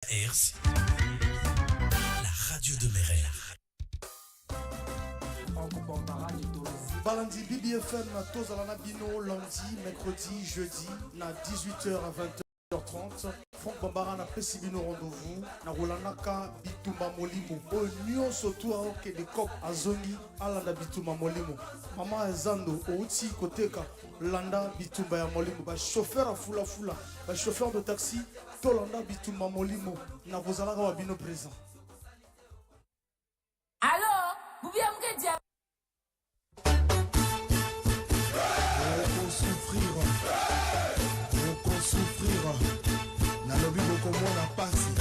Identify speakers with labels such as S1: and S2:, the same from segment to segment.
S1: Hertz, la radio de mes rêves.
S2: Balandi BBFM tozala na bino lundi, mercredi, jeudi na 18h à 20h30. Franck Bambara na pesi bino rendez-vous na kolandaka bitumba molimo oyo nyonso tu aokende cop azongi alanda bitumba molimo. Mama ya zando outi koteka landa bitumba ya molimo, ba chauffeur ya fulafula, ba chauffeur de taxi tolanda bitumba molimo na kozalaka wa bino présent.
S3: Alo, bubia mke dia.
S4: Okosouffrir, okosouffrir, nalobi bokomona pasi.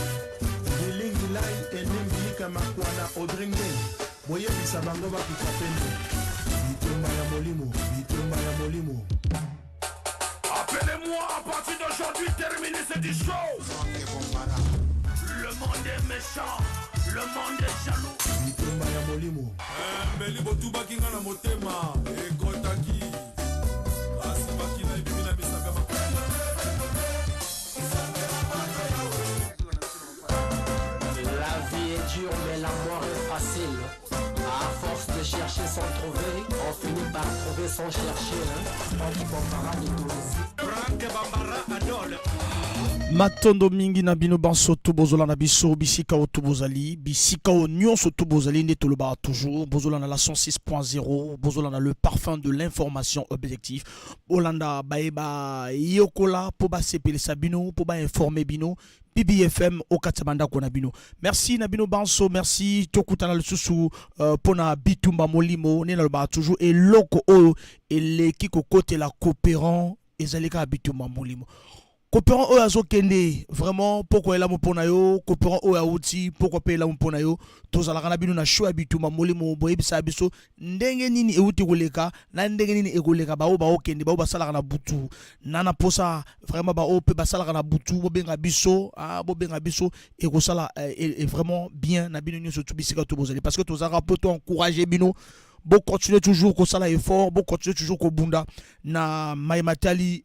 S4: Bilingi lai elingi lika makwana odringe, boyebisa bango bakufa pene. Bitumba ya molimo, bitumba ya molimo.
S5: Appelez-moi à partir d'aujourd'hui, terminez cette chose. Le monde est méchant, le monde est jaloux.
S4: Bitumba ya molimo.
S6: Mbeli botubaki nga na motema ekotaki asibaki na ebimi na misapi ya
S7: La vie est dure mais la mort est facile. À force de chercher sans trouver, on finit par trouver sans chercher. Hein? Franck Bambara de Tunisie.
S5: Franck Bambara Adol.
S2: Matondo mingi na bino banso to bozolanda biso bisika oyo to bozali, bisika oyo nyonso to bozali, nde tolobaka toujours bozolanda la 106.0, bozolanda le parfum de l'information objectif. Bolanda bayeba yokola mpo basepelisa bino, mpo bainforme bino. BBFM au kati ya bandako na bino. Merci na bino banso, merci. Tokutana lisusu mpona bitumba molimo. Nde nalobaka toujours, eloko oyo eleki kokotela coopérant ezali kaka bitumba molimo. Coopérant oyo azokende vraiment poko elamu mpona yo, coopérant oyo awuti poko mpe elamu mpona yo. Tozalaka na bino na show ya bitumba molimo. Boyebisa biso ndenge nini euti koleka na ndenge nini ekoleka. Baoyo baokende, baoyo basalaka na butu na posa vraiment, baoyo mpe basalaka na butu, bobenga biso, ah, bobenga biso, ekosala vraiment bien na bino nyonso tu bisika to bozali, parce que tozalaka mpo to encourager bino. Bocontinue toujours kosala effort, bocontinue toujours kobunda na mayematali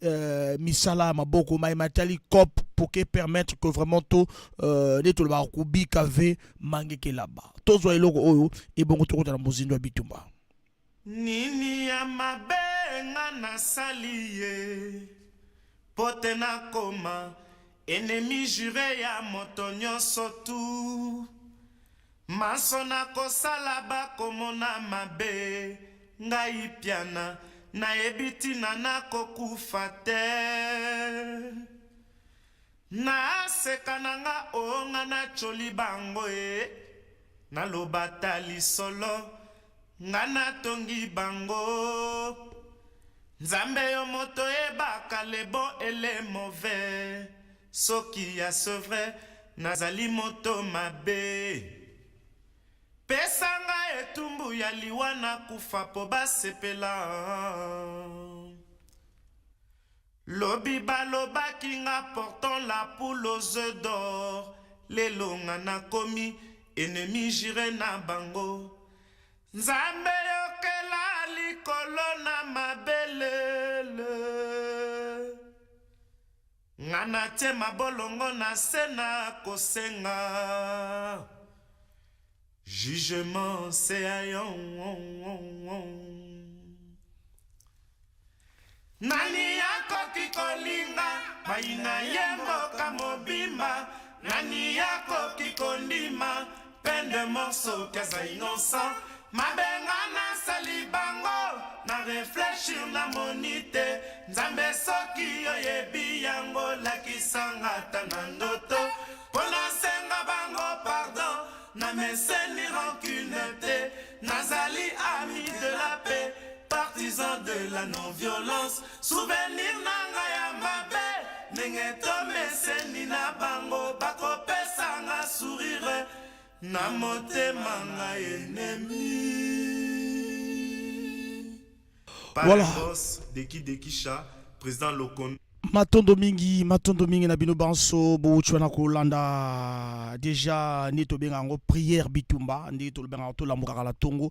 S2: misala ya maboko, mayematali cop, pour que permettre que vraiment to nde tolobaka kobika ve mangeke laba. Tozwa eloko oyo ebongo, tokota na mozindo ya bitumba.
S8: Nini ya mabe nga nasali ye po te nakoma ennemi juré ya moto nyonso tu? Maso nakosala bakomona mabe. Ngai piana nayebi ntina nakokufa te. Naseka na nga o nga nacoli bango e naloba ta lisolo nga natongi bango. Nzambe yo moto oyebaka le bon et le mauvais. Soki ya c'est vrai nazali moto mabe, pesa nga etumbu ya liwa, nakufa mpo basepela. Lobi balobaki nga portant la poule aux œufs d'or, lelo nga nakomi ennemi juré na bango. Nzambe yokela likolo na mabelele, nga natie mabolongo na se na kosenga jugement se ya yo. Nani akoki kolinga bayina ye mboka mobimba? Nani akoki kondima peine de mort soki aza innocent? Mabenga nasali bango na réfléchir, namoni te. Nzambe, soki oyebi yango, lakisanga ata na ndoto mpo nasenga bango pardon. Nameseni rancune te, nazali ami de la paix, partisan de la non-violence. Souvenir na ngai ya mabe ndenge tomeseni na bango, bakopesanga sourire na motema ngai ennemi.
S2: Voilà.
S8: Boss Deki Dekisha, président Lokon.
S2: Matondo mingi, matondo mingi na bino banso bowuti wana kolanda deja nde tobenga yango prière bitumba, nde tolobengaka yango tolambukaka na tongo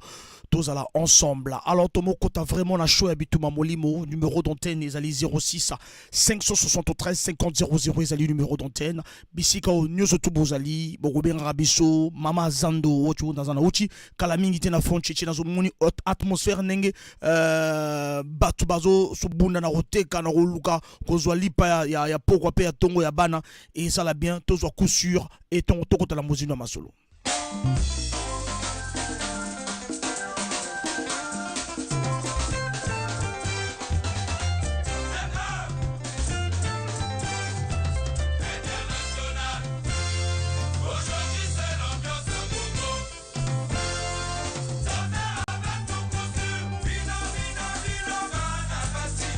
S2: tozala ensemble. Alors tomokota vraiment na show ya bitumba molimo. Numéro d'antenne ezali 06 573 50 00, ezali numéro d'antenne. Bisika oyo nyonso tu bozali, bokobengaka biso. Mama Zando oti oyo naza na uti kala mingi te na front cheche, nazomoni atmosphère ndenge bato bazobunda na koteka na koluka kozwa lipa ya pokwa mpe ya ntongo ya bana. Ezala bien, tozwa coup sûr e tongo tokotala mozindo ya masolo.
S6: Aujourd'hui c'est l'ambiance à gogo. Danser avec tout coup sûr. Bino, bino, bino, bana basi.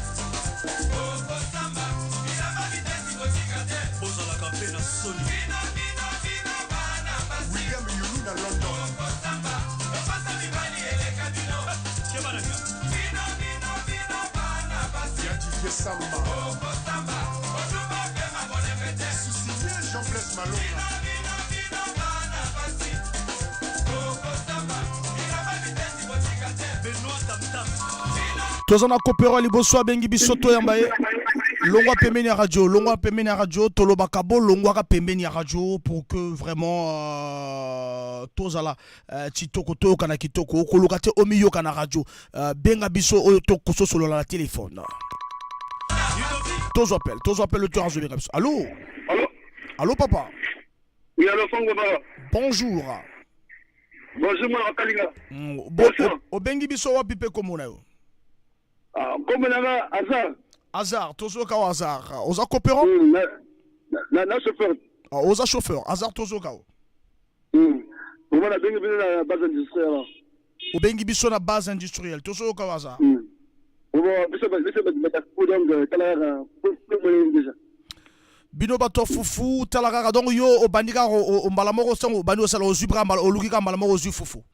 S6: Bokosamba, bilamba bitesi kotika te. Ozalaka mpe na soni. Bino, bino, bino, bana basi.
S4: William Yulu na London.
S6: Bokosamba, lokosa mibali eleka bino. Keba na nga. Bino, bino, bino, bana basi.
S4: Ya Didier Samba.
S6: Bokosamba, ozumba mpe mabolembe te.
S4: Susier Jean Blaise Malonga.
S6: Bino, bino, bino, bana basi. Bokosamba, bilamba bitesi kotika te.
S1: Benoît Tamtam.
S2: Toza na kopero ya liboso abengi biso, toyamba ye. Longwa pembeni ya radio, longwa pembeni ya radio. Tolobaka bolongwaka pembeni ya radio pour que vraiment tozala kitoko, toyokana kitoko. Okoluka te omiyoka na radio, benga biso oyo tokososolola na telefone. Tozwa appel, tozwa appel. Le azobenga biso. Allo?
S9: Allô?
S2: Allo, papa.
S9: Oui, allô, Franck Baba.
S2: Bonjour.
S9: Bonjour, moi, Kalinga.
S2: Bo,
S9: Bonjour.
S2: Obengi biso wapi mpe komona yo?
S9: Ah, comme nanga Hazard.
S2: Hasard, tozoyoka o. Hasard, oza coopérant?
S9: Na chauffeur.
S2: Ah, oza chauffeur. Hasard, tozoyoka o.
S9: Vraiment, na bengi bino na base industrielle.
S2: Obengi biso na base industrielle, tozoyoka o, Hasard.
S9: Bon, biso ba donc tala kaka pour déjà.
S2: Bino bato ya fufu, tala kaka. Donc yo obandi kaka mbala moko, sango obandi osala, ozwi bra mbala, oluki kaka mbala moko ozwi fufu.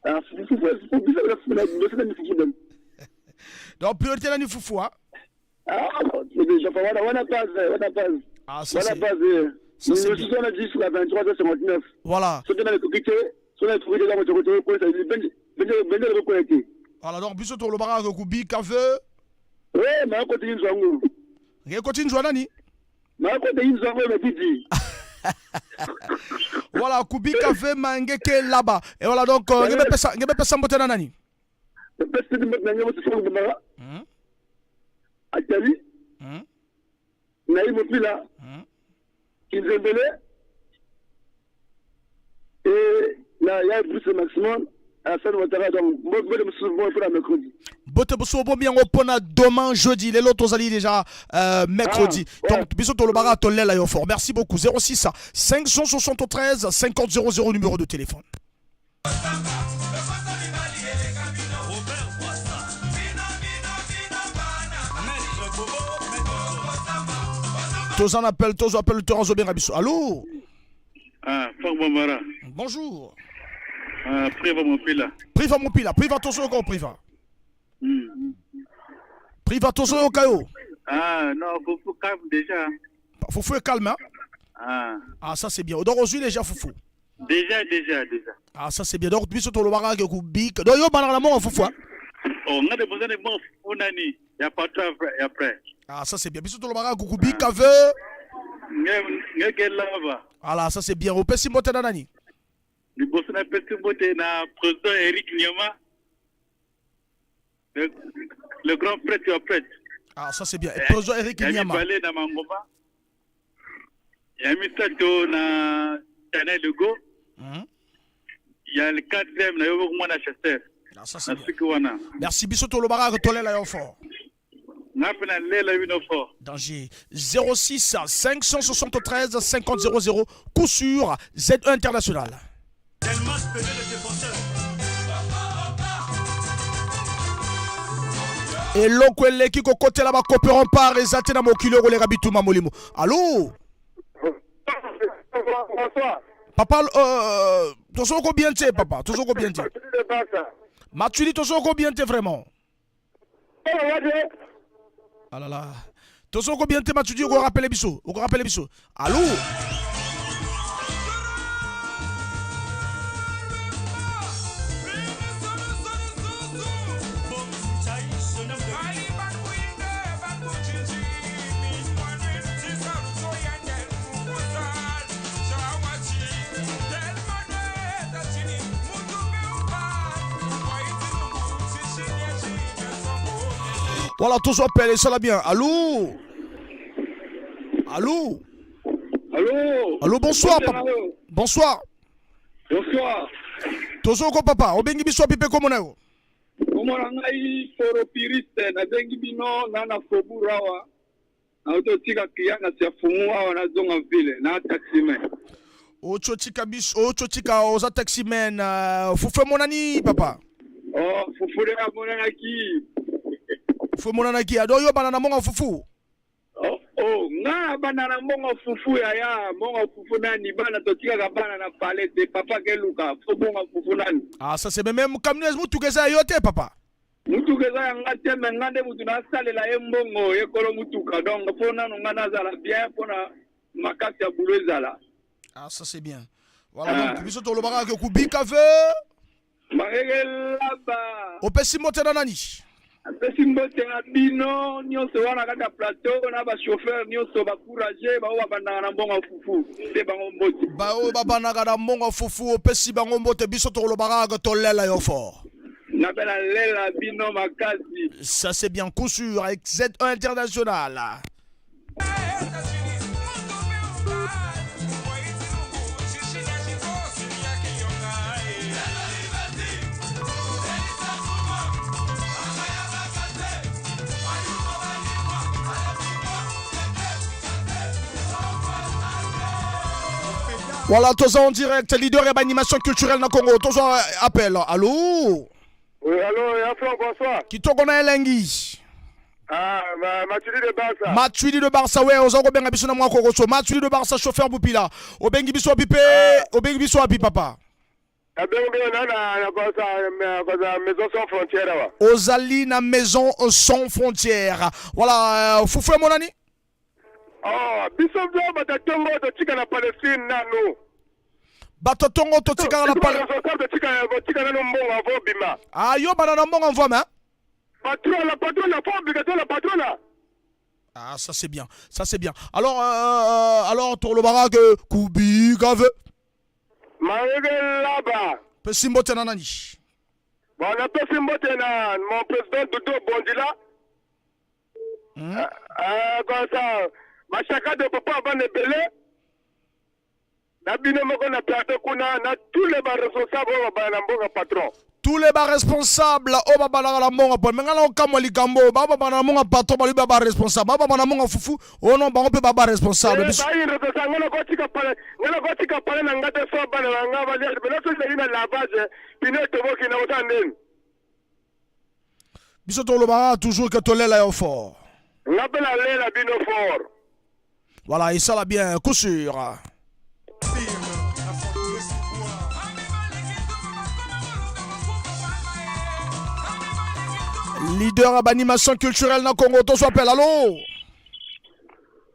S9: Ah, fufu, fufu, biso na fufu na biso na fufu donc.
S2: Donc priorité nani, fufu, ah?
S9: Ah, déjà wana wana base, wana base.
S2: Ah, ça
S9: Wana
S2: c'est
S9: base.
S2: Ça, c'est
S9: Nous
S2: bien.
S9: sommes jusqu'à 23h59.
S2: Voilà.
S9: Soki na ekoki te, soki na ekoki te, donc tokoto ko ça ben ben ben ko connecter.
S2: Voilà, donc biso tolobaka kaka kubika ve.
S9: Ouais, mais continue nzwango.
S2: Ngekoti nzwa nani?
S9: Mais continue nzwango mais didi.
S2: Voilà, kubika ve mangeke là-bas. Et voilà, donc ngebe pesa mbote na nani?
S9: Pesi na ngai moto soki bambara. Atali, Naïm Mopila, Kinzembele, et là, il y a Bruce Maximum, Alassane Ouattara, donc, moi, moi, je me souviens pour la mercredi.
S2: Bote boso obomi yango mpona demain jeudi. Lelo tozali déjà mercredi.
S9: Ah, ouais.
S2: Donc biso tolobaka tolela yo fort. Merci beaucoup. 06 573 50 00, numéro de téléphone.
S6: Robert Boissa. Bino, bino, bino, bana. Maître Bobo, Maître
S2: Toza na appel, tozo appel to azobenga biso. Allo?
S9: Ah, Franck Bambara.
S2: Bonjour.
S9: Ah, Priva Mopila.
S2: Priva Mopila, Priva, tozoyoka o, Priva. Priva, tozoyoka yo.
S9: Ah, non, faut calme déjà.
S2: Fufu est calme, hein?
S9: Ah,
S2: Ah, ça c'est bien. Donc ozwi déjà fufu?
S9: Déjà, déjà, déjà.
S2: Ah, ça c'est bien. Donc biso tolobaka ke kubika, donc yo banaka na mongo fufu, hein?
S9: Oh, on a besoin de moi, nani. Il y a pas trop après. Après.
S2: Ah, ça c'est bien. Biso tolobaka kukubika ve.
S9: Ngeke lava.
S2: Voilà, ça c'est bien. Opesi mbote na nani?
S9: Liboso napesi mbote na président Eric Nyama, le grand prêtre ya prêtre.
S2: Ah, ça c'est bien. Président Eric
S9: Ya
S2: Nyama.
S9: mibale na Mangoma, ya misato na Chanel Lego, ya le quatrième na yo moko mwana chasseur.
S2: Ah, ça c'est
S9: Na
S2: bien.
S9: suki wana.
S2: Merci. Biso tolobaka tolela yo fort.
S9: Nga mpe nalela bino fort.
S2: Danger. 06 573 50 00, coup sûr, Z1 International.
S1: Delmas Pelé, le défenseur.
S2: Eloko eleki kokotela bakopéran par eza te na mokili oyo koleka bituma molimo. Allo?
S9: Bonsoir.
S2: Papa, tozoko bien te, papa, tozoko bien te. Matuli, tozoko bien te vraiment. Ah là là. Tozoko bien te Matuidi, oko rappeler biso, oko rappeler biso. Allô? Voilà, tous appel, ça va bien. Allô? Allô?
S9: Allô?
S2: Allô, bonsoir, papa. Bonsoir.
S9: Bonsoir.
S2: Tozoko papa, obengi biso pipe komona yo.
S9: Komona ngai foropiriste nabengi bino na na Faubourg awa. Nauti otika client na sia fumu awa nazonga ville na taximan.
S2: Ochotika biso, ochotika oza taximan, uh, fufu emonani papa.
S9: Oh, fufu nde amonanaki.
S2: Fufu emonanaki, ado yo bana na mbongo fufu.
S9: Oh, oh, nga bana na mbongo fufu yaya, mbongo fufu nani bana totikaka bana na palais te papa keluka, fo mbongo fufu nani.
S2: Ah, ça c'est même camion mutuka eza yo te papa.
S9: Mutuka eza ya nga te me nga nde mutu nasalela ye mbongo ye kolo mutuka donc fo nanu nga nazala bien mpona makasi ya bulo ezala.
S2: Ah, ça c'est bien. Voilà, ah. Donc biso tolobaka ke kubika ve
S9: Marege laba.
S2: Opesi mbote na nani?
S9: Apesi mbote na bino nyonso wana kaka plateau na ba chauffeur nyonso ba courage baoyo babandaka na mbongo ya fufu te bango mbote.
S2: Baoyo babandaka na mbongo ya fufu opesi bango mbote biso tokolobaka kaka tolela yo fort.
S9: Nga mpe nalela bino makasi.
S2: Ça c'est bien coup sûr avec Z1 International. Voilà, tous en direct, leader et animation culturelle dans Congo. Tous en appel. Allô?
S10: Oui, allô, Yafran, bonsoir.
S2: Kitoko na elengi.
S10: Ah, ma, Matuidi de Barça.
S2: Matuidi de Barça, ouais, oza kobenga biso na mwa kokoso. Matuidi de Barça, chauffeur Bupila. Obengi biso pipe, ah. Obengi biso api papa.
S10: Nabengi bino na na na kosa kosa maison sans frontière awa.
S2: Ozali na maison sans frontière. Voilà, euh, fufu emonani?
S10: Oh, biso bino bato ya tongo totika na Palestine nanu.
S2: Bato tongo totikaka na Palestine.
S10: Totika totika nanu mbongo avant obima.
S2: Ah, yo bana na mbongo mvama, hein?
S10: Patron, la patronne, la obligation, la patronne.
S2: Ah, ça c'est bien, ça c'est bien. Alors, euh, euh alors, tolobaka que Kubi gave.
S10: Mayebe laba.
S2: Pesi mbote na nani?
S10: Bon, napesi mbote na mon président Dodo Bondila. Euh, euh, comme ça, Machaka de papa avant ebele. Na bino moko na plateau kuna na tous les ba responsables oyo babala na mbongo patron.
S2: Tous les ba responsables oyo babalaka na mbongo po me ngai nakokamwa likambo oyo bao babala na mbongo patron balobi ba ba responsable bao babala na mbongo fufu oyo non bango mpe ba ba responsable
S10: biso eh, responsable ngai nakotika pale ngai nakotika pale na ngai te so bana na ngai balia mena soki ezali na lavage pine etoboki na kosala ndeni
S2: biso tolobaka toujours ke tolela yo fort
S10: nga mpe nalela bino fort.
S2: Voilà, esala bien coup sûr. Leader à animation culturelle na Congo, tozo appel, allô?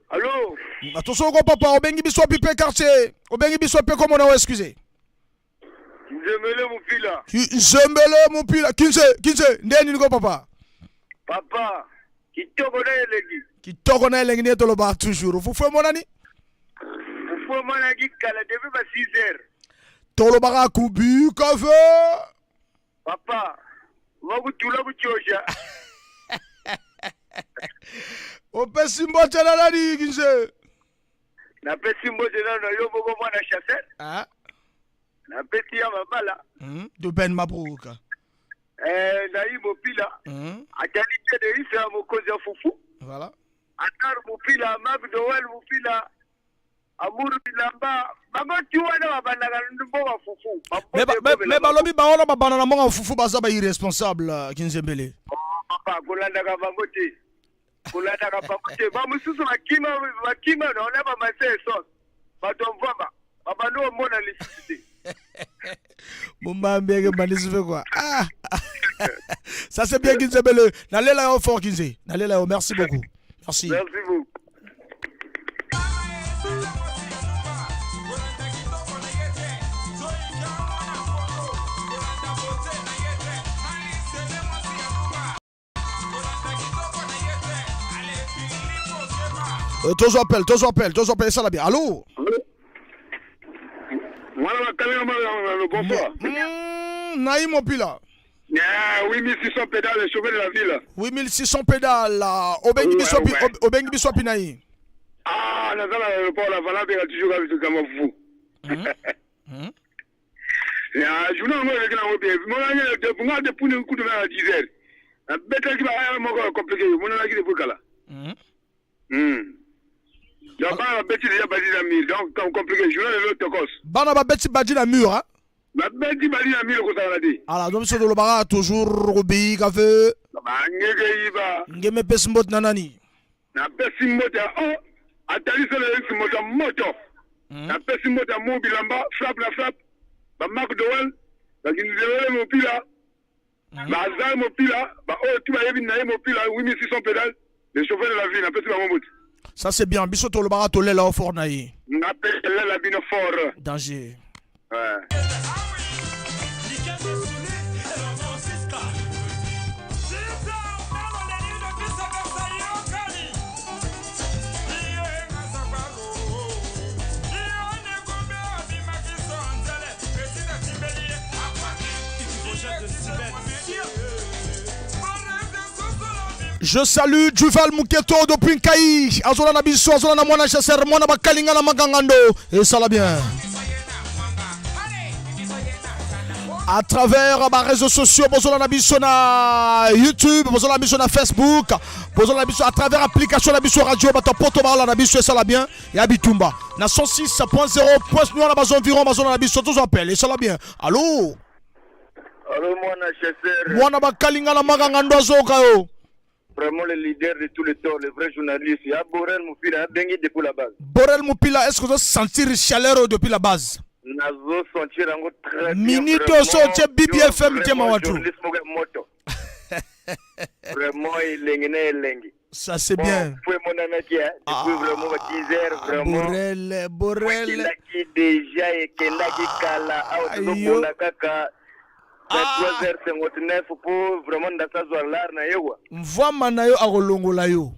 S10: Allô?
S2: Attention ko papa, obengi biso pipe quartier, obengi biso pe komona o excusez.
S10: Nzembele mupila.
S2: Nzembele mupila, kinze, kinze, nde nini ko papa?
S10: Papa, kitoko na elengi.
S2: Kitoko na elengi nde toloba toujours. Fufu emonani?
S10: Fufu emonaki kala depuis ba 6 heures.
S2: Tolobaka kubika ve.
S10: Papa, wakutula kuchosha.
S2: Opesi mbote na nani kinze?
S10: Napesi mbote nano na yo moko mwana chasseur.
S2: Ah.
S10: Napesi ya mabala.
S2: De Ben Mabrouka.
S10: Eh, nayi mopila. Atali te de isa mokonzi ya fufu.
S2: Voilà.
S10: Atar mopila, Marc Noël mopila. Amour bilamba. Bango ti wana babandaka mbongo fufu.
S2: Mais balobi baola babanda na mbongo fufu baza ba irresponsable Kinzembele.
S10: Oh, papa kolandaka bango te. Kolandaka bango te. Ba mosusu bakima bakima na ona ba mase essence. Bato ya mvwama babandi omona lisusu te.
S2: Mombambi eke bandisi fe quoi. Ah. Ça c'est bien Kinzembele. Nalela yo fort Kinze. Nalela yo merci beaucoup. Merci.
S9: Merci beaucoup.
S2: Tozo appel, tozo appel, tozo appel, esala bien. Allo?
S9: Mwana bakalinga mwana, bonsoir.
S2: Naïm Mopila.
S9: Yeah, 8600 pédales, le chauffeur de la ville.
S2: 8600 pédales. Obengi biso pi, obengi biso pi naï.
S9: Ah, naza na aéroport la valable ya toujours ka kama fou. Ya, journée ngo eleki nango bien. Mona nye de nga de puni kutu na 10 heures. Betaki ba aya moko compliqué, mona naki depuis kala. Donc bana babeti déjà badi na mur, donc compliqué. Journée lelo tokos.
S2: Bana babeti badi na mur, hein?
S9: Babeti badi na mur kozala te.
S2: Alors, donc biso tolobaka toujours obeyi kafe.
S9: Bangeke yiba.
S2: Ngeme pesi mbote na nani?
S9: Napesi mbote ya o atali solo elisi moto ya moto. Napesi mbote ya mu bilamba frappe na frappe. Ba Marc Dowell, bakinzelele mopila. Bazar mopila, ba oyo tu bayebi na ye mopila 8600 pédales, le chauffeur de la ville, napesi bango mbote.
S2: Ça c'est bien. Biso tolobaka tolela o fort na ye.
S9: Napesi lela bino fort.
S2: Danger.
S9: Ouais.
S2: Je salue Duval Muketo depuis Nkayi. Azola na biso, azola na mwana chasseur, mwana bakalinga na magangando. Et ça la bien. À travers ba réseaux sociaux, bozola na biso na YouTube, bozola na biso na Facebook, bozola na biso à travers application na biso radio, bato poto bala na biso et ça la bien. Ya bitumba. Na 106.0 poste noir na bazo environ, bazola na biso tous appel et ça la bien. Allô?
S10: Allô, mwana chasseur.
S2: Mwana bakalinga na magangando azoka yo.
S10: Vraiment le leader de tous les temps, le vrai journaliste. Il y a Borel Moupila, Bengi depuis la base.
S2: Borel Moupila, est-ce que vous avez senti chaleur depuis la base?
S10: Nazo sentir yango très bien.
S2: Minute oso otie BBFM tie mawatu.
S10: Journaliste moko ya moto. Vraiment elengi na elengi.
S2: Ça c'est bien.
S10: Bon, emonanaki hein. Depuis vraiment ba 10 heures vraiment.
S2: Borel, Borel.
S10: Ekendaki déjà ekendaki kala awa tozobunda kaka 3h59 po vraiment ndasazwa lar na ye kwa.
S2: Mvwama na yo akolongola yo.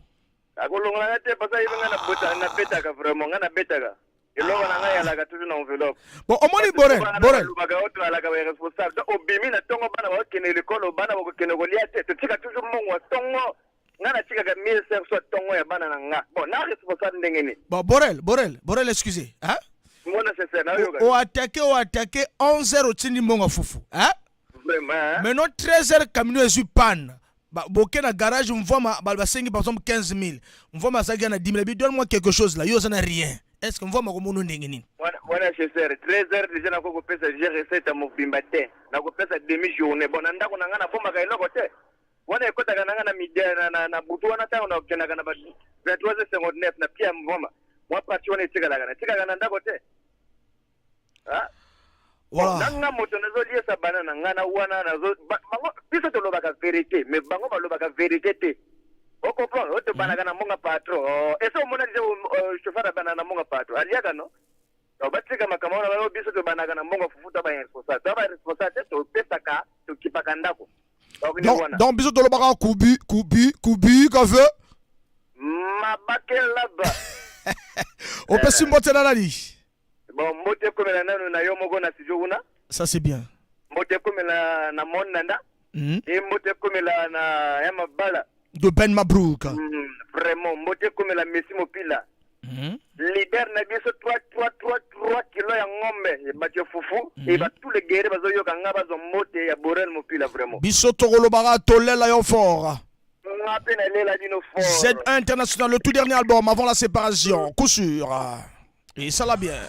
S10: Akolongola nga te parce que ayebi nga nabetaka vraiment nga nabetaka. Eloko na ngai alaka toujours na enveloppe.
S2: Bon, omoni Borel, Borel.
S10: Balobaka oyo toalaka ba irresponsable. Donc obimi na ntongo bana bakokende lekolo, bana bakokende kolia te. Totika toujours mbongo ya ntongo. Nga natikaka 1500 ya ntongo ya bana na nga. Bon, na responsable ndenge nini?
S2: Bon, Borel, Borel, Borel, excusez, hein?
S10: Mwana sincère, nayoka.
S2: O attaqué, o attaqué 11h otindi mbongo ya fufu, hein?
S10: Vraiment, hein?
S2: Maintenant 13h camion ezwi panne. Ba boke na garage mvwama ba basengi par exemple 15 000. Mvwama azalaki na 10 000. Abi donne-moi quelque chose là. Yo oza na rien. Est-ce que mvwama akomona ndenge nini?
S10: Wana chasseur, 13h déjà nakoki kopesa déjà recette ya mobimba te. Nakopesa demi journée. Bon, na ndako na nga nabombaka eloko te. Wana ekotaka na nga na midi na butu wana ntango nakendaka na ba 23h59 na pia mvwama. Mwa partie wana etikalaka. Natikaka na ndako te. Ah?
S2: Voilà.
S10: Na nga moto nazoliesa bana na nga na wana nazo bango biso tolobaka vérité mais bango balobaka vérité te. O comprendre oyo tobanaka na mbongo patron. Oh, ese omona déjà chauffeur abana na mbongo patron. Aliaka no? Donc batika makambo wana bayo biso tobanaka na mbongo fufu to ba responsable. To ba responsable te topesaka tokipaka ndako. Donc
S2: Donc, donc biso tolobaka kubi kubi kubi kafe.
S10: Mabake laba.
S2: Opesi mbote na nani?
S10: Bon, mbote ekomela nanu na yo moko na studio kuna.
S2: Ça c'est bien.
S10: Mbote ekomela na mon nanda. E mbote ekomela na ya mabala.
S2: De Ben Mabrouk.
S10: Vraiment, mbote ekomela Messi Mopila. Leader na biso 3 3 3 3 kilo ya ngombe bato ya fufu e ba tous les guerriers bazoyoka nga bazwa mbote ya Borel Mopila vraiment.
S2: Biso tokolobaka tolela yo fort.
S10: Nga pe nalela bino fort.
S2: Z1 International, le tout dernier album avant la séparation, coup sûr. Et ça l'a bien.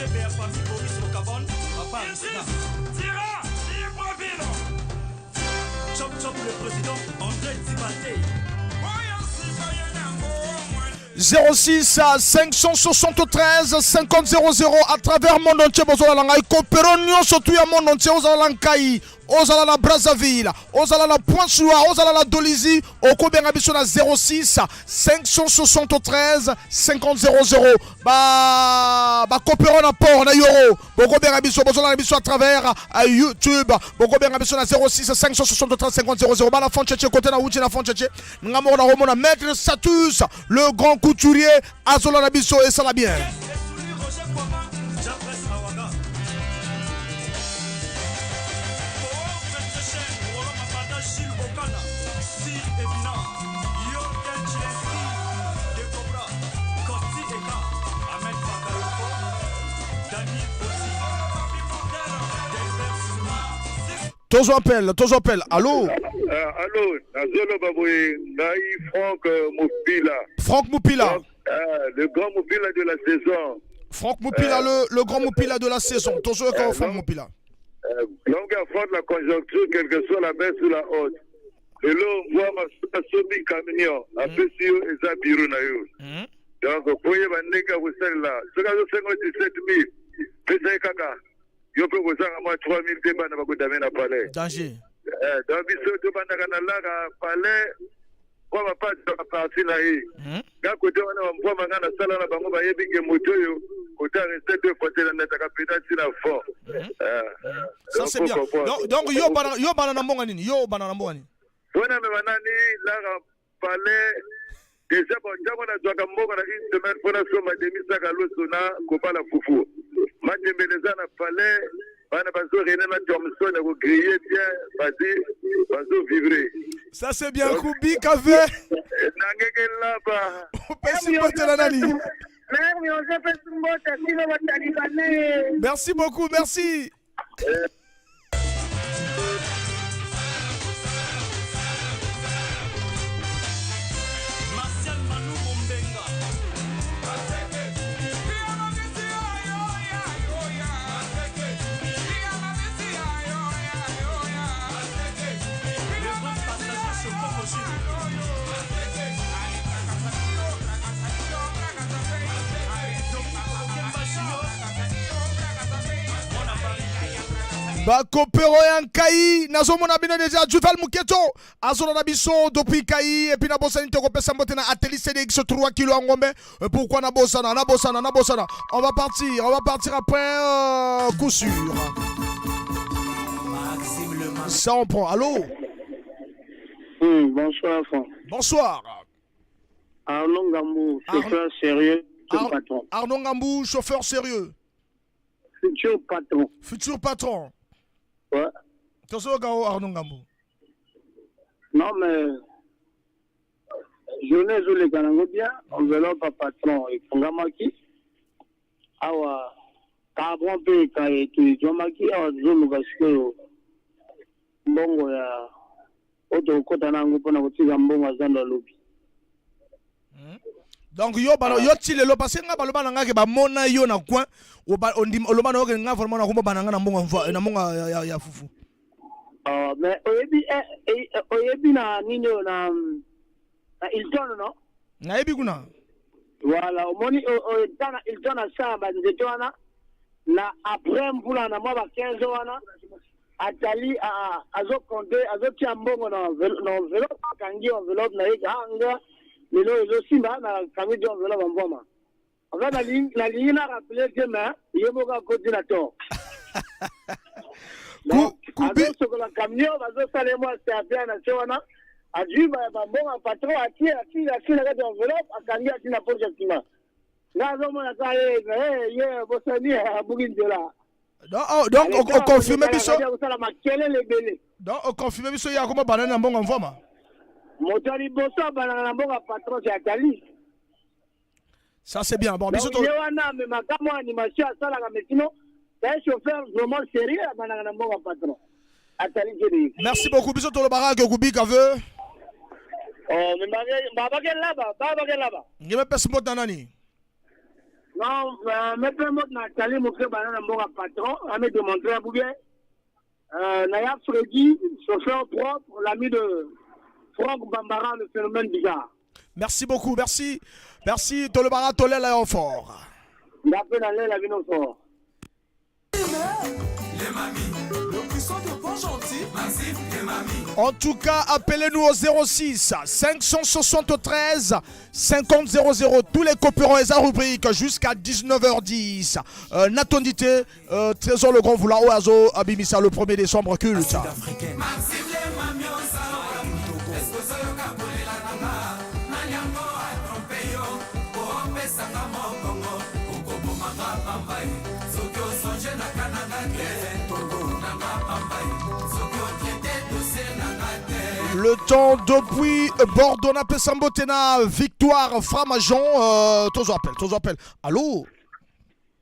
S6: Chebeya famille Boris Okabon, Papa Arista. Tira, Libreville. Chop Chop le président André Tibaté.
S2: 06 573 50 00 à travers monde entier bozolala ngai kopero nyonso tu ya monde entier ozala na nkai ozala na Brazzaville ozala na Pointe-Noire ozala na Dolisie okobenga biso na 06 573 50 00 ba bakopero na port na yoro bokobenga biso bozolala biso à travers YouTube bokobenga biso na 06 573 50 00 bana Foncheche kote na wuti na Foncheche nga moko nakomona maître Satus le grand couturier azolala biso esala bien. Tozo appel, tozo appel. Allô?
S9: Allô, nazoloba boye ngai Franck Mopila.
S2: Franck Mopila.
S9: Le grand Mopila de la saison.
S2: Franck Mopila, le grand Mopila de la saison. Tozo quand Franck Mopila.
S9: L'homme qui affronte la conjoncture, quelle que soit la baisse ou la hausse. Lelo mbwa asombi camion apesi yo eza bureau na yo. Donc koyeba ndenge ya kosalela soki azosenga 17 000 pesa ye kaka yo mpe kozanga mwa 3 000 te bana bakodame na palais.
S2: Danger.
S9: Donc biso tobandaka na laka palais mpo bapasi baparti na ye nga kote wana bambwama nga nasala na bango bayebi ke moto oyo kote areste deux fois te nanataka mpena ntina fort.
S2: Ça c'est bien. Donc yo bana yo bana na mbonga nini? Yo bana na mbonga nini?
S9: Mpona mema nani laka palais déjà bon ntango nazwaka mbongo na une semaine mpo nasomba demi saka loso na kobala fufu matembele eza na palais bana bazorene na Thomson ya kogrille bien basi bazovivre.
S2: Ça c'est bien. Kubika ve
S9: nangeke laba
S2: opesi mbote na nani? Merci beaucoup, merci.
S6: Martial Manu Mombenga. Le grand passager chez Coco Gilles. Dominique Okemba Junior. Mwana Paris.
S2: Bakopero ya nkai nazomona bino deja Juval Muketo azolanda biso depuis kai et puis nabosani te kopesa mbote na ateli CDX 3 kilo ya ngombe. Pourquoi nabosana nabosana nabosana? On va partir, on va partir après coup sûr. Ça on prend. Allô?
S11: Bonsoir Franck.
S2: Bonsoir.
S11: Arnaud Ngambou, chauffeur sérieux, futur patron.
S2: Arnaud Ngambou, chauffeur sérieux.
S11: Futur patron.
S2: Futur patron.
S11: Ouais.
S2: Tozoyoka o Arnaud Ngambou.
S11: Non mais journée ezoleka nango bien, enveloppe ya patron efungamaki awa, carbon mpe ezwamaki awa, tozoluka sikoyo mbongo ya oyo tokokɔta na yango mpona kotika mbongo ya zando ya lobi.
S2: Donc yo bana yo ti lelo parce que nga baloba na nga ke bamona yo na coin oloba na yo ke nga vraiment nakomba bana nga na mbongo na mbongo ya fufu.
S11: Mais oyebi oyebi na nini oyo na Hilton, non?
S2: Nayebi kuna.
S11: Voilà, omoni eza na Hilton asala banzete wana na après mvula na mwa ba 15 wana atali azokonte azotia mbongo na enveloppe akangi enveloppe na ye anga lelo ezosimba nakangi ti enveloppe ya mvwama. En fait nalingi na rappeler te mais ye moko akoti na tort. Azosokola camion bazosala ye mwa servia na se wana azwi bambongo ya patron atie atie atie na kati ya enveloppe akangi atie na poche ya nsima nga azomona ka ye ye bosani abuki nzela.
S2: Donc oconfirme biso
S11: kosala makelele ebele.
S2: Donc oconfirme biso ye akoma banani na mbongo ya mvwama.
S11: Moto ya liboso abanaka na mbongo ya patron c'est atali.
S2: Ça c'est bien. Bon, biso
S11: ye wana amemaka mwa animation asalaka mais sinon c'est un chauffeur vraiment sérieux abanaka na mbongo ya patron atali kede.
S2: Merci beaucoup. Biso tolobaka ke kubika ve.
S11: Oh, mais babake laba babake laba.
S2: Ngeme pesi mbote na nani?
S11: Non, mepe mbote na Tali moke bana na mboka patron, ame démontrer bien. Naya Freddy, chauffeur propre, l'ami de Franck Bambara, le phénomène bizarre.
S2: Merci beaucoup, merci. Merci, Tolobara Tolela est fort.
S11: Ndape na lela bino fort.
S6: Les mamies,
S4: Le puissant de bon gentil.
S6: Maxime, les mamies.
S2: En tout cas, appelez-nous au 06 573 50 00. Tous les coopérants et sa rubrique jusqu'à 19h10. Natondité, Trésor le Grand Voula, Oazo, Abimissa le 1er décembre, culte.
S6: Maxime, les mamies, on s'en Est-ce que ça yoka kolela nanga? Nani yango atrompe yo? Opesanga mokongo, okobomanga pamba ye. Soki osonge na kananga te, nanga pamba ye. Soki otraite dossier nanga te.
S2: Le temps depuis Bordeaux, napesa mbote na Victoire Framajon, tozo appel, tozo appel. Allô?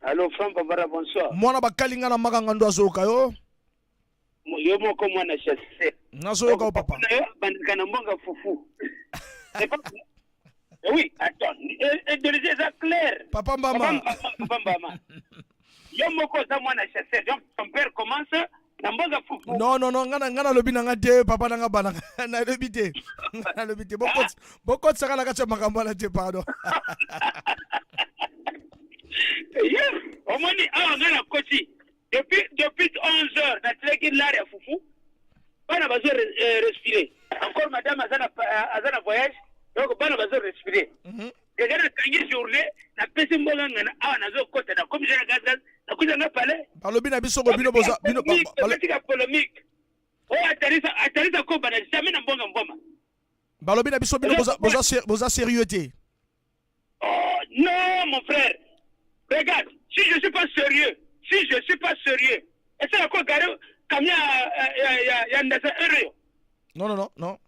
S12: Allô, Franck Bambara, bonsoir.
S2: Mwana bakalinga na makanga ndo azoyoka yo.
S12: Yo moko mwana chasseur.
S2: Nazoyoka yo papa.
S12: Na yo bandika na mbonga fufu. C'est pas... Eh oui, attends. Idéologie eza clair.
S2: Papa Mbama.
S12: Papa Mbama. Yo moko oza mwana chasseur. Donc ton père commence na mbonga fufu.
S2: Non, non, non, ngana ngana lobi nanga te, papa nanga bana. Na lobi te. Na lobi te. Bokot bokot saka na kati ya makambo wana te, pardon.
S12: Yeah. Omoni awa nga na koti depuis 11 heures natilaki lare ya fufu, bana bazo respirer encore. Madame aza na voyage, donc bana bazo respirer déjà. Nakangi journée, napesi mbongo ngana awa, nazokota nakomi na gaz gaz, nakuti nga palais.
S2: Balobi na biso ngo bino boza bino
S12: tika polémique oyo atalisa kobana jamais na mbonga mboma.
S2: Balobi na biso bino boza sérieux te.
S12: Oh non, mon frère, regarde, si je suis pas sérieux, si je suis pas sérieux, est-ce que garer camion ya ndasa heure yo?
S2: Non, non, non, non.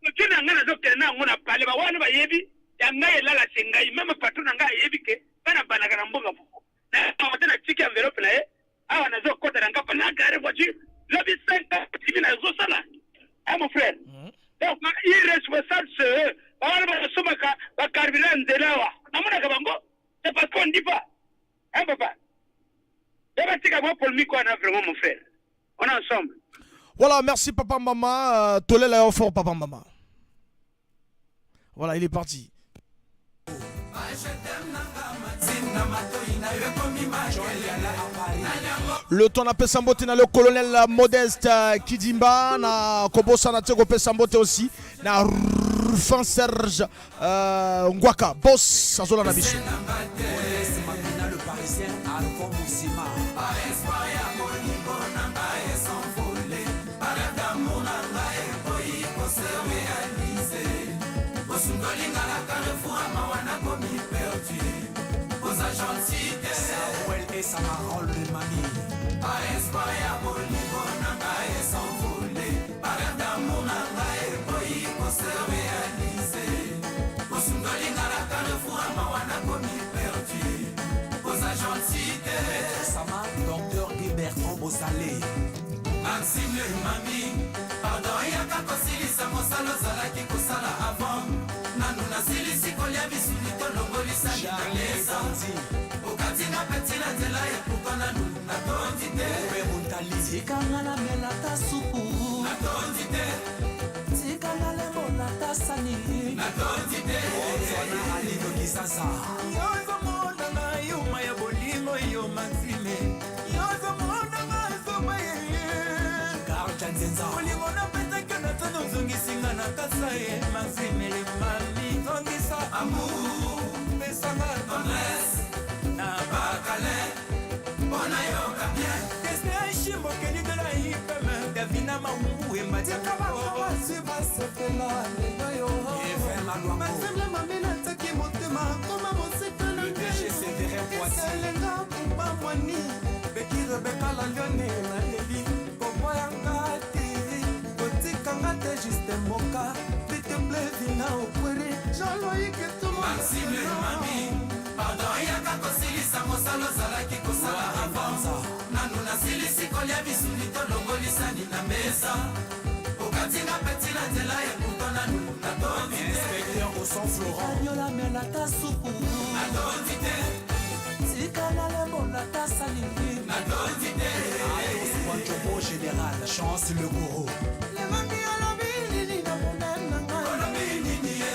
S12: Voiture na ngai nazokende na yango na pale, bawana bayebi ya ngai elalasi ngai. Même patron na ngai ayebi ke bana bandaka na mbonga fufu na te. Natiki enveloppe na ye awa, nazokɔta na ngapa na garer voiture lobi 5 timi nazosala. Ah, mon frère, donc irresponsable, c'est eux bawana basomaka bacarburant nzela awa, namonaka bango. C'est parce qu'on dit pas, hein, papa. Batika mwa polémique wana vraiment, mon frère, on est ensemble.
S2: Voilà, merci papa maman. Tolela yo fort papa maman. Voilà, il est parti.
S6: Na matoi na yo ekomi makelele.
S2: Le temps napesa mbote na le colonel Modeste Kidimba, na kobosana te kopesa mbote aussi na Rufin Serge Ngwaka boss azola na biso.
S1: Modeste Mapina, le Parisien, Alphon Moussima.
S6: Baespoir ya bolingo na ngai es'envoler, barêve d'amour na ngai ekoyi kose réaliser. Osundolinga na carrefour ya mawa, nakomi perdu, oza gentil te.
S1: Samuel et Samarol le Mami.
S6: Baespoir ya bolingo na ngai es'envoler, barêve d'amour na ngai ekoyi kose réaliser. Osundolinga na carrefour ya mawa, nakomi perdu, oza gentil te.
S1: Maître Sama, Docteur Guy Bertrand Bozalé.
S6: Maxime le mami, pardon, yaka kosilisa mosala ozalaki kosala avant. Nanu nasilisi kolia misuni, tolongolisani na mesa, okatinga peti na nzela ya pourquoi nanu natondi te.
S1: Obe Montali. Tikanga namela ta supu.
S6: Natondi te.
S1: Tikanga lembola ta sani.
S6: Natondi te.
S1: Ozwana Alino Kisasa.
S13: Yozomonanga yuma ya bolingo yo Maxime, yozomonanga zoba ye.
S1: Karta Nzenza.
S13: Bolingo napesaki na tano, ozongisinga na kasa ye. Maxime le mami, zongisa
S6: amour,
S13: pesanga
S6: tendresse
S13: na
S6: bakale mpona yoka bien.
S13: Destin Shimbokeli de la IPM, Davina Maumbu
S4: Tika bakawasi basepela lelo yo.
S1: Efem Alwango.
S4: Maxime mami, natiaki motema koma mosika na
S1: Le DG Séverin Poissy.
S4: Eselenga kumba mwani beki Rebeka la lione, naleli koboyanga te, kotikanga te. Juste mboka piteple vina okweri Jean-Loïc.
S6: Maxime le mami, pardon, yaka kosilisa mosala ozalaki kosala avant. Nanu nasilisi kolia misuni, tolongolisani na mesa, okatinga peti na nzela ya pourtant nanu natondi te.
S1: Inspecteur Osson Florent.
S7: Nyolamela ta supu.
S6: Natondi te.
S13: Esika nalembola tasalili natondi te. Atos Général Chance le Goro.
S14: Lemami alobi nini na monene na ngai?
S13: Olobi nini ye?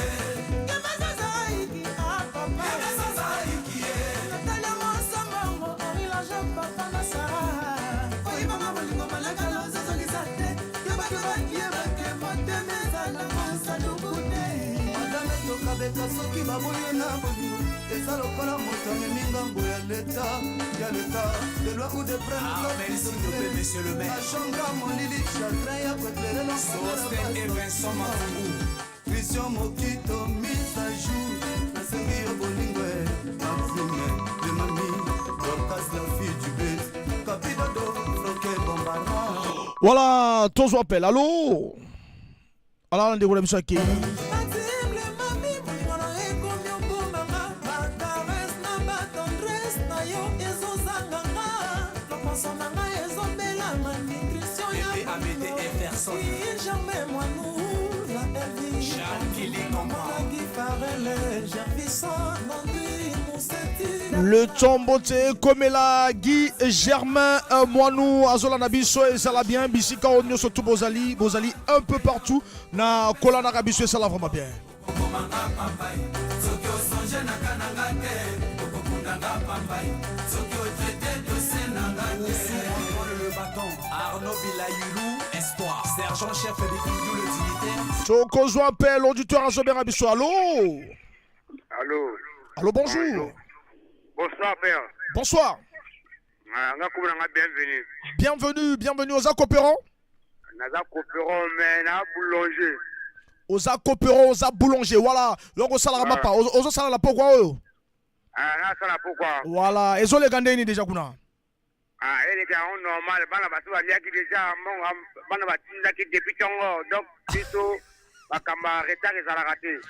S14: Kembazazaiki a papa.
S13: Kembazazaiki ye.
S14: Natalia Mosambango, Henri Laje, papa na Sarah. Oyibanga bolingo malaka na ozozongisa te. Yo bato bakiyebake motema ezala mosaluku te.
S15: Madame tokabeka soki baboyi na bolingo eza lokola moto amemi ngambo ya leta ya leta de loi ou de
S13: Ah, merci, s'il te plaît, monsieur le maire.
S15: Na chambre molili chagrin ya koeklere.
S13: Sosthène et Vincent Mafungu.
S15: Christian Mokito mise à jour nasengi yo bolingo e, Maxime de mami Dorcas la fille du bet Kapidodo Froke Bombara.
S2: Voilà, tozwa appel. Allo, ala ndeko na biso akei.
S14: Maxime le mami, bolingo na ekomi obomanga bacaresse na batendresse na yo ezozanga nga loposo na ngai ezobela malnutrition ya
S13: Bébé Amédée Everson.
S14: Germain Moinou la Elvi
S13: Jacques Kilikamba.
S14: Monaki Farele Gervison Nandi Mousseti.
S2: Le tombo te komela Guy Germain Moinou azolanda biso, ezala bien bisika oyo nyonso tu bozali, bozali un peu partout na kolandaka biso, esala vraiment bien.
S13: Okomanga pambai soki osonge naka nanga te, okokundanga pambai soki otraite dossier nanga te. Le bâton Arnaud Bilayulu Espoir, sergent chef de Kindu le dignitaire.
S2: Tokozwa appel, auditeur azobenga biso. Allo?
S9: Allô.
S2: Allo, bonjour.
S9: Bonsoir, père.
S2: Bonsoir.
S9: Ah, nga kombo na nga Bienvenue.
S2: Bienvenue, bienvenue. Oza coopérant?
S9: Naza coopérant mais na boulanger.
S2: Oza coopérant, oza boulanger, voilà. Donc osalaka mapa, ozosala na pokwa oyo?
S9: Ah, nasala pokwa.
S2: Voilà, ezoleka ndeni déjà kuna?
S9: Ah, eleka yango normal, bana basi baliaki déjà mbongo, bana batindaki depuis ntongo, donc biso makambo ya retard ezalaka te.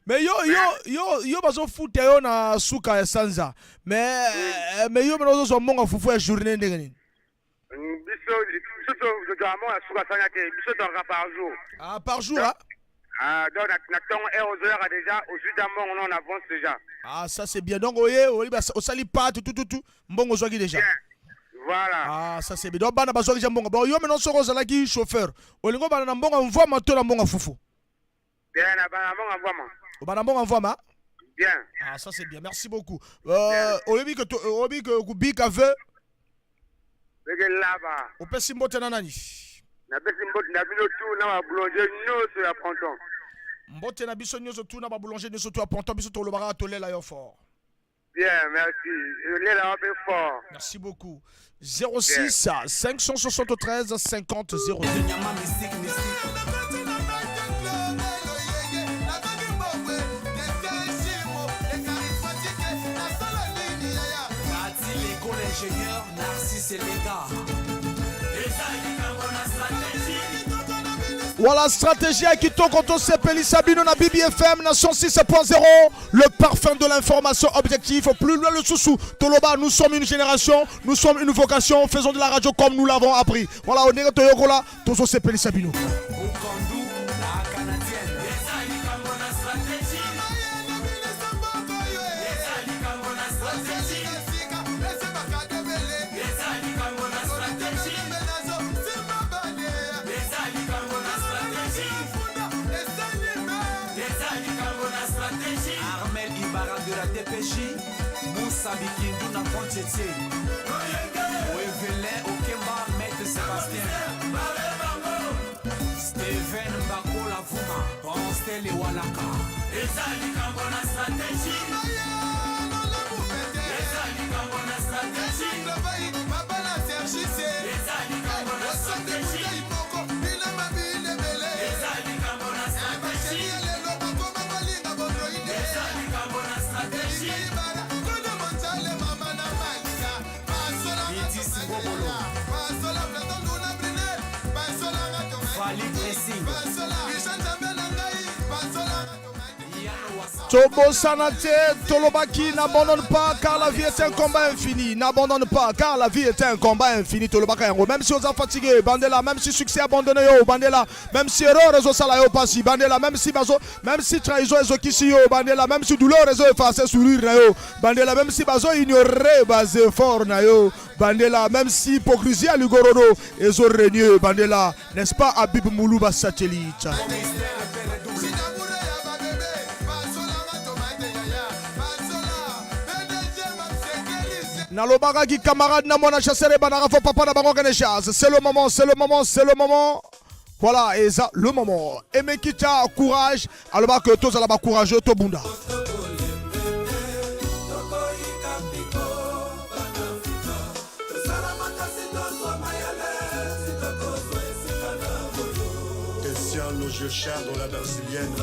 S2: Mais yo yo yo yo bazofuta yo na suka ya sanza, mais yo mena ozozwa mbongo ya fufu ya journée ndenge nini?
S9: Biso tozwaka mbongo ya suka sanza te, biso tozwaka par jour.
S2: Ah, par jour, ah.
S9: Ah, donc na ntongo heure ozoyaka déjà ozwi da mbongo no en avance déjà.
S2: Ah, ça c'est bien. Donc oye oyebi osali pâte tout tout tout, mbongo ozwaki déjà.
S9: Voilà.
S2: Ah, ça c'est bien. Donc bana bazwaki déjà mbongo. Bon, yo maintenant soki ozalaki chauffeur, olingi obanda na mbongo ya mvwama to na mbongo ya fufu?
S9: Bien, na bana mbongo mvwama.
S2: Obanda mbongo ya mvwama.
S9: Bien.
S2: Ah, ça c'est bien, merci beaucoup. Oyebi ke oyebi ke kubika ve.
S9: Eke laba.
S2: Opesi mbote na nani?
S9: Napesi mbote na bino tu na baboulanger nyonso ya Ponton.
S2: Mbote na biso nyonso tu na baboulanger nyonso tu ya Ponton. Biso tolobaka tolela yo fort.
S9: Bien, merci, lela mpe fort.
S2: Merci beaucoup. 06 573 50 02.
S13: Nyama mystique mystique. Kati l'école ingénieur Narcisse Elenga eza likambo na stratégie.
S2: Voilà, stratégie ya kitoko, tosepelisa bino na BBFM na 106.0, le parfum de l'information objectif. Plus loin le sous-sous. Toloba, nous sommes une génération, nous sommes une vocation, faisons de la radio comme nous l'avons appris. Voilà, on est toyokola, tosepelisa bino.
S13: Okandu la canadienne eza likambo na stratégie, eza likambo na stratégie, eza likambo na stratégie, eza likambo na stratégie, eza likambo na stratégie. Armel Ibarra de la DPJ, Moussa Bikindu na Pontietie, Oevelin Okemba, Maître Sébastien Steven Bakola Vuma, Constel Ewalaka eza likambo na stratégie, eza likambo na stratégie, eza likambo na stratégie, eza likambo na stratégie, eza likambo na stratégie. Idis Bobolo, Fali Pressing, Yano Wasa.
S2: Tobosana te, tolobaki, n'abandonne pas car la vie est un combat infini. N'abandonne pas car la vie est un combat infini. Tolobaka yango. Même si oza fatigué, bandela, même si succès abandonné yo, bandela, même si erreur ezosala yo pasi, bandela, même si bazo, même si trahison ezokisi yo, bandela, même si douleur ezo effacer sourire na yo, bandela, même si bazo ignorer bas effort na yo, bandela, même si hypocrisie ya ligorodo ezo régner, bandela, n'est-ce pas Habib Moulouba satellite? Nalobaka ki camarade na mwana chasseur ebandaka fo papa na bango akende chasse. C'est le moment, c'est le moment, c'est le moment. Voilà, eza le moment. Emekita, courage. Alobaka que tozala ba courageux tobunda.
S4: Tessiano Gilchard dans la brésilienne.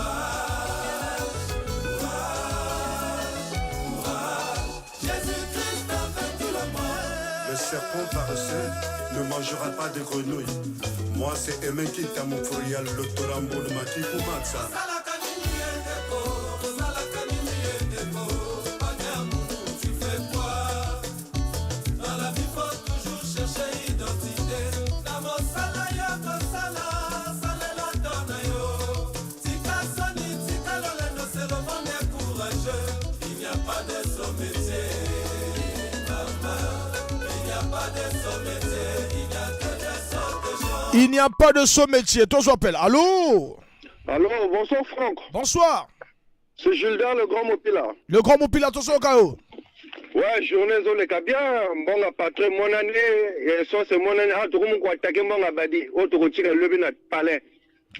S4: Le serpent paresseux ne mangera pas de grenouilles. Moi, c'est Emekita Mufurial, le Toramboul Makiku Matsa.
S2: Il n'y a pas de sot métier. Tous appelle. Allô?
S10: Allô, bonsoir Franck.
S2: Bonsoir.
S10: C'est Gilda, le grand Mopila.
S2: Le grand Mopila, tous au KO.
S10: Ouais, journée ezoleka bien, mbonga patron monani, essence monani, ah tokomi ko attaquer mbonga badi, oyo tokotika lobi na palais.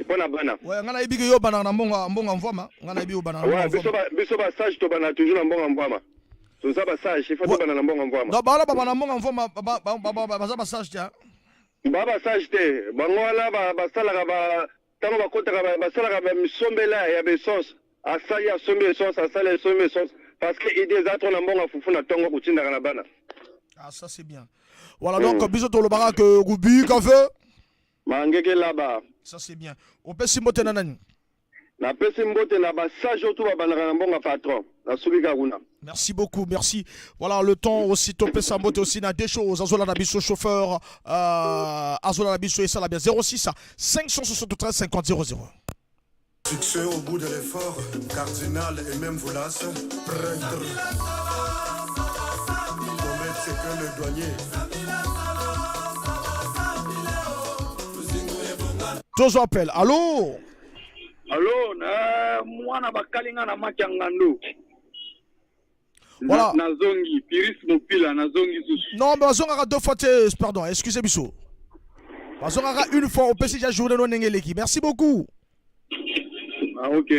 S10: Mpo na bana.
S2: Ouais, nga nayebi ke yo obandaka na mbongo mbongo mvwama, nga nayebi obandaka na
S10: Ouais,
S2: mbongo
S10: biso
S2: mvwama.
S10: ba biso ba sage tobanda toujours na mbongo mvwama. Toza ba sage, il faut tobanda na mbongo mvwama.
S2: Donc bawana babanda na mbongo mvwama ba ba ba ba baza ba sage te. Hein?
S10: Ba ba sage te, bango wana ba basalaka ba tango bakotaka ba basalaka ba misombela ya ba essence, asali asombi essence, asali asombi essence parce que idée eza trop na mbongo ya fufu na tongo kotindaka na bana.
S2: Ah ça c'est bien. Voilà donc biso tolobaka que Rubi café.
S10: Mangeke laba.
S2: Ça c'est bien. Opesi mbote na nani?
S10: Napesi mbote na ba sage oyo tout babandaka na mbongo ya patron. Nasuki kaka kuna.
S2: Merci beaucoup, merci. Voilà le temps aussi topesa mbote aussi na deux choses. Azola na biso chauffeur, Azola na biso et ça la bien 06 573 50 00.
S4: Succès au bout de l'effort, cardinal et même Voulas, prêtre. Comète, c'est que le douanier.
S2: Tozo appel. Allô?
S12: Allô, na mwana bakalinga na maki ya ngando.
S2: Voilà.
S12: Na nazongi Piris Mopila nazongi susu.
S2: Non, mais bazongaka deux fois te, pardon, excusez biso. Bazongaka une fois opesi ja journée no ndenge eleki. Merci beaucoup.
S12: Ah OK.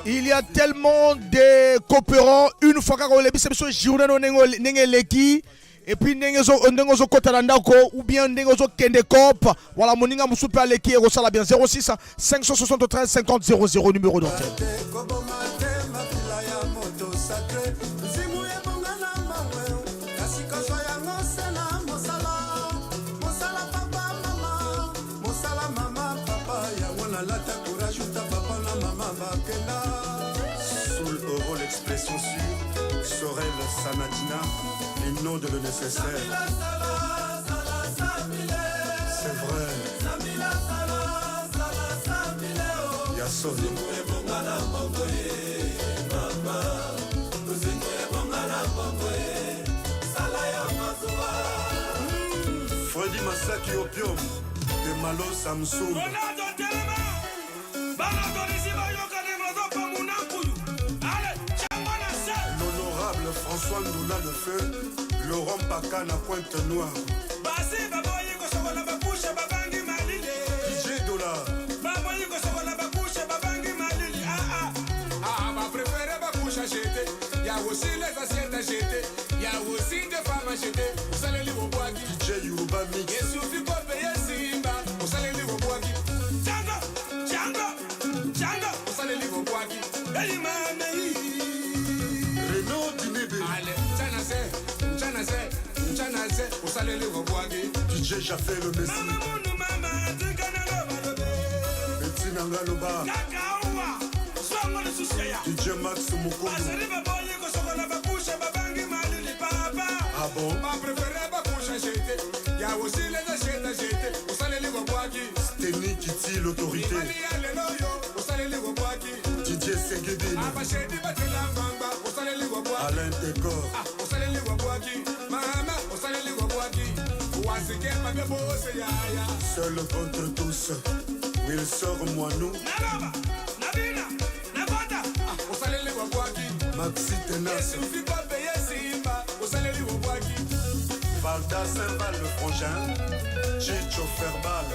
S2: Il y a tellement de coopérants une fois kaka olebisa biso journée no ndenge ndenge eleki et puis ndenge ozo ndenge ozokota na ndako ou bien ndenge ozokende coop, voilà moninga mosusu mpe aleki ekosala bien. 06 573 50 00 numéro d'antenne.
S4: Soul Euro, l'expression sûre, Sorel Sanadina, les noms de le nécessaire. C'est vrai. Yasoli. Freddy Masaki Opium de Malo Samsung.
S5: Ronaldo telema bana Tunisie bayoka ndenge nazopamuna nkuyu ale tiango na se.
S4: L'honorable François Ndoula le feu, Laurent Paka na Pointe Noire.
S5: Basi baboyi kosokola bakushe babangi malili.
S4: DJ Dollar.
S5: Baboyi kosokola bakushe babangi malili. Ah ah.
S16: Ah, ba préféré bakushe acheter. Y a aussi les assiettes achetées. Y a aussi des femmes achetées. Osaleli bobwaki.
S4: DJ Yoruba Mix.
S16: Esufi kope ye simba. Osaleli bobwaki.
S5: Django, Django, Django.
S16: Osaleli bobwaki.
S5: Hey mama yi.
S4: Renaud Dinebe.
S16: Allez, tchana se, tchana se, tchana se. Osaleli bobwaki.
S4: DJ
S15: Roger Jaffé le Messi. Betty Nangaloba.
S5: Kaka awa zwango lisusu yaya.
S15: DJ Max Mukundu.
S5: Bazali baboyi kosokola bakushe babangi malili papa.
S15: Ah bon?
S16: Baprefere bakusha jete ya aussi les acheta jete osaleli kobwaki.
S15: Steny Kitty l'autorité.
S16: Mibali ya lelo oyo osaleli kobwaki.
S15: Didier Segedini.
S16: Abashedi batela mbamba osaleli kobwaki.
S15: Alain Decor.
S16: Ah, osaleli kobwaki mama osaleli kobwaki wasike mabe bose yaya.
S15: Seul contre tous. Wilsor Moinou.
S5: Naloba nabina nakota.
S16: Ah, osaleli kobwaki.
S15: Maxi Tenas.
S16: Esufi kope yesimba osaleli kobwaki.
S15: Valda Saint-Val le frangin. Chicho Ferbal.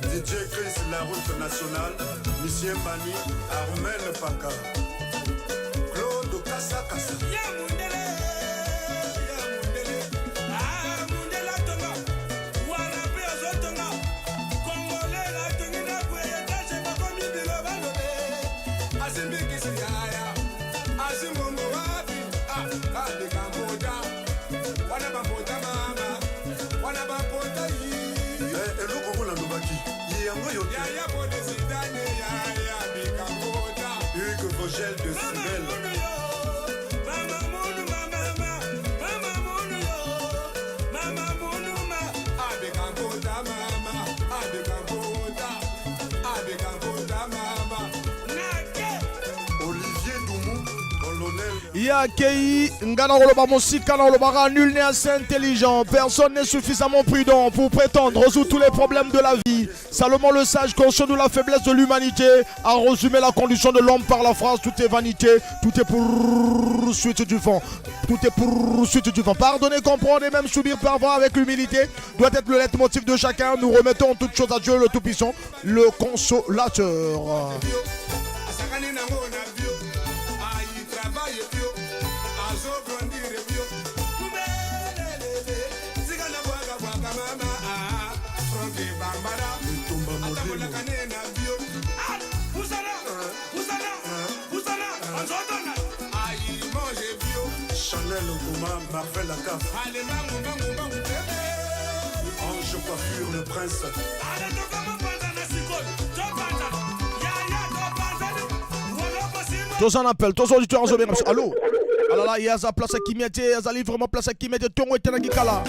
S15: DJ Chris la route nationale. Lucien Bani. Armel Paka. Claude Kassa Kassa.
S5: Ya mundele ya mundele ah mundele atonga wana mpe azotonga kongole atongi ndako ya etage bakomi biloba lobe.
S16: Asimbikisi yaya asimbongo wapi. Ah, abika mbota wana bambota mama wana bambota yi.
S15: Eh, eloko ngo nalobaki yango yo te.
S16: Yaya bodesidane yaya bika mbota.
S15: Hugues Vogel de Sibel.
S5: Mama munu mama mama munu yo mama munu ma.
S16: Abika mbota mama abika mbota abika mbota mama.
S5: Nake.
S15: Olivier Doumou, colonel.
S2: Yakei Ngana Roloba Mosika na Rolobara, nul n'est assez intelligent, personne n'est suffisamment prudent pour prétendre résoudre tous les problèmes de la vie. Salomon le sage, conscient de la faiblesse de l'humanité, a résumé la condition de l'homme par la phrase: tout est vanité, tout est poursuite du vent. Tout est poursuite du vent. Pardonner, comprendre et même subir parfois avec humilité doit être le leitmotiv de chacun. Nous remettons toutes choses à Dieu, le Tout-Puissant, le Consolateur.
S16: Asakani nango na bio ayi travaille bio azograndire bio mbelelele tika na bwaka bwaka mama ah Franki Bambara atambolaka ne na bio.
S5: Ah, pusana pusana pusana anzotona.
S16: Ayi mange bio.
S15: Chanel Goma, Marvel Lacaf.
S16: Ale mangu mangu mangu bebe.
S15: Ange Coiffure, le prince.
S5: Ale tokoma panzana sikoyo topanzana yaya topanzani wolopo sima.
S2: Tous en appel, tous auditeurs en zombie. Allô? Ah là là, il y a sa place à Kimiete, il y a sa vraiment place à Kimiete, Tongo et Kala.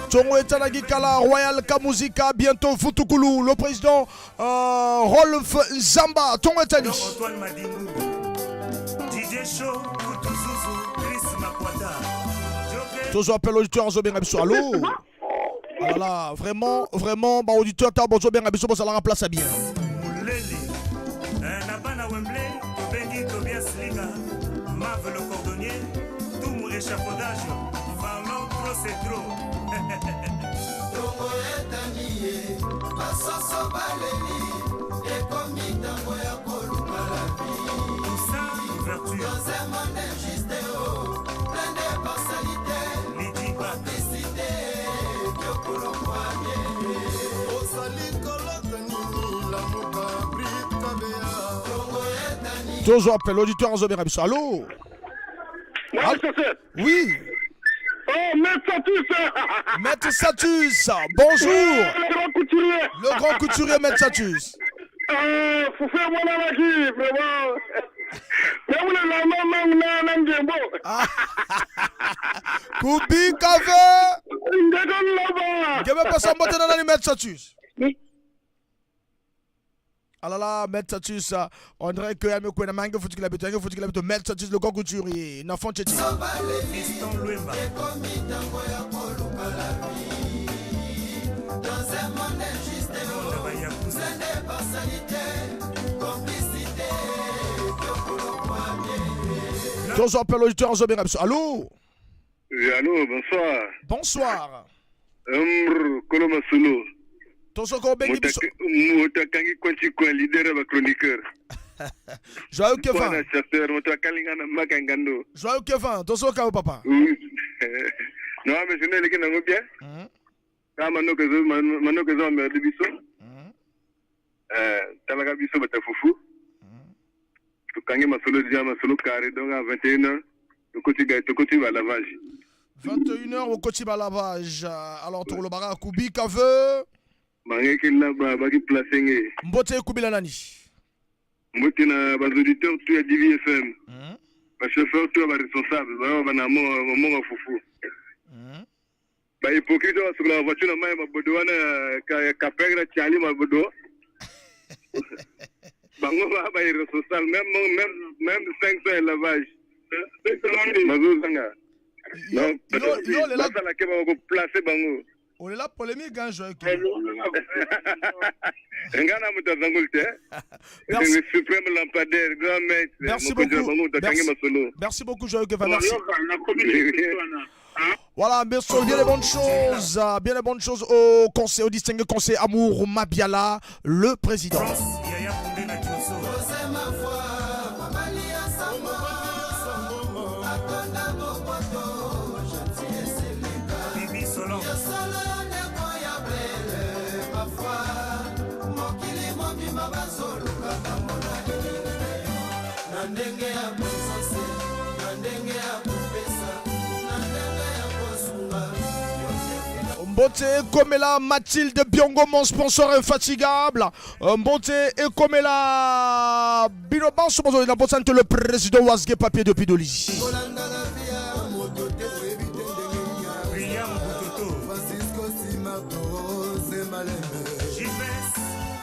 S2: Tongo et Kala, Royal Kamuzika, bientôt Futukulu, le président Rolf Zamba, Tongo et
S8: Antoine Madingou, DJ Show, Kutuzuzu, Chris Makwata.
S2: Tous appel auditeur en zombie, allô? Ah là là, vraiment, vraiment, bah auditeur, t'as bon zombie, ça la remplace à bien.
S8: Mulele, na bana Wembley, tobengi Tobias Liga, Mave le cordonnier, Tumu échafaudage, Valon trop c'est trop.
S14: Tongo etani ye basoso baleli ekomi ntango ya koluka la vie. Dans un monde injuste, oh, plein de partialité, complicité, tokolongwa bien.
S15: Ozali kolata nini lamuka brikabea.
S14: Tongo etani.
S2: Tous appel auditeur en zombie, allô? Oui.
S9: Oh, Maître Satus.
S2: Maître Satus, bonjour.
S9: Le grand couturier.
S2: Le grand couturier Maître Satus.
S9: Faut faire mon alaki, vraiment.
S2: Kubi Kave. Ngebe pesa mbote na nani Maître Satus? Ah là là, Maître Satus, on dirait que Yame Kwena Mange Foutu qu'il habite, Mange Foutu qu'il habite, Maître Satus, le grand couturier, Nafon Tchétchi.
S8: Fiston Luemba.
S14: Ekomi ntango ya koluka la vie. Dans un monde injuste, oh, plein de partialité, complicité, tokolongwa bien.
S2: Tous appel auditeur en zombie, allô?
S9: Oui, allô, bonsoir.
S2: Bonsoir.
S9: Kolo Masolo.
S2: Tosoko obengi biso.
S9: Moto akangi kwanti kwa leader ya bachroniqueur.
S2: Joyeux Kevin.
S9: Mwana chasseur, moto akalinga na maka ngando.
S2: Joyeux Kevin, tosoka yo papa.
S9: Non, mais je n'ai nango bien. Kaka manoko ezo amerde biso. Talaka biso bato fufu. Tokangi masolo déjà masolo carré donc à 21h tokoti gai tokoti ba lavage.
S2: 21h okoti balavage. Alors tokolobaka kubika ve.
S9: Bangeki laba baki place nge.
S2: Mbote ekubila nani?
S9: Mbote na ba auditeurs tout ya DVFM. Ba chauffeurs tout ya ba responsable ba ba na monga fufu. Ba hypocrite oyo basukolaka voiture na mai ya mabodo wana ya kapere na Charlie mabodo. Bango ba ba irresponsable même même même 500 ya lavage. Bazozanga. Donc basala ke ba ko placer bango.
S2: Olela polémique hein, Joël.
S9: Nga na moto azangoli te.
S2: Merci.
S9: Le suprême lampadaire, grand maître.
S2: Merci
S9: mokonzi na
S2: beaucoup.
S9: bango moto akangi
S2: Merci.
S9: masolo.
S2: Merci beaucoup, Joël Keva. Merci. Voilà, bien sûr, bien les bonnes choses, bien les bonnes choses au conseil, au distingué conseil Amour Mabiala, le président.
S8: Bibi Solon.
S14: Na ndenge ya présence, na ndenge ya kopesa, na ndenge ya kosunga.
S2: Mbote Komela Mathilde Biongo, mon sponsor infatigable. Mbote Komela Bino Banso, bonjour, il a le président Wasge Papier depuis Dolisie.
S8: Brian Butoto.
S15: Francisco Simato, Malembe.
S8: Gilbert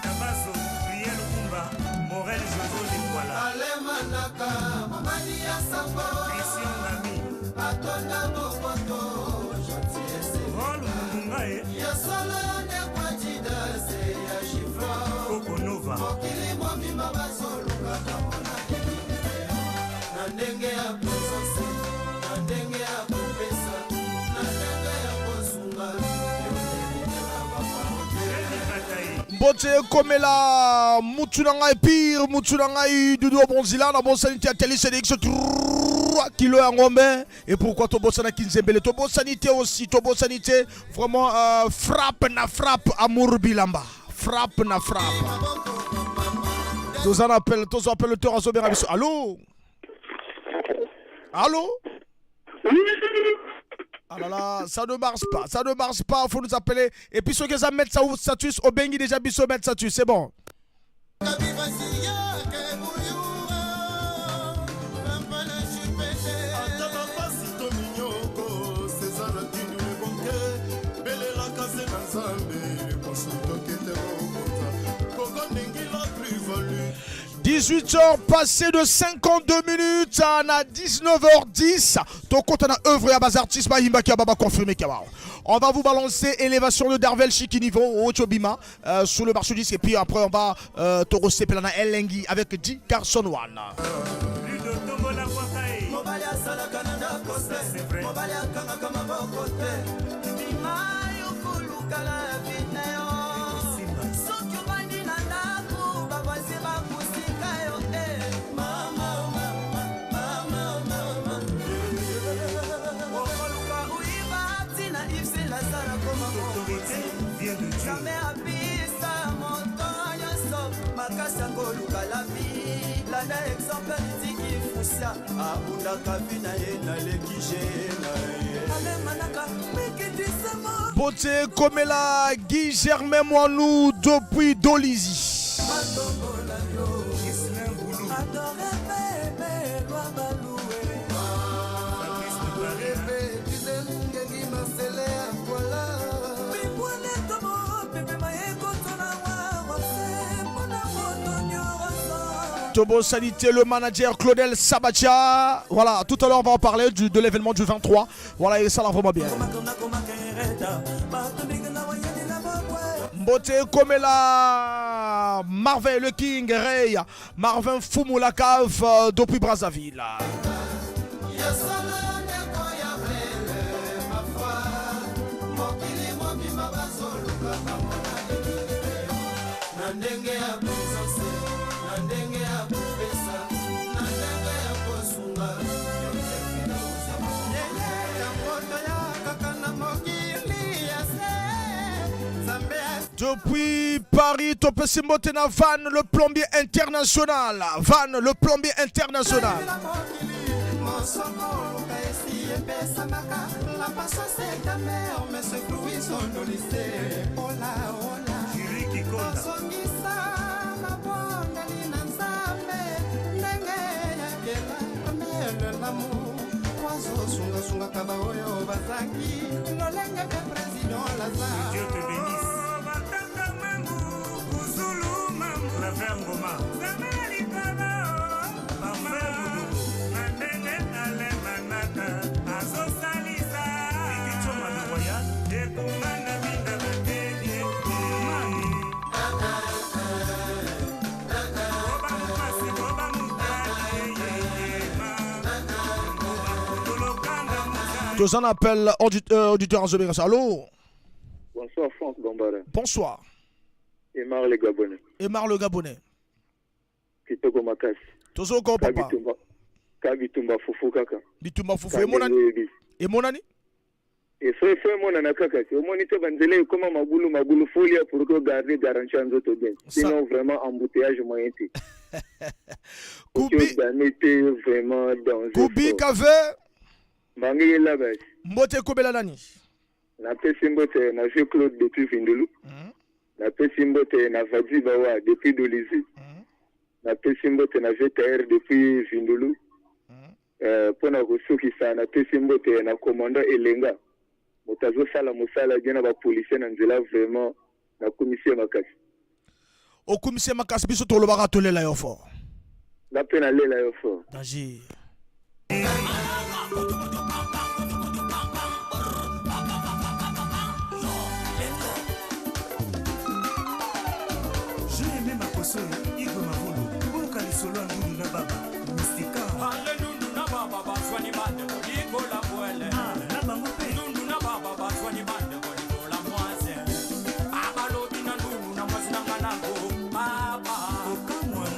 S8: Tabazo, Briel Kumba, Morel Jojo Likwala.
S14: Alemanaka mobali ya sango.
S8: Christian Ngami.
S14: Atonda boboto gentil.
S8: Rol Mumunga e.
S14: Ya solo ndeko Adidase ya chiffre.
S8: Koko Nova.
S14: Mokili mobimba bazoluka bamona na ndenge ya présence, na ndenge ya kopesa, na ndenge ya kosunga.
S2: Mbote Komela mutu na ngai pire mutu na ngai Doudou Bonzila na bosani te ateli CDX 3 kilo ya ngombe. Et pourquoi tobosanaki nzembele, tobosani te aussi, tobosani te vraiment, frappe na frappe, Amour Bilamba, frappe na frappe. Toza na appel, tozo appel le azobenga biso. Allô, allô? Ah là là, ça ne marche pas, ça ne marche pas, faut nous appeler. Et puis ceux qui ça mettre ça status, obengi déjà biso mettre status, c'est bon.
S15: Ata bapasi to minyoko, César Atindi lebonke, belelaka se na Nzambe, réponse tokete mokonza koko ndenge la plus-value.
S2: 18h passé de 52 minutes à 19h10. Tokota na œuvre ya bas artiste Bahimba qui a baba confirmé Kaba. On va vous balancer élévation de Darvel Chikinivo au Chobima sur le marché du disque et puis après on va Toro Sepelana Elengi avec D Carson One.
S14: Mobali asalaka na ndako te, mobali akangaka maboko te. Bima yokoluka la vie na yo. Soki obandi na ndako, bavoisin bakusika yo eh. Mama, mama, mama, mama. Okoluka oyiba ntina Yves Lazare akoma mokonzi. Nzambe apesa moto nyonso makasi akoluka la vie. Landa exemple litiki fusia abundaka vi na ye naleki je na ye alemanaka mikitisemo.
S2: Bote Komela Guy Germain Moinou depuis Dolisie.
S14: Matombola yo adore pepe lwa balue. Bibwele tomo pepe mayekotona wawa se mpona moto nyonso.
S2: Tobo Sanité, le manager Claudel Sabatia. Voilà, tout à l'heure on va en parler de l'événement du 23. Voilà, et ça va vraiment bien. Mbote Komela, Marvin le King, Ray, Marvin Fumu la cave depuis Brazzaville.
S14: Ya solo ndeko ya blele mafwa, mokili mobimba bazoluka bamona na ndenge ya présence, na ndenge ya kopesa, na ndenge ya kosunga. Moto ya kaka na mokili ya se Nzambe.
S2: Depuis Paris, Topesi Mbote na Van, le plombier international. Van, le plombier international.
S14: Mokili. Bolingo soko oluka esi epesamaka. La passion, c'est amer, mais ce fruit sont dolise. Ola ola, tozongisa mabondeli na Nzambe ndenge yakela mele l'amour azosungasungaka baoyo bazangi lolenge mpe président Lazare.
S8: Dieu te bénisse. Batata mangu, Kuzulu mambu. Claver Ngoma. Nzambe ya likolo. Parfait Mudugu. Na ndenge alemanaka, azosalisa. Vicky Choma le Royal. Ekunga na binda bateli. Mami. Koba mopasi, koba motali, ye, ye, ma. Koba kotolokanga mozali.
S2: Toza na appel auditeur azobengasa. Allo?
S17: Bonsoir Franck Gambara.
S2: Bonsoir.
S17: Emar le Gabonais.
S2: Emar le Gabonais.
S17: Kitoko makasi.
S2: Tozoka papa.
S17: Kabitumba. Kabitumba fufu kaka.
S2: Bitumba fufu
S17: Kandenge
S2: emonani.
S17: oyebi.
S2: Emonani.
S17: Efo efo emonana kaka te. Omoni te banzela ekoma mabulu mabulu folia pour que garder garantie ya nzoto bien. Sinon vraiment embouteillage moyen te.
S2: Kubi
S17: ogane te vraiment danger.
S2: Kubi
S17: fort.
S2: Kave.
S17: Mbangeli labasi.
S2: Mbote ekobela nani?
S17: Napesi mbote na vieux Claude depuis Vindulu. Napesi mbote na Vadi Bawa depuis Dolizi. Napesi mbote na vieux Taher depuis Vindulu. Mpona kosukisa, napesi mbote na commandant Elenga, moto azosala mosala bien na bapolicier na nzela. Vraiment nakumisi ye makasi.
S2: Okumisi ye makasi, biso tolobaka tolela yo fort.
S17: Nga mpe nalela yo fort.
S2: Danger.
S8: Je aimé makoso Igwe Mavolo boyoka lisolo ya ndundu na baba mistika.
S6: Ale ndundu na baba bazwani bandeko likola bwele.
S8: Ah, na bango mpe.
S6: Ndundu na baba bazwani bandeko likola mwase abalobi na ndundu na mwasi na nga nango baba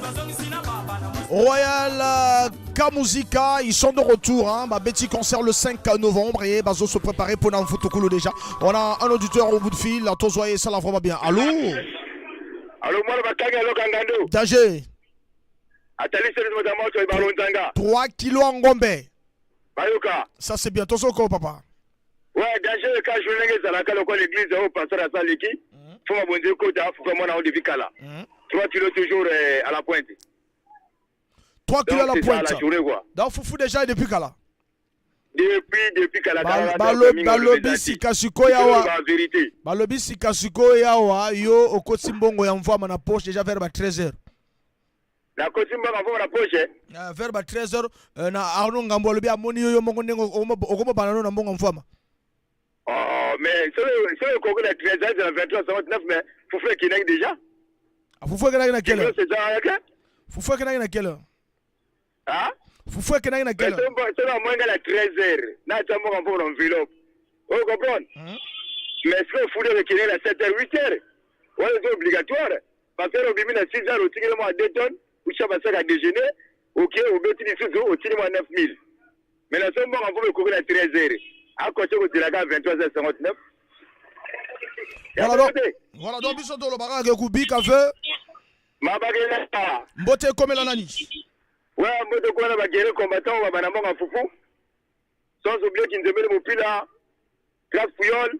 S6: bazongisi na baba na mwasi.
S2: Royal Kamuzika, ils sont de retour. Hein. Bah, petit concert le 5 novembre et bazo se préparer pour Namfoutoukulu déjà. On a un auditeur au bout de fil. Tozoye, ça la vraiment bien. Allô?
S9: Alo mwana bakangi aloka ngando.
S2: Danger.
S9: Atali service moto moto ebalonzanga.
S2: 3 kilos en gombe.
S9: Bayoka.
S2: Ça c'est bien. Tozoko papa.
S9: Ouais, danger ka jour ndenge ezalaka lokola l'église oyo pasteur asaliki. Fo mabonzi ekota afuka mwana oyo depuis kala. 3 kilos toujours à la pointe.
S2: 3 kilos à la
S9: Donc, c'est ça,
S2: pointe.
S9: la journée, quoi.
S2: Donc Foufou déjà depuis kala.
S9: Depuis kala kala.
S2: Balobi sika sikoyo awa.
S9: La vérité.
S2: Balobi sika sikoyo awa yo okoti mbongo ya mvwama na poche déjà vers ba 13h.
S9: Nakoti mbongo mpo na poche.
S2: Vers ba 13h na Arnaud Ngambo alobi amoni yo yo moko ndenge okomobana no na mbongo ya mvwama.
S9: Oh, mais soki ekoki na 13 heures na 23 59, mais fufu ekendaki déjà.
S2: Ah, fufu ekendaki na quelle heure?
S9: C'est ça.
S2: Fufu ekendaki na quelle heure?
S9: Ah?
S2: Fufu ekendaki na quelle heure?
S9: Soki amoyenga na 13 heures natia mbongo mpo na enveloppe, oyo comprendre, mais soki ofuli ekendeki na 7 heures, 8 heures, wana eza obligatoire parce que obimi na 6 heures, otikeli mwa 2 tonnes utya basaka ya déjeuner, oke obeti lisusu otili mwa 9000, mais na so mbongo mpo ekoki na 13 heures akote kozelaka 23 heures 59.
S2: Voilà donc biso tolobaka ke kubika ve.
S9: Mabakela.
S2: Mbote ekomela nani?
S9: Ouais, mbote kona bagere combattant oyo babana mbongo ya fufu, sans oublier Kinzembele Mopila, Grâce Puyol,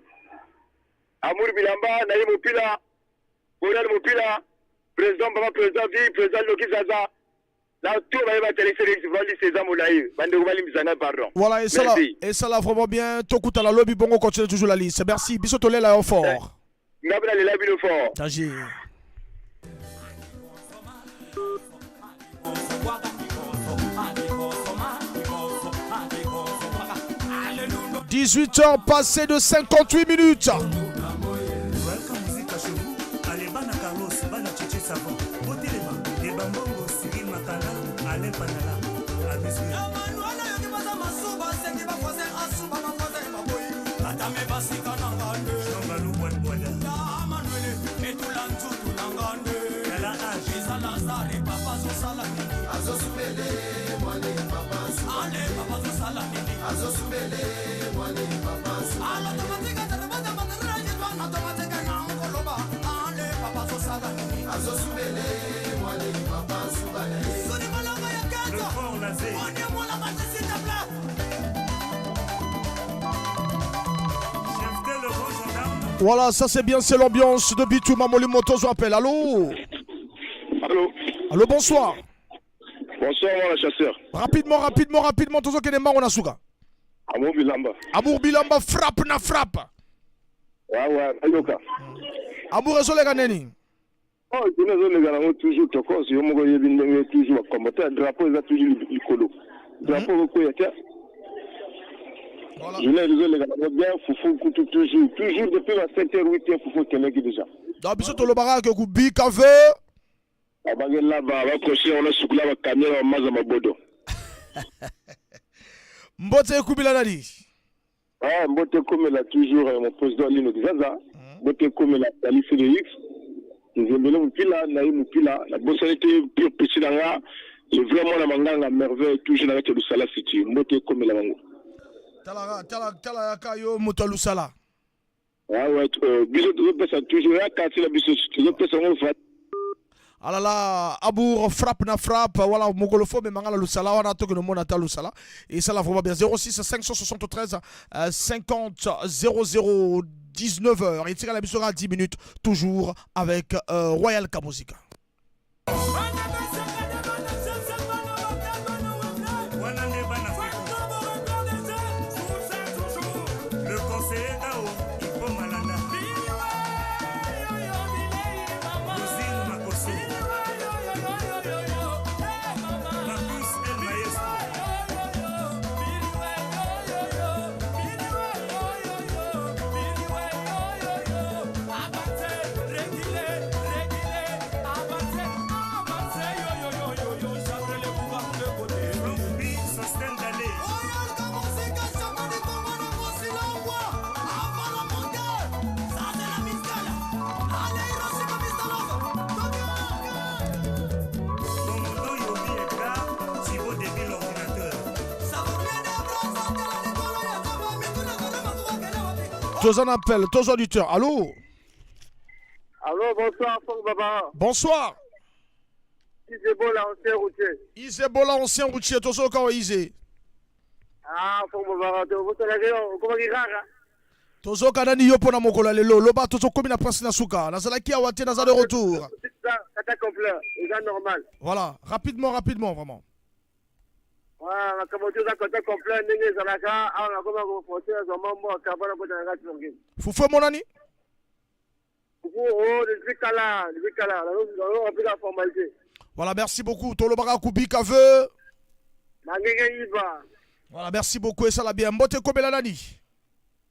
S9: Amour Bilamba Naye Mopila, Boral Mopila, président papa, président vie, président Loki Zaza na to bayeba tele valise eza molai, bandeko balimbisa ngai, pardon.
S2: Voilà, et ça là,
S9: Merci.
S2: et ça là vraiment bien. Tokuta la lobby bongo continue toujours la liste. Merci. Biso tolela yo fort.
S9: Nga mpe nalela bino fort.
S2: Danger. « 18h passées de 58 minutes.
S8: Royal Muzika chez vous, ale bana Carlos, bana Cheche Savon, botelema Debambongo, Cyril Makala, Alain Panala abisu.
S13: Yoki baza masuba sengi bavoisin asuba bavoisin baboyi atame basika na ngande.
S8: Jean Balou Bwadbwada.
S13: Ya Manuele etula nzutu na ngande.
S8: Yala age.
S13: Eza Lazare papa azosala nini?
S4: Azosubele mwane papa.
S13: Ale papa azosala nini?
S4: Azosubele mwane papa.
S13: Alotomatika terematematerajetwanatomatika na nkoloba ale papa azosala nini?
S4: Azosubele mwane papa suba na ye.
S13: Soni malongo ya
S8: Le
S13: kenzo
S8: fort Lazé.
S13: oni mola matesita.
S2: Voilà, ça c'est bien, c'est l'ambiance de Bitumba Molimo. Tozo appel. Allô?
S18: Allô?
S2: Allô, bonsoir.
S18: Bonsoir, moi, le chasseur.
S2: Rapidement, rapidement, rapidement, tozo kende mbango na suka.
S18: Amour Bilamba.
S2: Amour Bilamba frappe na frappe.
S18: Ouais, ayoka.
S2: Amour ezoleka neni?
S18: Oh, kuna ezoleka nango toujours tokos, yo moko oyebi ndenge toujours bakombata drapeau eza toujours likolo. Drapeau ekokweya te. Journée ezoleka nango bien, fufu kutu toujours, toujours depuis ba 7 h 8 h fufu ekendeki déjà.
S2: Donc biso tolobaka ke kubika ve
S18: Abake lava bakoshe wana sukula bakamera bamaza mabodo.
S2: Mbote ekubila nani?
S18: Ah, mbote ekomela toujours mon président Lino Kizaza. Mbote ekomela Tali CDX. Nzembele mopila na ye mopila nabosani te pure petit na nga le vrai mwana manganga merveille toujours na kati ya Lusala City. Mbote ekomela bango.
S2: Tala tala tala yaka yo moto ya Lusala.
S18: Ah ouais, biso tozopesa toujours ya quartier na biso tozopesa yango
S2: Ah là là, Abour frappe na frappe, voilà, mokolo fo memanga na Lusala wana toke no mona ta Lusala et ça la vraiment bien. 06 573 50 00 19h. Et tira la biso 10 minutes toujours avec Royal Kamosika.
S8: Wana nde bana le conseiller Dao Ipo Malanda Rosine Makoso Marcus El Maestro. Franck B, Sosthène Dalé. Commandant Yobi Edgar, Thibaut Déby l'ordinateur.
S2: Toza na appel, toza auditeur. Allô?
S10: Allô, bonsoir, Franck Baba.
S2: Bonsoir.
S10: Isebola, ancien routier.
S2: Isebola, ancien routier, tozo ka Ise.
S10: Ah, Franck Baba, okomaki kaka.
S2: Tozoka nani yo mpona mokolo ya lelo loba tozokomi na prince na suka nazalaki awa te, naza de retour.
S10: Kata complet, eza normal.
S2: Voilà, rapidement, rapidement, vraiment.
S10: Voilà, makambo te eza kata complet ndenge ezalaka awa nakoma koforce nazwa mwa mboka mpona kota na kati tranquille.
S2: Fufu emonani?
S10: Fufu o depuis kala, depuis kala, nazo la formalité.
S2: Voilà, merci beaucoup. Tolobaka kubika ve
S10: na ndenge iva.
S2: Voilà, merci beaucoup, esala bien. Mbote ekobela nani?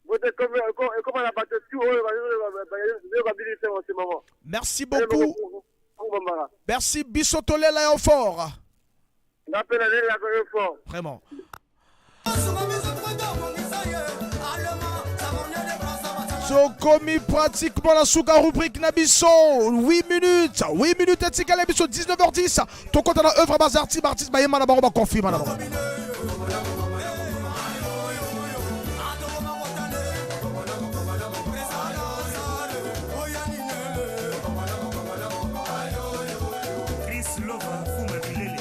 S10: Mbote ekoma na bato tu oyo bazoyoka bino te en ce moment.
S2: Merci beaucoup. Merci, biso tolela yo fort.
S10: Nga mpe nalelaka yo fort.
S2: Vraiment. Tokomi pratiquement na suka rubrique na biso. 8 minutes, 8 minutes etikala biso 19h10. Tokota na œuvre bazarti artiste bayema na bango baconfirma na bango.
S8: Chris Lova Fuma Bilele.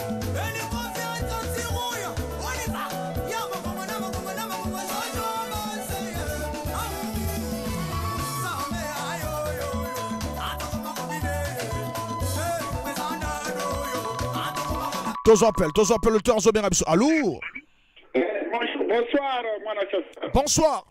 S2: Tozo appel, tozo appel, le temps azobenga biso. Allô?
S19: Bonjour, bonsoir, mon chasseur.
S2: Bonsoir.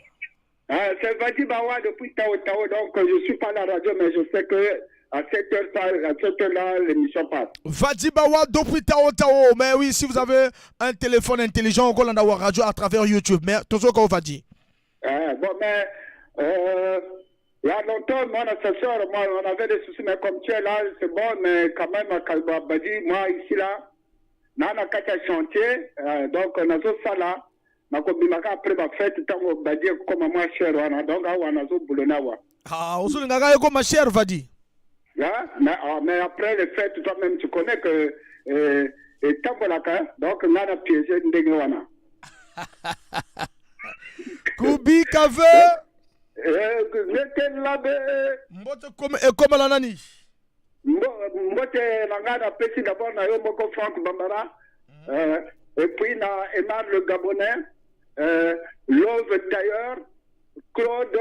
S19: C'est Vadi Bawa depuis Tao Tao, donc je suis pas à la radio, mais je sais que à 7 heures, à 7 heures là, l'émission passe.
S2: Vadi Bawa depuis Tao Tao. Mais oui, si vous avez un téléphone intelligent, on a la radio à travers YouTube. Mais toujours quand Vadi.
S19: Bon, mais il y a longtemps, mon assesseur, moi, on avait des soucis, mais comme tu es là, c'est bon, mais quand même, Badi, moi, ici, là, na kati ya chantier, donc nazosala nakobimaka après bafête ntango Badi ekokoma mwa cher wana, donc awa nazobulona awa.
S2: Ah, ozolingaka ekoma cher, Vadi.
S19: Hein? Mais, ah, mais après les fêtes, toi-même, tu connais que etambolaka, donc nga na piége ndenge wana.
S2: Kubika ve.
S19: Ngekelabe.
S2: Mbote ekomela nani?
S19: Mbote na ngai napesi d'abord na yo moko Franck Bambara, et puis na Emar le Gabonais, Love Tailleur, Claude,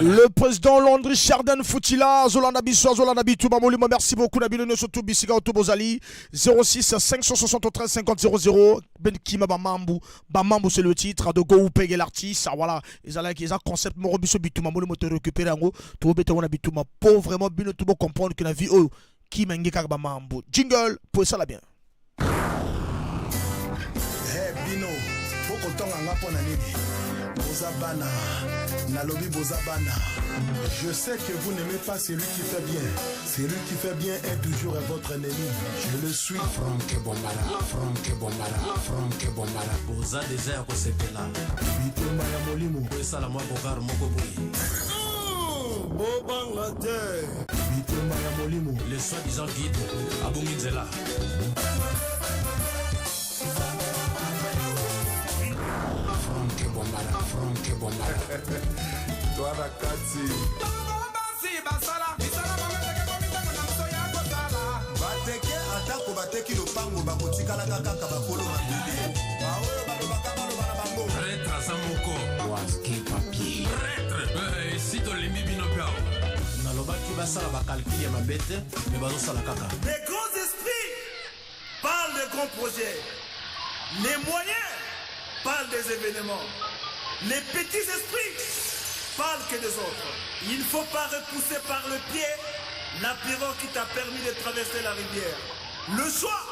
S2: Le président Landry Chardin Foutila, Zolanda Bisso, Zolanda Bitouba Molimo, merci beaucoup Nabilo surtout Bissika Otobozali, 06 573 50 00, Ben Kima Bamambu, Bamambu c'est le titre de Go Peg l'artiste, voilà, ils ont ils ont concept Moro Bisso Bitouba Molimo te récupérer en gros, tout bete wana Bitouba pour vraiment bien tout comprendre que la vie oh qui mengeka Bamambu. Jingle pour ça la bien.
S4: Hey bino, bokotonga nga mpo na nini? Boza bana, nalobi boza bana. Je sais que vous n'aimez pas celui qui fait bien. Celui qui fait bien est toujours votre ennemi. Je le suis.
S20: Franck Bombala, Franck Bombala, Franck Bombala.
S21: Boza deja ya kosepela.
S4: Bitumba ya molimo.
S21: Esala mwa bogar moko boye.
S4: Bobanga te. Bitumba ya molimo.
S21: Le soi-disant guide abongi nzela.
S20: Franck Bombala, Franck Bombala.
S16: Toi na kati.
S15: Bateke atako bateki lopango bakotikalaka kaka bakolo mabele baoyo balobaka baloba na bango.
S22: Prêtre aza moko.
S20: Waske papier.
S22: Prêtre esi tolembi bino mpe awa.
S21: Nalobaki basala bakalkile ya mabe te me bazosala kaka.
S5: Les grands esprits parlent de grands projets. Les moyens parlent des événements. Les petits esprits parlent que des autres. Il ne faut pas repousser par le pied la pirogue qui t'a permis de traverser la rivière. Le choix,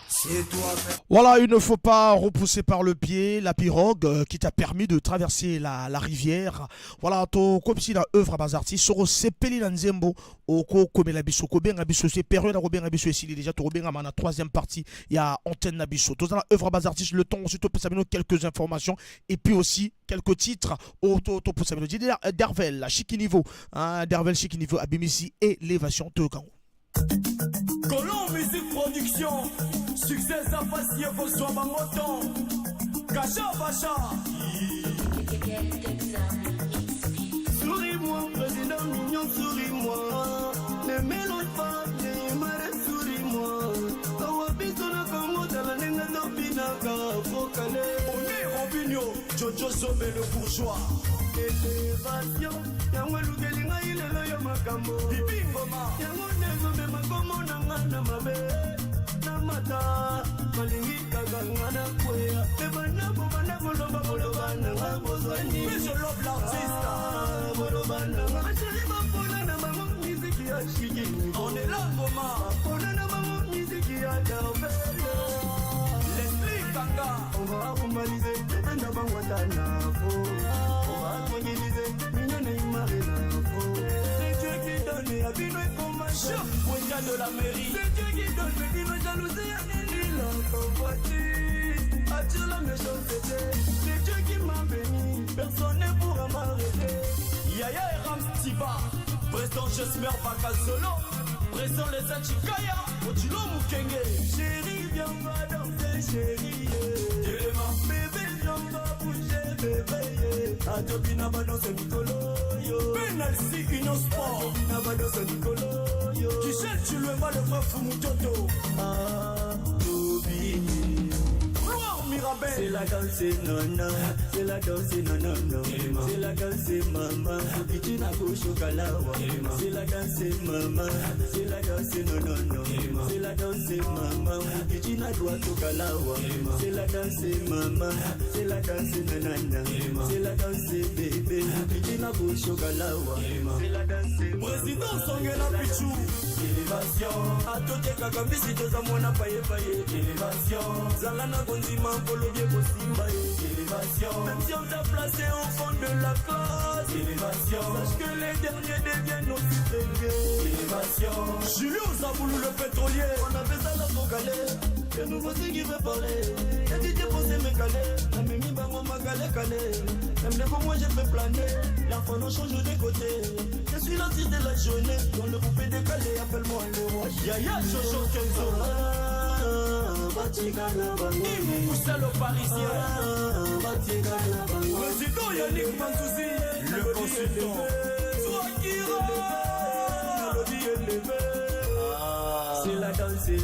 S5: c'est toi.
S2: Voilà, il ne faut pas repousser par le pied la pirogue qui t'a permis de traverser la rivière. Voilà, to comme si la œuvre à artiste soro sepeli na nzembo oko komela biso ko benga biso c'est période ko benga biso esili déjà to benga na troisième partie il y a antenne na biso. To la œuvre à artiste le temps aussi to pesa bino quelques informations et puis aussi quelques titres auto to pesa bino. Dervel Chiki Niveau, hein, Dervel Chiki Niveau abimisi élévation to kango.
S5: Colon Musique Production, succès à passer vos soins bangoton. Kacha Bacha.
S15: Souris-moi, président mignon, souris-moi. Ne mélange pas, Neymar, souris-moi. Awa biso na Congo, tala ndenge tobinaka, fokale.
S5: Oné Robinho, Jojo Sombe le bourgeois.
S15: Élévation, yango elukeli ngai lelo yo makambo.
S5: Bibi Ngoma,
S15: yango nde ezomema kombo na nga na mabe. Namata, balingi kaka nga na kweya. Me banda bobanda koloba boloba na nga bozwani.
S5: Mais je love l'artiste.
S15: Ah, boloba na nga. Bachéri bapona na bango miziki ya Chiki.
S5: On est là Ngoma.
S15: Bapona na bango miziki ya Darvel.
S5: Leslie Kanga.
S15: On va formaliser, tebenda bango ata na fo. On va tranquilliser, mignonne imare na fo. C'est Dieu qui donne, ya bino ekoma
S5: Chef Wenga de la mairie.
S15: C'est Dieu qui donne, mais bino jalousie ya nini la convoitise. Attire la méchanceté. C'est Dieu qui m'a béni, personne ne pourra m'arrêter.
S5: Yaya et Rams Tiba, président Jesmer Bakasolo, président les Achikaya, Odilo Mukenge.
S15: Chérie, viens, on va danser, chérie.
S5: Telema.
S15: Bébé, viens, on va bouger, bébé. Atopina ba danse mikolo yo.
S5: Penalty Union Sport.
S15: Atopina ba danse mikolo yo.
S5: Michel Chiluemba le vrai Fumutoto.
S15: Ah, Tobi.
S5: Gloire Mirabel.
S15: C'est la danse nana, c'est la danse nana, c'est la danse mama, Kitina kushukalawa. C'est la danse mama, c'est la danse nana, c'est la danse mama, Kitina doit kalawa. C'est la danse mama, c'est la danse nana, c'est la danse bébé, Kitina kushukalawa. C'est la danse
S5: Président Songela Pichou.
S15: Élévation, atotekaka mbisi toza mwana payepaye. Élévation, zala na kondima mpolobi ekosimba ye. Élévation, même si on t'a placé au fond de la classe. Élévation, sache que les derniers deviennent aussi premiers. Élévation,
S5: Julio Zaboulou le pétrolier.
S15: On avait ça la focale, le nouveau c'est qui veut parler. Et tu t'es posé mes calais, la mimi bango ma calé calé. Même les moi je fais planer, la foi non change de côté. Je suis l'artiste de la jeunesse, dans le coupé décalé, appelle-moi le roi.
S5: Yaya Jojo Kenzo. Yves Poussel le Parisien. Président Yannick Manzouzi, le consultant.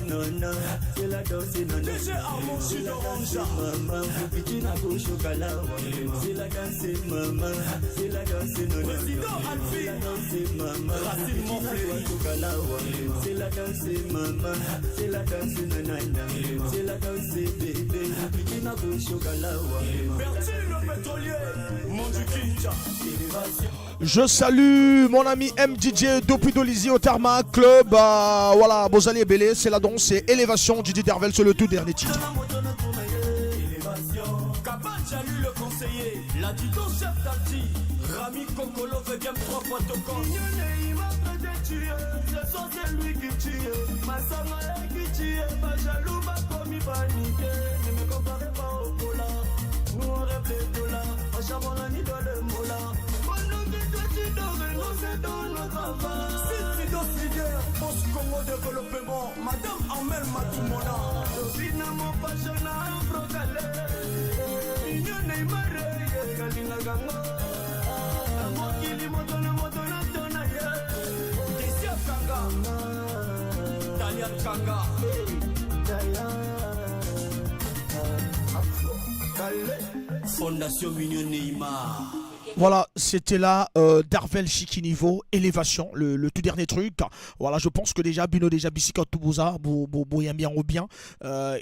S15: non non, c'est la danse non non.
S13: DJ Armand
S15: C'est la danse
S13: Chidoranja.
S15: maman, Fitina Koshokalawa. C'est la danse maman, c'est la danse non non.
S13: Président
S15: C'est la danse maman,
S13: Racine
S15: Fitina
S13: Monfleury.
S15: Koshokalawa. C'est la danse maman, c'est la danse nanana. C'est la danse bébé, Fitina Koshokalawa.
S13: Bertil le pétrolier, Mondu Kinja.
S2: Je salue mon ami MDJ depuis Dolisie au Tarma Club. Voilà, Bozali et Belé, c'est la danse, c'est Élévation. Didier Dervel, c'est le tout dernier titre.
S13: Kabanja lui le conseiller, l'adjudant chef d'Alti, Rami Kokolo veut game 3 fois Toko.
S15: Ce soir c'est lui qui tue, Masanga est qui tue, Bajalou bakomi paniqué. Ne me comparez pas au pola, nous on rêve les dollars, en charbon la nuit dans le mola. Pendant que toi tu dors, nous c'est dans notre travail.
S13: Sido Sider, Post Congo Développement, Madame Amel Matoumona.
S15: Tobina mopashona afrokale, Mignon Neymar, kalingaka ngo. Mokili moto na moto na tona ye.
S13: Desia Kanga, Dalian Kanga.
S15: Fondation Mignon Neymar.
S2: Voilà, c'était là Darvel Chikinivo, Élévation, le tout dernier truc. Voilà, je pense que déjà Bino déjà Bissika Toubouza, Bo Bo Bo bien ou bien,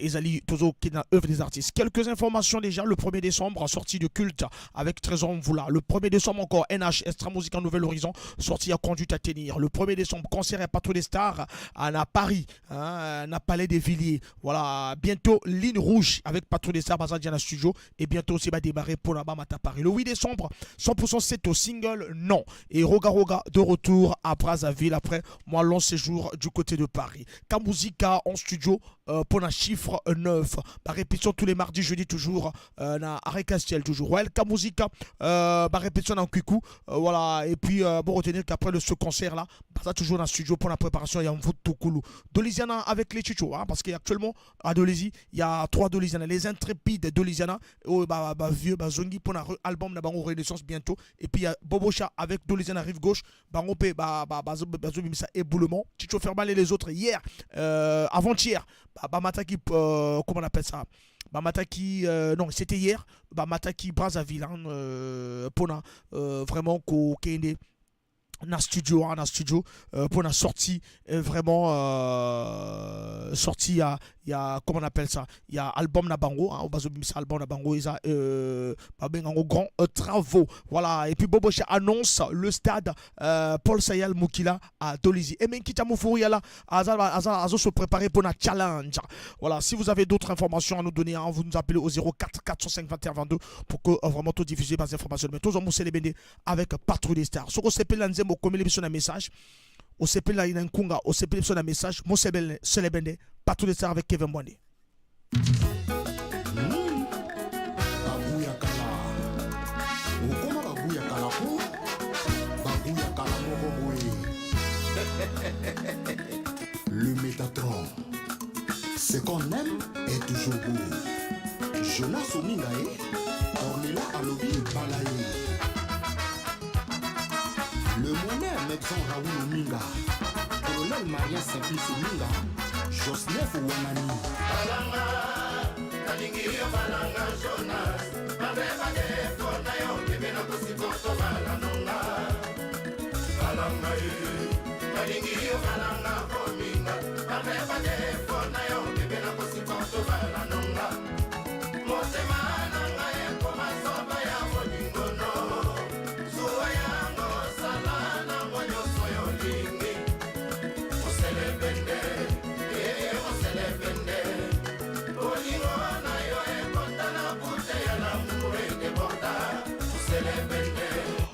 S2: Ezali Tozo qui est dans œuvre des artistes. Quelques informations déjà, le 1er décembre, sortie de culte avec Trésor Mvula. Le 1er décembre encore, NH, Extra Musica Nouvel Horizon, sortie à conduite à tenir. Le 1er décembre, concert à Patrouille des Stars à Paris, hein, à Palais des Villiers. Voilà, bientôt Ligne Rouge avec Patrouille des Stars, Bazadiana Studio, et bientôt aussi va démarrer pour la Mata Paris. Le 8 décembre, 100% c'est au single, non. Et Roga Roga de retour à Brazzaville après moi long séjour du côté de Paris. Kamuzika en studio pour un chiffre 9. Par répétition tous les mardis, jeudi toujours, na Arrêt Castiel toujours. Ouais, Kamuzika, par répétition dans Kikou. Voilà, et puis bon retenir qu'après ce concert là, bah, ça toujours dans le studio pour la préparation, il y a un vote Toukoulou. Dolisiana avec les Chichos, hein, parce qu'actuellement à Dolisie, il y a 3 Dolisiana, les intrépides Dolisiana, oh, bah, bah, vieux, bah, Zongi pour un album na bango Renaissance bientôt. Et puis il y a Bobocha avec Dolisiana rive gauche, bango pe, bah, bah, bah, bah, zo, ça éboulement. Chicho Fermal et les autres hier, avant-hier, bah, bah, Mataki, comment on appelle ça? Bah, Mataki, non, c'était hier, bah, Mataki Brazzaville, hein, Pona, vraiment, ko Kende. Na studio, hein, na studio, pour la sortie, vraiment, sortie, il y a, comment on appelle ça, il y a album na bango, hein, au bas ça, album na bango, il y a, bah, ben, en gros, grand travaux, voilà. Et puis Bobocha annonce le stade Paul Sayal Moukila à Dolisie. Et même Kita Moufouri, là, Azal, Azal, Azal se préparer pour la challenge. Voilà, si vous avez d'autres informations à nous donner, hein, vous nous appelez au 04 405 21 22 pour que vraiment tout diffuser des informations. Mais tous en Moussé les avec Patrouille des Stars. Ce qu'on s'appelle l'Anzemo, comme l'émission d'un message, au CP la Inankunga, au CP l'émission d'un message, Moussé Bende, Patrouille des Stars avec Kevin Mwande.
S20: Le Métatron, ce qu'on aime est toujours beau. Jonas Omingae, Ornella Alobi Balaye. Le monnaie Mexon Raoul Ominga, Colonel Maria Simplice Ominga, Joseph Ouanani.
S8: Balanga, nalingi yo balanga Jonas, malgré ba défaut na yo, kebe na kosikoto balanonga. Balanga ye, nalingi yo balanga Ominga, malgré ba défaut na yo, kebe na kosikoto balanonga. Motema na ngai ekoma zoba ya bolingo no. Zuwa yango sala nango nyonso yo olingi. Oselebende, eh, oselebende. Bolingo na yo ekota na bute ya l'amour edéborda. Oselebende.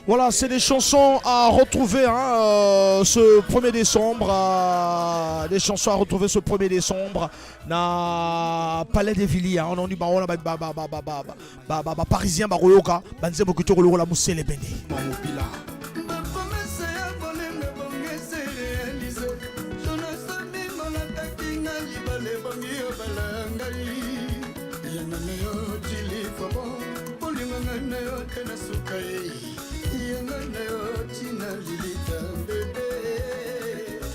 S2: Voilà, c'est des chansons à retrouver, hein, ce 1er décembre. Des chansons à retrouver ce 1er décembre na Palais des Villiers, hein. On en dit, bah, on a, bah, bah, bah, bah, bah, bah, bah, bah, bah, parisien, bah, royoka, bah, nzembo kitoko, loro la musele bende.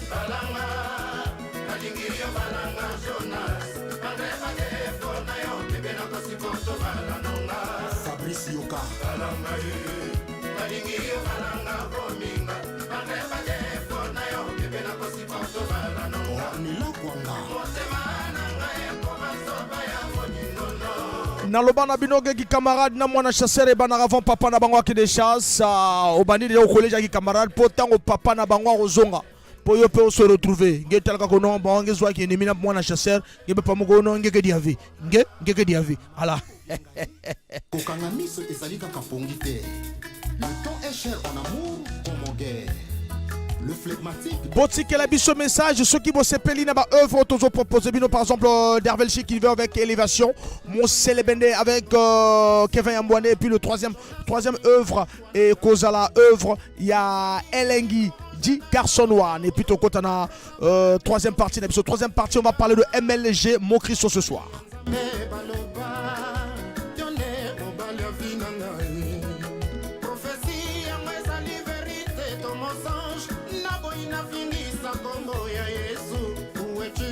S8: Balanga, nalingi yo balanga. na ngai. Nalingi yobalanga kominga malgre badefo na yo bebe nakosiporto bala nonga.
S20: Ornela Kwanga.
S8: Motema na ngai ekoma zoba ya bolingono.
S2: Naloba na bino ke camarade na mwana chasseur ebandaka avant papa na bango akende chasse. Obandi deja au yaki camarade mpo ntango papa na bango akozonga, mpo yo mpe ose retrouver nge talaka kono bango nge zwaki ennemi na mwana chasseur nge mpe pamoko ono ngeke diavi nge ngeke diavi ala.
S20: Kokanga miso ezali kaka pongi te. Le temps est cher en amour comme en guerre. Le flegmatique.
S2: Botikela biso message soki bosepeli na baœuvre oyo tozopropose bino. Par exemple, Dervel qui vient avec Élévation, Moselebende avec Kevin Yambouane, et puis le troisième œuvre et kozala œuvre ya Elengi dit Carson One. Et puis tokota troisième partie na biso. Troisième partie, on va parler de MLG Mokristo ce soir.
S8: Baloba yo nde mobali ya vie na ngai. Prophétie yango ezali vérité to mensonge? Naboyi nafingisa nkombo ya Yesu. Uetu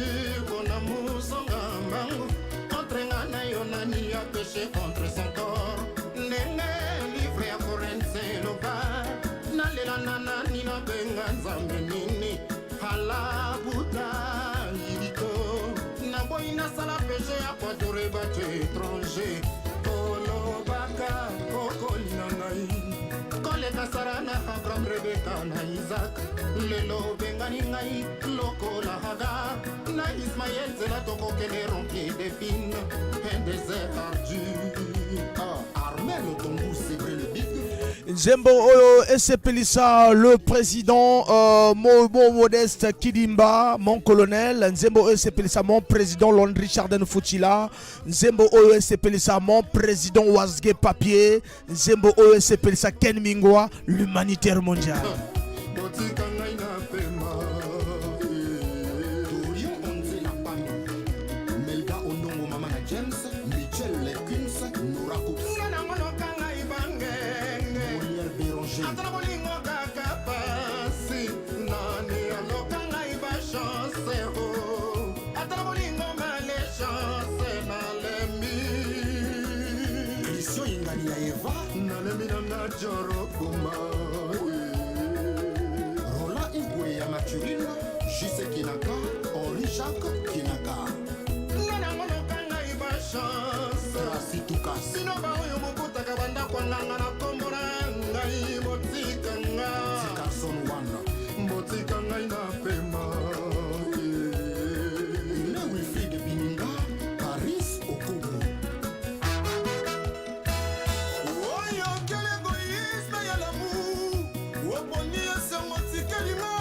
S8: mpona mosonga mbangu entre nga na yo, nani ya péché contre son corps? Ndenge livre ya Korinthe eloba, nalela na nani, nabenga Nzambe nini? Halabuta yibito, naboyi nasala péché ya koadorer bato étranger. Olobaka okoli na ngai koleka Sara na Abraham, Rebeka na Isaac. Lelo obengani ngai lokola Hagar na Ismael. Nzela tokokende rempli d'épines, un désert ardu.
S20: Ah, Armel Otongu, c'est vrai, le big.
S2: Nzembo oyo esepelisa le président Mo Modeste Kidimba, mon colonel. Nzembo oyo esepelisa mon président Landry Chardin Futila. Nzembo oyo esepelisa mon président Wazge Papier. Nzembo oyo esepelisa Ken Mingwa, l'humanitaire mondial.
S8: Botika ngai na pema.
S20: Dorion Onzela Pano, Melga Ondongo, Mama na James, Michel Lekins, Nora Coops.
S8: Nga nango loka ngai bangenge.
S20: Molière Béranger.
S8: Ata na bolingo kaka pasi. Nani aloka ngai bachance o? Ata na bolingo malchance, nalembi.
S20: Christian Ingani ya Eva.
S8: Nalembi nanga jorokuma.
S20: Roland Igwe ya Maturine, Jise Kinaka, Henri Jacques Kinaka.
S8: Nga nango loka ngai bachance.
S20: Tracy Tukas.
S8: Bino baoyo bokutaka bandako nganga na kombo na ngai, botika nga.
S20: Carson One.
S8: Botika ngai na pema.
S20: Aimé Wilfried Bininga, Paris Okobo.
S16: Oyo quel égoïsme ya l'amour! Oponi esengo, tikelinga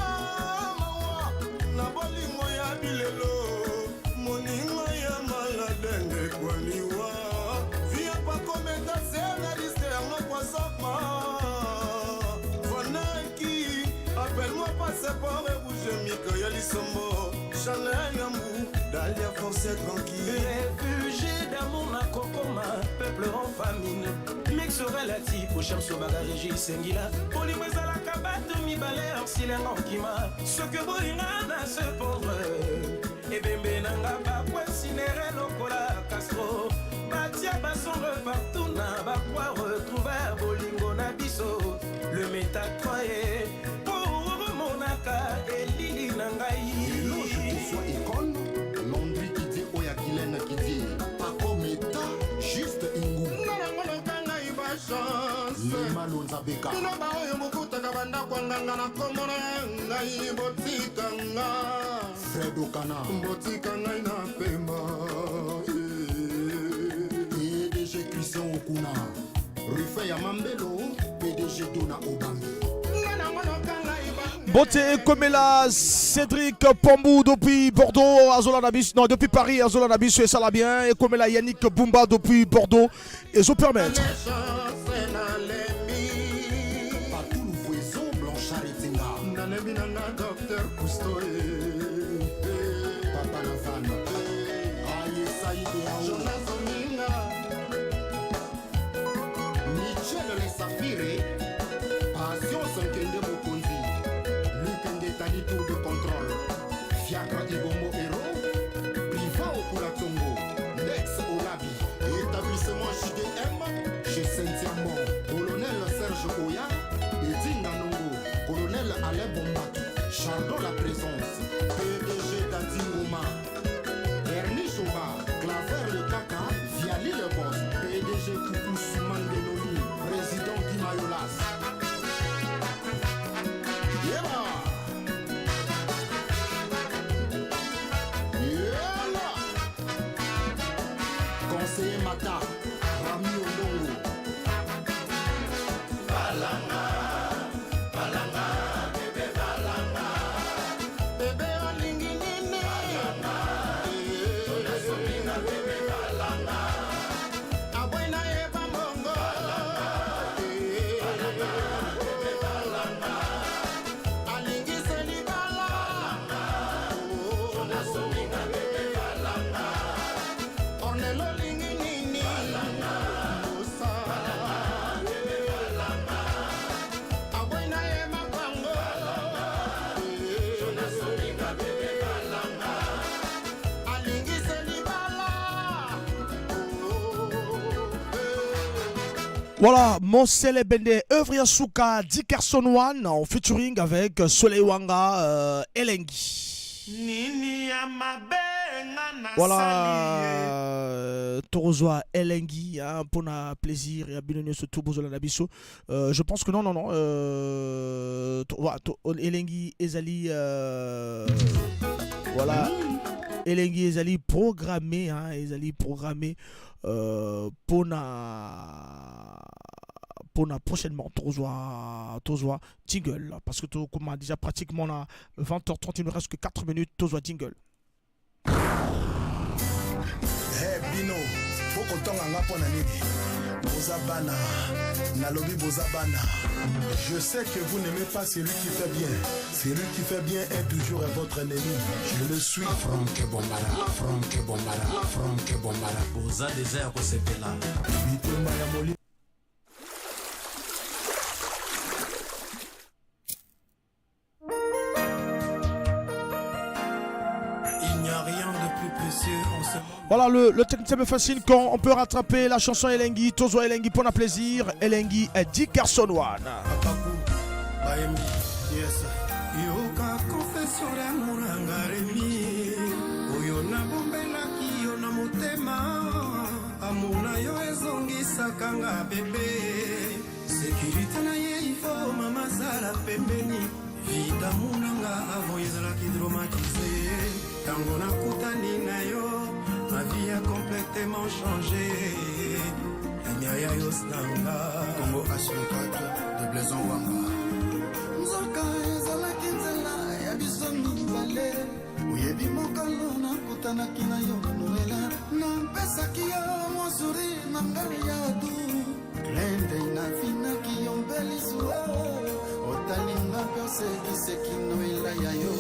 S16: mawa na bolingo ya bilelo. Moninga ya maladenge kwaliwa via pakometa se na liste yango kwasama fanaki. Appelle-moi passeport rouge, mika ya lisombo, Chanel Yambu, Dalia, force tranquille.
S3: Réfugié d'amour nakokoma peuple en famine mix relatif oshamso baga régis sengila. Bolingo ezalaka bato mibale orsilenga okima soki bolinga na se pendre ebembe nanga bakwesinere lokola Castro batia basonge partout na bakwa retrouver bolingo na biso le métatroye po omonaka elili na ngai.
S20: Éloge Koussoua École, Landry Kidie Oya Guylaine Kidie, Paco Meta, Juste Ingu.
S8: Nga nango loka ngai bachance.
S20: Lema Lonzabeka.
S8: Bino baoyo bokutaka bandako ya nganga na kombo na ngai, botika nga.
S20: Fred Okana.
S8: Botika ngai na pema.
S20: PDG Christian Okuna. Ruffin Yamambelo, PDG Dona Obangi.
S8: Nga nango loka ngai ba
S2: Mbote ekomela Cédric Pambou depuis Bordeaux, azola na biso, non, depuis Paris, azola na biso et ça bien. Ekomela Yannick Bumba depuis Bordeaux et zo permettre.
S8: Chance, nalembi.
S20: Patou Louvoiseau, Blanchard Etinga.
S8: Nalembi nanga docteur Cousteau.
S20: Papa Nazan. Aye Saïd Yao.
S8: Jonas Ominga.
S20: Michel Le Safire. Patience Nkende Mokonzi. Luc Ngetani, tour de contrôle. Fiacre Ibombo Hero. Priva Okula Tongo. Lex Olabi. Établissement JDM. Chez Saint-Amand. Serge Oya, Eddy Nganongo, Colonel Alain Bombaki, Chardon La Présence, PDG Dadi Ngoma, Bernie Choba, Claver Le Kaka, Viali Le Boss, PDG Koukou Soumangeloni, Président Guy Mayolas. Yeba! Yela! Conseiller Mata, Rami Olongo.
S3: Balanga, balanga, bébé balanga.
S20: Bébé olingi nini?
S3: Balanga, Jonas Ominga, bébé balanga.
S20: Aboyi na ye bambongo.
S3: Balanga, balanga, bébé balanga.
S20: Alingi se libala.
S3: Balanga, Jonas Ominga, bébé balanga.
S20: Ornel olingi nini?
S3: Balanga,
S20: Osa.
S3: balanga, bébé balanga.
S20: Aboyi na ye mapango.
S3: Balanga, Jonas Ominga, bébé balanga.
S20: Alingi se libala.
S2: Voilà, Monsele Bende, œuvre ya suka, Dickerson One en featuring avec Soleil Wanga, Elengi.
S8: Nini ya mabe nga nasali ye.
S2: Voilà, Torozwa Elengi, hein, pour na plaisir, et bino surtout bozola na biso. Je pense que non, non, non. Voilà, Elengi Ezali, voilà. Elengi Ezali programmé, hein, Ezali programmé pour na pour na prochainement tozwa tozwa jingle parce que to comment déjà pratiquement na 20h30 il nous reste que 4 minutes tozwa jingle.
S4: Hey, bino bokotonga nga mpo na nini boza bana nalobi boza bana. Je sais que vous n'aimez pas celui qui fait bien. Celui qui fait bien est toujours votre ennemi. Je le suis.
S1: Franck Bombala, Franck Bombala, Franck Bombala.
S21: Boza deja ya kosepela.
S4: Bitumba ya molimo.
S3: Il n'y a rien de plus précieux en ce monde.
S2: Voilà, le technicien me fascine quand on peut rattraper la chanson Elengi, Tozwa Elengi pour un plaisir. Elengi est Dickerson One.
S3: Bayembi, yes. Yoka confession d'amour nanga Remi. Oyo nabombelaki yo na motema. Amour na yo ezongisaka nga bebe. Sécurité na ye il faut mama zala pembeni. Vie d'amour nanga avant ezalaki traumatisé. Tango nakutani na yo, ma vie a complètement changé. Lamia ya yo nanga.
S1: Congo H24 de Blaison Wanga.
S11: Nzoka ezalaki nzela ya biso mibale oyebi mokolo nakutanaki na yo Noela napesaki yo mosuri na ngai ya du klende nafinaki yo mpe lisu otalinga mpe osekiseki Noela ya yo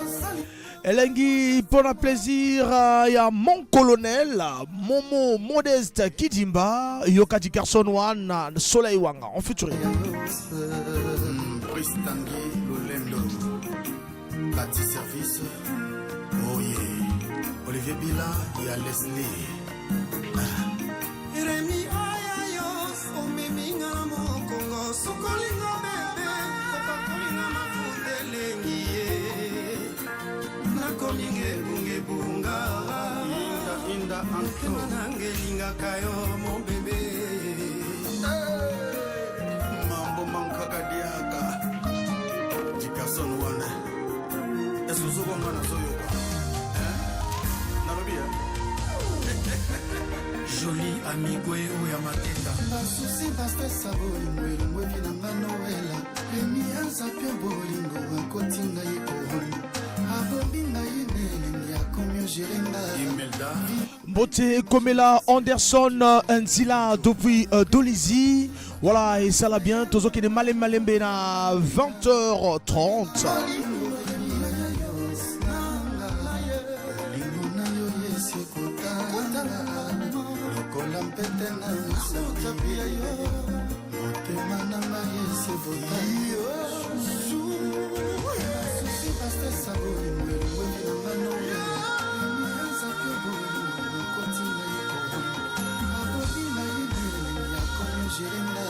S11: osali.
S2: Elengi pour un plaisir, il y a mon colonel, Momo Modeste Kidimba, Yoka Dickerson One, Soleil Wanga, en featuring.
S1: Brice Tanguy Lolendo. Bati Service. Oh yeah. Olivier Bila et Leslie.
S3: Remi ayayo omeminga na mokongo sukolinga bebe opakolinga mafuta elengi ye nakomi ngebungebunga
S1: Inda inda
S3: motema nanga elingaka yo mon bebe.
S1: Mambo mankaka diaka. Dickerson One. Esuzuko nga nazoyoka. Hein? Nalobi hein?
S3: Joli amigwe oyo ya mateta.
S11: Basusi bastresa bolingo elongo evi na nga Noela Remi aza mpe bolingo akoti ngai oron abombi ngai na elengi akomi ogere nga.
S1: Imelda.
S2: Mbote Komela Anderson Nzila depuis Dolisie. Voilà, et ça l'a bien. Tozo qui est malem malembe na 20h30.
S11: Bolingo na yo esi ekotanga lokola mpete na mosapi ya yo motema na ngai esi evotasusi bastresa bolingo elongo evi na nga Noela Remi aza mpe bolingo akoti ngai oron abomi ngai na elengi akomi ogere nga.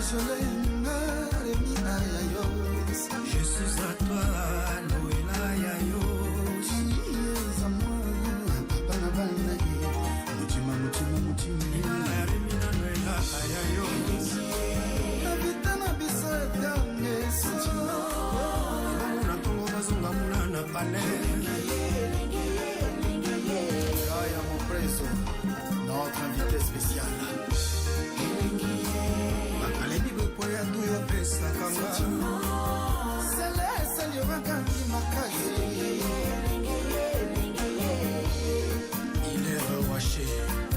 S11: Kajole nga Remi Ayayo.
S7: Je suis à toi, Noëlla Yayo.
S11: Eza moi, papa na bana ye. Mutima, mutima, mutima.
S7: Remi na Noëlla Ayayo.
S11: Na vita na biso etangeso.
S7: Bamona ntongo bazonga mona na palais.
S11: Kaya Mopreso, notre invité spécial.
S7: Alebi bopoya tu opesaka nga.
S11: Sele esaliokaka makasi.
S7: Il est rewaché.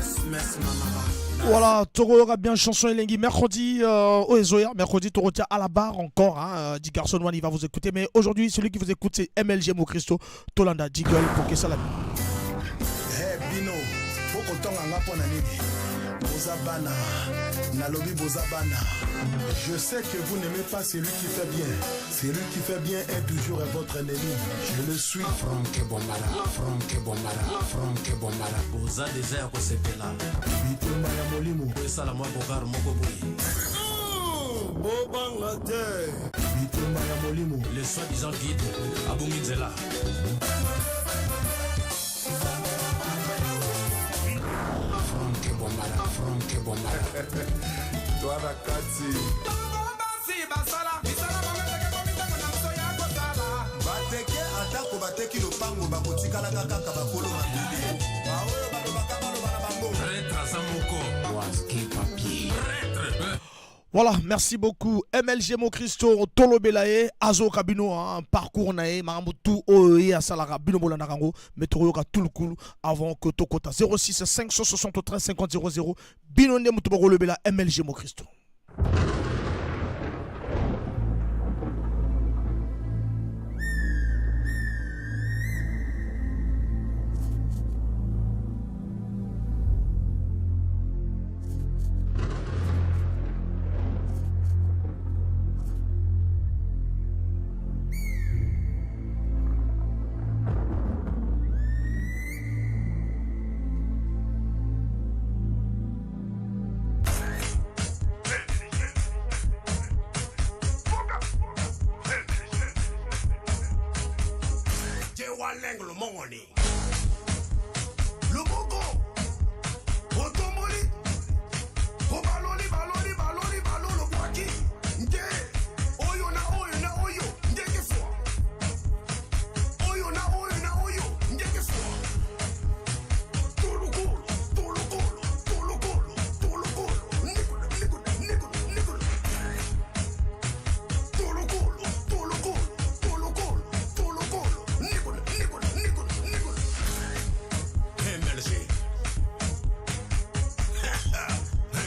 S7: Smes Mamara.
S2: Voilà, Toro bien chanson Elengi. Mercredi, Oezoya, mercredi, Toro tient à la barre encore. Hein, Di Garçon One, il va vous écouter. Mais aujourd'hui, celui qui vous écoute, c'est MLG Mokristo, Tolanda, Jiggle, pour que ça la.
S4: Hey, bino bokotonga nga mpo na nini? Boza bana, nalobi boza bana. Je sais que vous n'aimez pas celui qui fait bien. Celui qui fait bien est toujours votre ennemi. Je le suis.
S1: Franck Bombara, Franck Bombara, Franck Bombara.
S21: Boza deja ya kosepela.
S4: Bitumba ya molimo.
S21: Po esala mwa bogar moko boye.
S7: Bobanga te.
S4: Bitumba ya molimo.
S21: Le soi-disant guide abungi nzela.
S1: Franck Bombara, Franck Bombara.
S16: Toi na kati.
S8: Basi basala misala bango ezalaki komi ntango na biso ya kosala.
S12: Bateke atako bateki lopango bakotikalaka kaka bakolo mabele baoyo balobaka baloba na bango.
S21: Prêtre aza moko.
S1: Waske papier.
S21: Prêtre.
S2: Voilà, merci beaucoup. MLG Mokristo, Tolo Belaye, Azo Kabino, hein, parcours nae, Marambo tout oye à Salara, Bino Bolanda Rango, mais Toroyoka tout le coup avant que Tokota 06 573 50 00, Bino Ndemutuboro le Bela, MLG Mokristo.
S16: Jewaleng lomoni. Loboko. Otomboli. Obaloli baloli baloli balolo bwaki. Nde. Oyo na oyo na oyo. Ndenge fwa. Oyo na oyo na oyo. Ndenge fwa. Tolokolo, tolokolo, tolokolo, tolokolo. Nikolo, nikolo, nikolo, nikolo. Tolokolo, tolokolo, tolokolo, tolokolo. Nikolo, nikolo, nikolo, nikolo.
S5: MLG.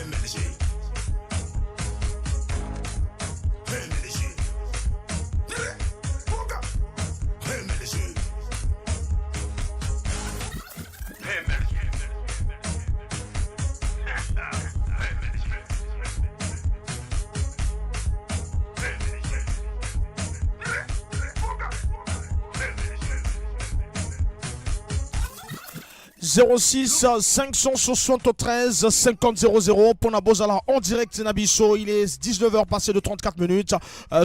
S5: MLG. MLG. Boka. MLG. MLG.
S2: « 06 573 50 00 pour la Bozala en direct Nabiso. Il est 19h passé de 34 minutes.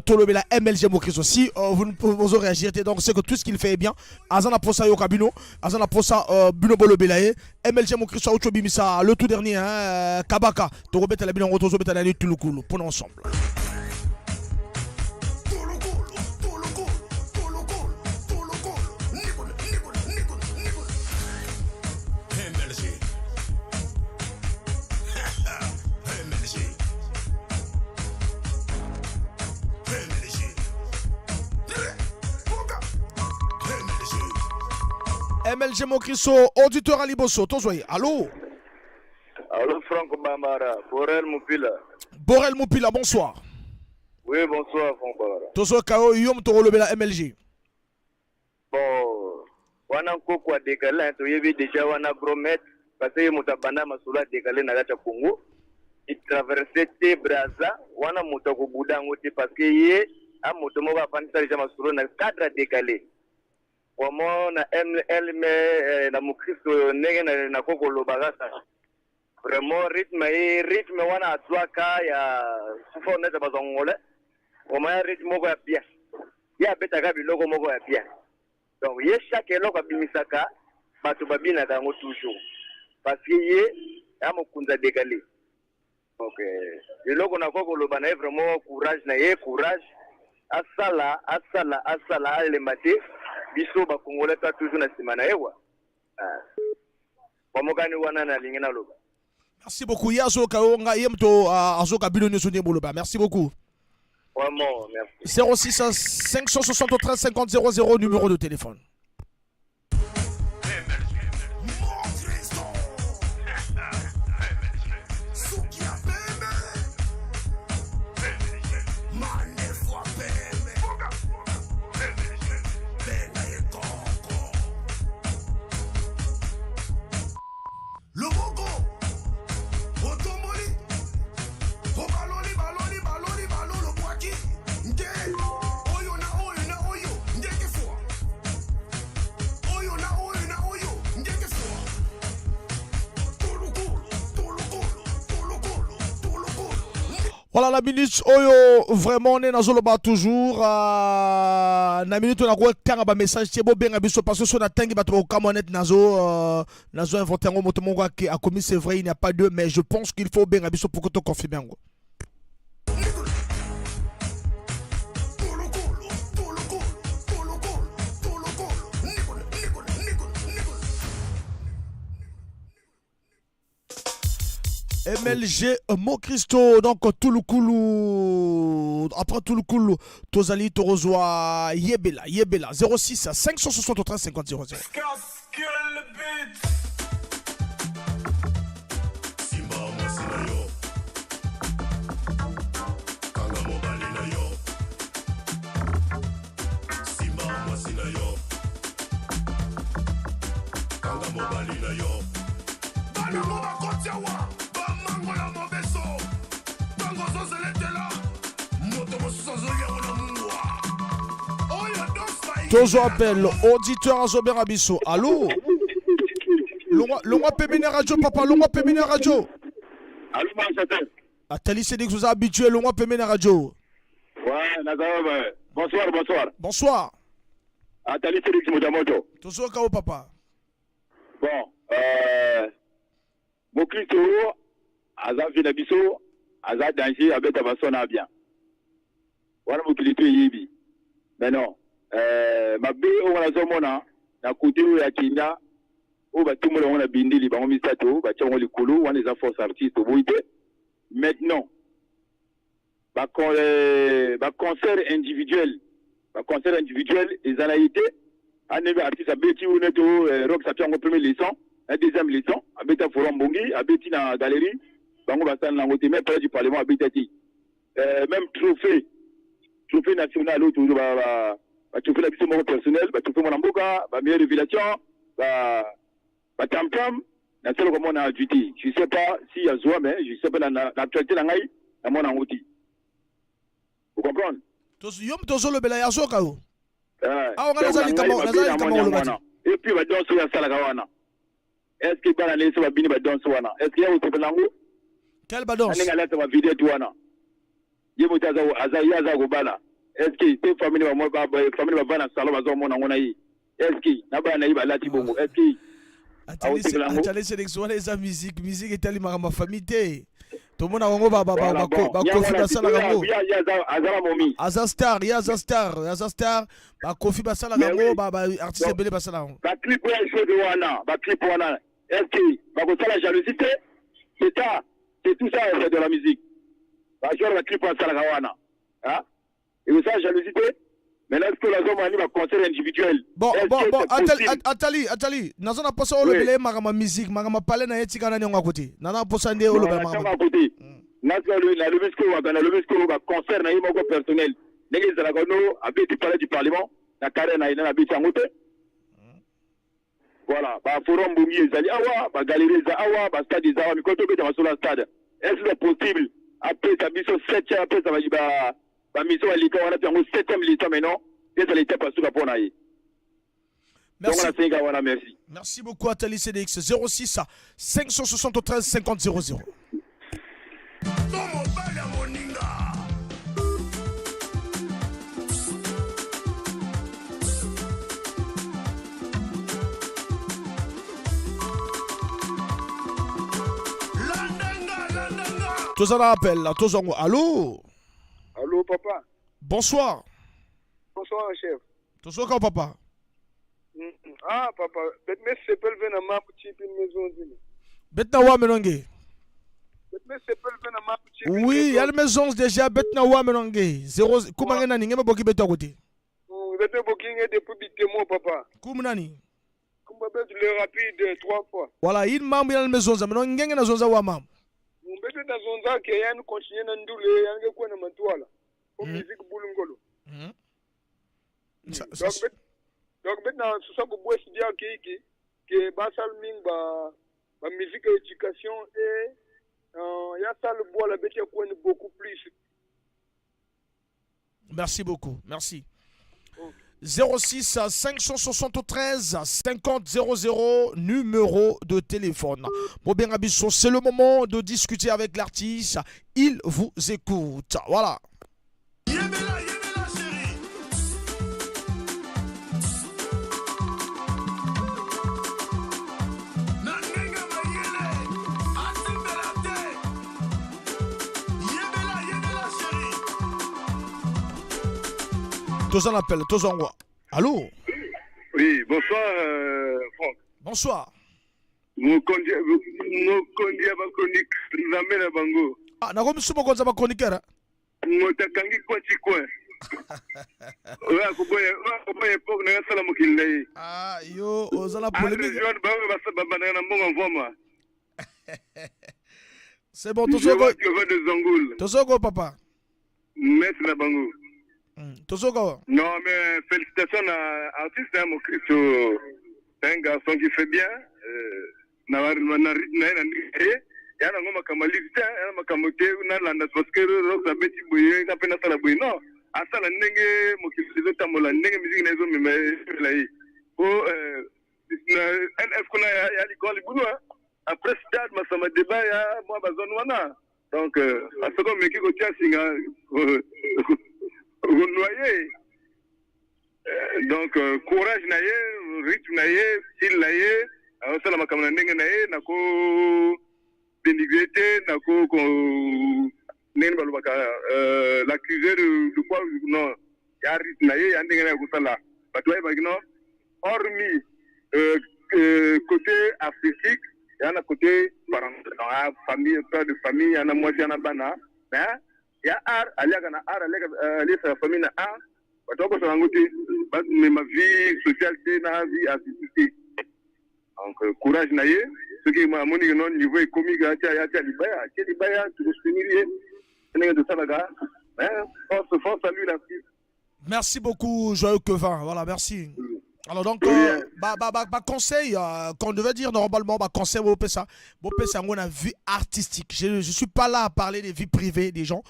S2: Tolobela MLG Mokristo. Si vous ne pouvez vous réagir, donc c'est que tout ce qu'il fait est bien. Azana Posa Yoka Bino, Azana Posa Bino Bolo Belaye, MLG Mokristo Ocho Bimisa, le tout dernier, hein, Kabaka. Torobeta la Bino Rotozo Beta la Tulukulu. Pour ensemble.
S16: Tolokolo, tolokolo, tolokolo, tolokolo. Nikolo, nikolo, nikolo, nikolo.
S5: MLG. MLG. MLG. Boka. MLG.
S2: MLG Mokristo, auditeur Ali Bosso, Tozoy. Allô?
S17: Allô Franck Bambara, Borel Moupila.
S2: Borel Moupila, bonsoir.
S17: Oui, bonsoir Franck Bambara.
S2: Tozo Kao Yom Toro Lobela MLG.
S17: Bon, wana nkoko adekale toyebi déjà wana gros maître parce que ye moto abanda masolo adekale na kati ya Congo. Etraverse te Braza, wana moto akobuda yango te parce que ye a moto moko afandisa déjà masolo na cadre adekale. Vraiment na ML me na mokristo oyo ndenge nakoki koloba kaka.
S6: Vraiment rythme ye rythme wana azwaka ya sufo nete bazongole vraiment ya rythme moko ya bien. Ye abetaka biloko moko ya bien. Donc ye chaque eloko abimisaka bato babinaka yango toujours parce que ye ya mokonzi ya décalé. Donc eloko nakoki koloba na ye vraiment courage na ye, courage, asala asala asala, alemba te. Biso bacongolais toa toujours na nsima na ye wa. Bamokani wana nalingi naloba.
S2: Merci beaucoup. Ye azoyoka yo, ngai ye moto azoyoka bino nyonso nde boloba. Merci beaucoup.
S6: Vraiment, merci.
S2: 06 573 50 00, numéro de téléphone.
S14: Loboko otomboli, obaloli, baloli, baloli, balolo, bwaki nde oyo na oyo na oyo ndenge fwa, oyo na oyo na oyo ndenge fwa, tolokolo tolokolo tolokolo tolokolo.
S2: Voilà la minute oyo vraiment nde nazoloba toujours na minute oyo nakotanga ba message te. Bobenga biso parce que so natangi, bato bakokamwa net nazo inventer yango. Moto moko akomi, c'est vrai, il n'y a pas deux, mais je pense qu'il faut obenga biso pour que to confirme yango.
S14: Tolokolo tolokolo tolokolo tolokolo, nikolo nikolo nikolo nikolo.
S2: MLG Mocristo, donc Touloukulu. Après Touloukulu, tozali tokozwa Yebela Yebela, 06 573 50 00.
S14: Simba mwasi na yo, kanga mobali na yo. Simba mwasi na yo, kanga mobali na yo. Banango bakoti awa, bamangola mobeso. Ntango ozozeletela moto mosusu, azoliango na mungwa oyo dos.
S2: Tozo appel, auditeur azobenga biso. Allo, longwa, longwa pembeni ya radio, papa, longwa pembeni ya radio.
S9: Allô, Manchester.
S2: Atali Cédric, oza habitué, longwa pembeni ya radio.
S9: Ouais, Nazareth. Bonsoir, bonsoir.
S2: Bonsoir.
S9: Atali Félix Mojamoto.
S2: Tozoyoka o, papa.
S9: Bon, Mokristo aza vi na biso, aza danger, abeta baso na bien. Wana mokili to eyebi. Mais non, mabe oyo nazomona na côté oyo ya Kenya, oyo batumbola bango na bindeli, bango misato, batia bango likolo, wana eza force artiste, oboyi te. Maintenant, ba concert individuel eza na ye te. Andenge artiste abeti oyo neti oyo Rox apia yango premier leçon na deuxième leçon, abeta forum Mbongi, abeti na galerie, bango basala nango te. Même palais du parlement abeta te. Même trophée national oyo tozo ba trophée na biso moko personnel, ba trophée mwana mboka, ba meilleure révélation, ba tamtam, nasala komona azwi te. Je sais pas si azwa, mais je sais pas, na actualité na ngai namona yango te. Vous comprendre?
S2: Yo moto ozolobela ya azoka yo. Awa nga
S9: donc
S2: naza
S9: na
S2: likambo
S9: ngai
S2: naza
S9: mabe
S2: likambo
S9: namoni yango
S2: koloba te.
S9: wana. Et puis badanse oyo asalaka wana, est ce que bana na ye so babini badanse wana, est ce que ya kosepela yango?
S2: Quelle badanse?
S9: Na ndenge alata bavidete wana, ye moto aza ye aza kobala, est ce que te famille famille bava na salon bazomona yango na ye? Est ce que na bana na ye balati bongo, est ce que akosepela yango?
S2: Atali Cédric, wana eza musique, musique etali makambo ya famille te. Tomona bango
S9: Voilà, bon.
S2: bakofi
S9: Yango
S2: basalaka
S9: wana,
S2: yango.
S9: Ye aza na momi.
S2: Aza star, ye aza star, aza star. Bakofi basalaka
S9: Mais
S2: yango,
S9: oui.
S2: ba artiste
S9: Donc,
S2: ebele basalaka yango.
S9: Baclip oyo chose wana, baclip wana, est ce que bakosala jalousie te? C'est ça, c'est tout ça, c'est de la musique. Bagenre baclip oyo asalaka wana, hein, ekosala jalousie te. Maintenant sikoyo nazomona ni baconcert individuel.
S2: Bon,
S9: Est-ce
S2: bon,
S9: que
S2: bon,
S9: c'est
S2: Atali,
S9: possible?
S2: Atali, Atali, naza na posa olobela ye makambo ya musique, makambo ya pale na ye, tika nani yango akote. Naza na posa nde olobela makambo.
S9: Ntango akote, nalobi sikoyo waka, nalobi sikoyo baconcert na ye moko personnel, ndenge ezalaka no abeti palais du parlement na carrière na ye, nani abeti yango te. Voilà, baforum Mbongi ezali awa, bagalerie eza awa, bastade eza awa. Mikolo tobeta masolo ya stade, est ce possible apesa biso septième, apesa bamiso balika wana mpe yango septième leçon? Maintenant ezala étape ya suka mpo na ye.
S2: Merci.
S6: Donc nasengi wana, merci.
S2: Merci beaucoup, Atali CDX. 06 573 50 00. Tous en appel, tous en. Allô?
S10: Allô, papa.
S2: Bonsoir.
S10: Bonsoir, chef.
S2: Tous au papa.
S10: Ah, papa. Bet me sepel ve na mapu chipi maison zini.
S2: Betna wa menonge.
S10: Bet me sepel ve na mapu chipi.
S2: Oui, il y a la maison déjà. Betna wa menonge. Zéro. Comment nani ngema boki beto à côté.
S10: Bet me booking depuis bitemo, papa.
S2: Koum nani?
S10: Kumba bet le rapide trois fois.
S2: Voilà, il mambo il y a la maison za menonge ngenge na zonza wa mam.
S10: Mbete na zonza ke yani continue na ndule yange kwa na mantwala. O musique bulungolo. Donc maintenant, ce soir, que dire que basal ming ba ba musique éducation et y a ça le bois la bête beaucoup plus.
S2: Merci beaucoup, merci. 06 573 50 00, numéro de téléphone. Bon bien Abisso, c'est le moment de discuter avec l'artiste. Il vous écoute. Voilà. Tous en appel, tous en voix. Allô?
S9: Oui, bonsoir Franck.
S2: Bonsoir.
S9: Mokonzi ya bachronique nzambe na bango.
S2: Ah, nakomi su mokonzi ya bachroniqueur.
S9: Moto akangi coin ti coin. Oyo akoboya époque na asala mokili na ye.
S2: Ah, yo ozala polémique.
S9: Babandaka na mbongo mvoma.
S2: C'est bon, tozoko.
S9: De Zangoul.
S2: Tozoko papa.
S9: Maître na bango.
S2: Tozoko.
S9: Non, mais félicitations à l'artiste, hein, Mokristo. C'est un garçon qui fait bien. Na rythme na ye na ndenge ya nango makambo alisi te, ya makambo te nalanda parce que rox abeti boye, nga mpe nasala boye. Non, asala ndenge mokili ezotambola, ndenge musique na ezomema ezomela ye. Po na nf kuna ya likolo libulu, après stade Masamba Débat ya mwa bazone wana. Donc soki omeki kotia singa, okonoye. Donc courage na ye, rythme na ye, style na ye, azosala makambo na ndenge na ye, nako dénigrer te, nako ndenge balobaka l'accuser de quoi. Non, ya rythme na ye, ya ndenge na ye kosala, bato bayebaki. Non, hormis côté artistique, ya na côté parental, famille, père de famille, ya na mwasi, ya na bana, mais ya art, aliaka na art, aliesaka famille na art. Bato bakosala yango te, bamema vie sociale te na vie artistique te. Donc courage na ye. Soki amoni ke non, niveau ekomi, atia atia libaya, atie libaya, tokosoutenir ye ndenge tosalaka. Force, force à lui, l'artiste.
S2: Merci beaucoup, Joyeux Kevin. Voilà, merci. Alors donc, bah, conseil, qu'on devait dire normalement, bah, conseil, ça, on a vie artistique. Je ne suis pas là à parler des vies privées des gens,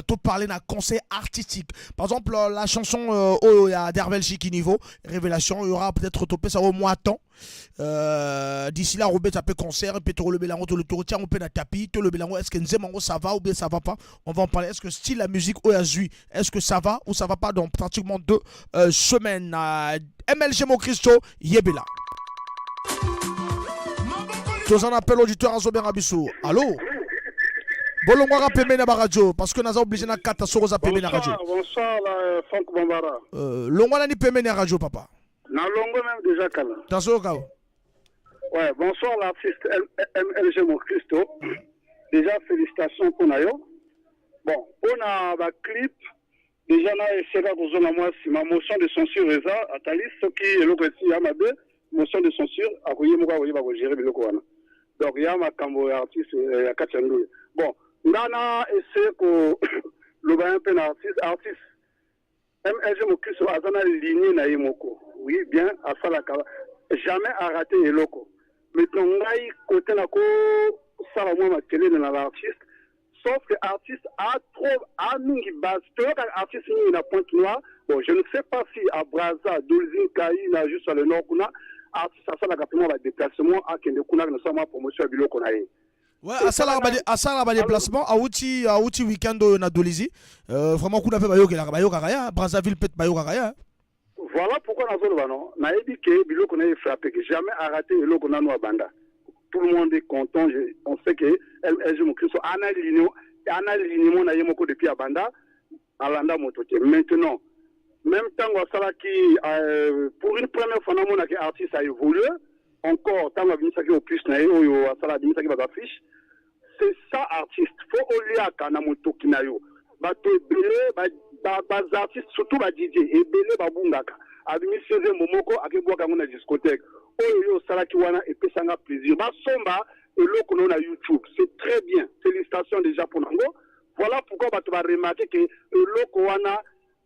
S2: tout parler d'un conseil artistique. Par exemple, la chanson oh, il y a Dervelchi niveau, Révélation, il y aura peut-être topé ça au moins temps. D'ici là, Robert a fait concert, puis le belango, le tour, tiens, on peut na tapis, le belango, est-ce que Nzemango ça va ou bien ça va pas? On va en parler. Est-ce que style la musique Oyazui, est-ce que ça va ou ça va pas dans pratiquement 2 semaines? MLG Mokristo, Yebela. Tous en appel auditeur à Zober Abissou. Allô? Bolongwara pembeni na radio parce que naza obligé na kata soko za pembeni na radio.
S19: Bonsoir, la Franck Bambara.
S2: Longwa nani pembeni na radio papa.
S19: Na longo même déjà kala.
S2: Tazoka.
S19: Ouais, bonsoir l'artiste MLG Mokristo. Déjà félicitations pour nayo. Bon, on a ba clip déjà na eseka kozonga moi si ma motion de censure eza atali soki eloko esi ya mabe, motion de censure akoye moko akoyeba kogérer biloko wana. Donc ya makambo ya artiste ya kati ya ndule. Bon, nga na essaye ko loba un peu na artiste MLG Mokristo aza na lignée na ye moko. Oui, bien, asalaka jamais a raté eloko. Maintenant ngai côté na ko sala mwa makelele na l'artiste.
S18: Sauf que artiste a trop a mingi base toyokaka artiste mingi na Pointe Noire. Bon, je ne sais pas si à Brazza, Dolzin, Kaina, juste le nord kuna artiste asalaka mpe mwa ba déplacement, akende kuna na sala mwa promotion ya biloko na ye.
S2: Ouais, asalaka ba déplacement, awuti week-end oyo na Dolisie. Vraiment kuna mpe bayokelaka, bayokaka ya Brazzaville mpe bayokaka ya.
S18: Voilà pourquoi nazoloba non, nayebi ke biloko na ye frappe, ke jamais araté eloko nanu abanda. Tout le monde est content. On sait que LG Mokristo ana ligne, ana alignement na ye moko depuis abanda, alanda moto te. Maintenant, même ntango asalaki pour une première fois, namonaki artiste a évolué encore ntango abimisaki opus na ye oyo asala, abimisaki ba affiche. C'est ça, artiste faut oliaka na motoki na yo. Bato ebele, ba artiste, surtout ba DJ ebele, babungaka. Abimisi nzembo moko, akebwaka yango na discothèque. Oyo yo osalaki wana epesanga plaisir, basomba eloko na yo na YouTube, c'est très bien. Félicitations déjà pour nango. Voilà pourquoi bato baremarquer ke eloko wana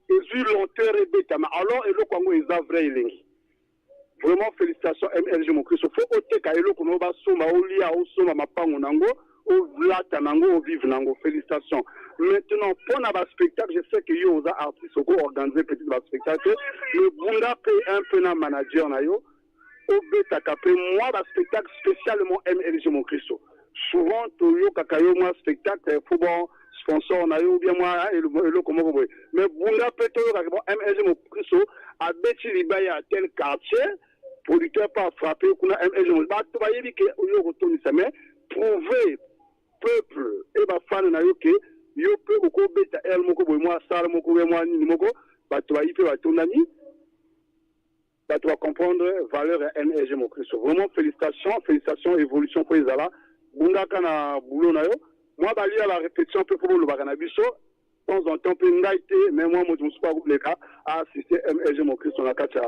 S18: ezwi lenteur ebetama. Alors eloko yango eza vrai elengi. Vraiment, félicitations MLG Mokristo. Faut oteka eloko na yo, basomba, olia, osomba mapango nango, olata nango, ovivre nango. Félicitations. Maintenant, mpona ba spectacle, je sais que yo oza artiste, oko organiser peut-être ba spectacle, mais bunda mpe un peu na manager na yo, obetaka mpe mwa ba spectacle spécialement. MLG Mokristo, souvent toyokaka yo mwa spectacle, faut bon sponsor na yo ou bien mwa eloko moko boye, mais bunda mpe toyokaka bon MLG Mokristo abeti libaya ya tel quartier, producteur mpe afrappe kuna. MLG, bato bayebi ke oyo okotondisa, mais prouver peuple e bafana na yo ke yo mpe okobeta aire moko boye, mwa salle moko boye, mwa nini moko, bato bayi mpe batondani, bato bacomprendre valeur ya MLG Mokristo. Vraiment, félicitations, félicitations. Évolution mpo ezala, bundaka na boulot na yo, mwa balia ba répétition mpe mpo bolobaka na biso temps en temps mpe. Ngai te, mais mwa moto mosusu akoleka aassiste MLG Mokristo na kati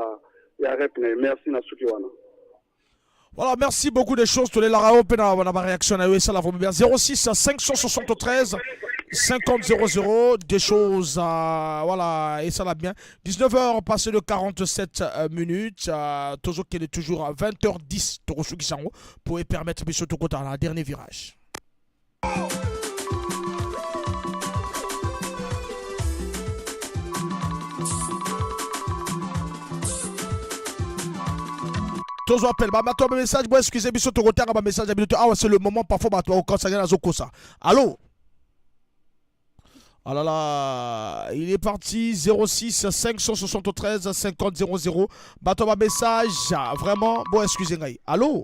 S18: ya rep na ye. Merci, na suki wana.
S2: Voilà, merci beaucoup des choses. Tous les larao pe na réaction na yo, ça la bien. 06 573 50 00, des choses voilà, et ça l'a bien. 19h passé de 47 minutes, toujours qu'il est toujours à 20h10 tokosukisa yango pour permettre biso tokota na dernier virage. Tozo appel, bato ba message, bo excusez biso, tokotanga ba message ya bino te awa. C'est le moment parfois bato bakokanisa nazokosa. Allo? Ah là là, il est parti. 06 573 50 00. Bato ba message, vraiment, bon, excusez ngai. Allô?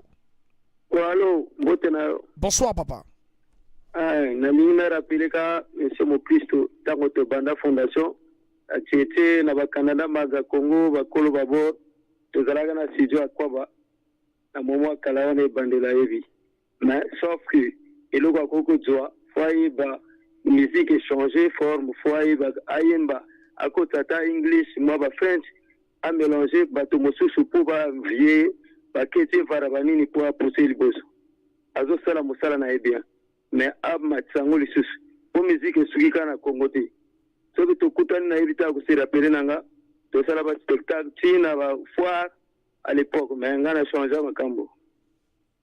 S22: Oh, allô, mbote na yo.
S2: Bonsoir, papa.
S22: Ah, nalingi na rappeler ka monsieur Mokristo, ntango tobanda fondation atietie na bacanada, Maza Congo, bakolo babord, tozalaka na studio ya Kwaba na momo ya kala wana ebandela, yebi. Mais sauf que eloko akoki kozwa, faut ayeba musique echanger forme, faut ayeba ayemba, akota ata English, mwa ba French, amélange bato mosusu mpo bavie baketi evara banini mpo apuse liboso. Azosala mosala na ye bien, mais amatisa yango lisusu mpo musique esuki kaka na Congo te. Soki tokutani, nayebi te, akose rappeler na nga, tosala ba spectacle ntina ba foire à l'époque. Mais nga na change makambo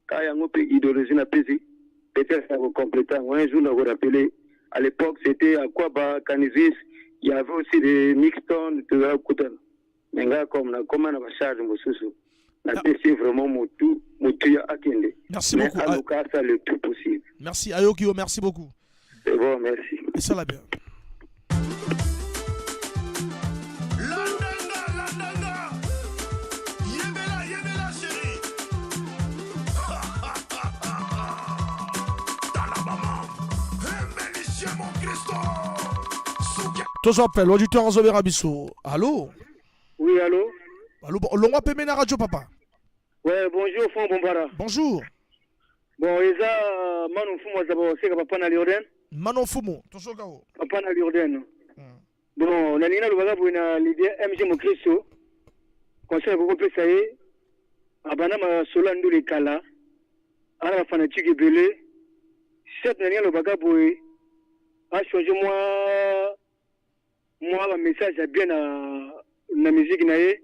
S22: ka yango mpe idéologie napesi, peut-être nakocompléter yango un jour, nakorappeler. À l'époque, c'était à Kwaba, Canisis, il y avait aussi des mixton, tozala kokutana. Mais nga comme nakoma na bacharge mosusu, napesi vraiment motu motu ya akende.
S2: Merci
S22: Mais
S2: beaucoup.
S22: Aluka asala le tout possible.
S2: Merci Ayokio, merci beaucoup.
S22: C'est bon, merci.
S2: Et ça la bien.
S14: Landanga, landanga. Yebela, yebela, chéri. Talabama. Emelicien mon Christo.
S2: Tozo appel, auditeur azobera biso. Allô?
S23: Oui, allô?
S2: Allô, bon, longwa pembeni na radio, papa.
S23: Ouais, bonjour, Franck Bombara.
S2: Bonjour.
S23: Bon, eza Manu Mfumu azaba oseka papa na Liorden.
S2: Mano Fumu, tozoka o.
S23: Papa na Liorden. Bon, nalingi nalobaka boye na leader MG Mokristo. Conseil nakokopesa ye, abanda masolo ya ndule kala, ana bafanatike ebele. Certes, nalingi nalobaka boye, achange mwa ba message ya bien na musique na ye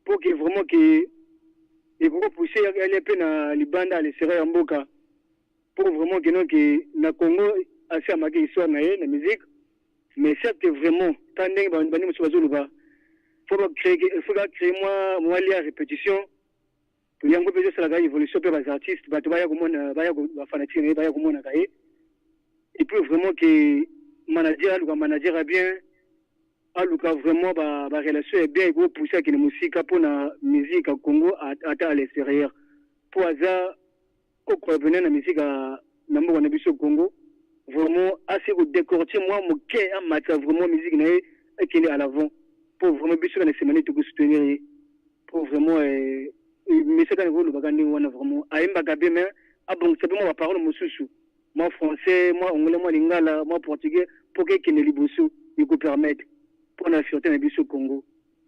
S23: pour que vraiment ke ekoki pousser alia mpe na libanda, à l'extérieur ya mboka, pour vraiment ke non, ke na Congo. Asi amaki histoire na ye na musique. Mais certes vraiment, ta ndenge bandi mosusu bazoloba, faut ba créer, faut ba créer mwa mwa lia répétition. Yango mpe ezosalaka évolution mpe ba artistes bato baya komona, baya ba fanatique na ye baya komonaka ye. Et puis vraiment que manager aluka manager ya bien, aluka vraiment ba ba relation ya bien ekopousser akende mosika mpona musique ya Congo ata à l'extérieur, mpo aza kocoordonner na musique na mboka na biso Congo. Vraiment asi kodécortiquer mwa moke, amatisa vraiment musique na ye ekende à l'avant, mpo vraiment biso kana nsima nde tokosoutenir ye, mpo vraiment mesaka na kolobaka ndenge wana. Vraiment ayembaka bien, mais abongisa mpe mwa baparole mosusu, mwa français, mwa anglais, mwa lingala, mwa portugais, mpo ke ekende liboso, ekopermettre mpo na fierté na biso Congo,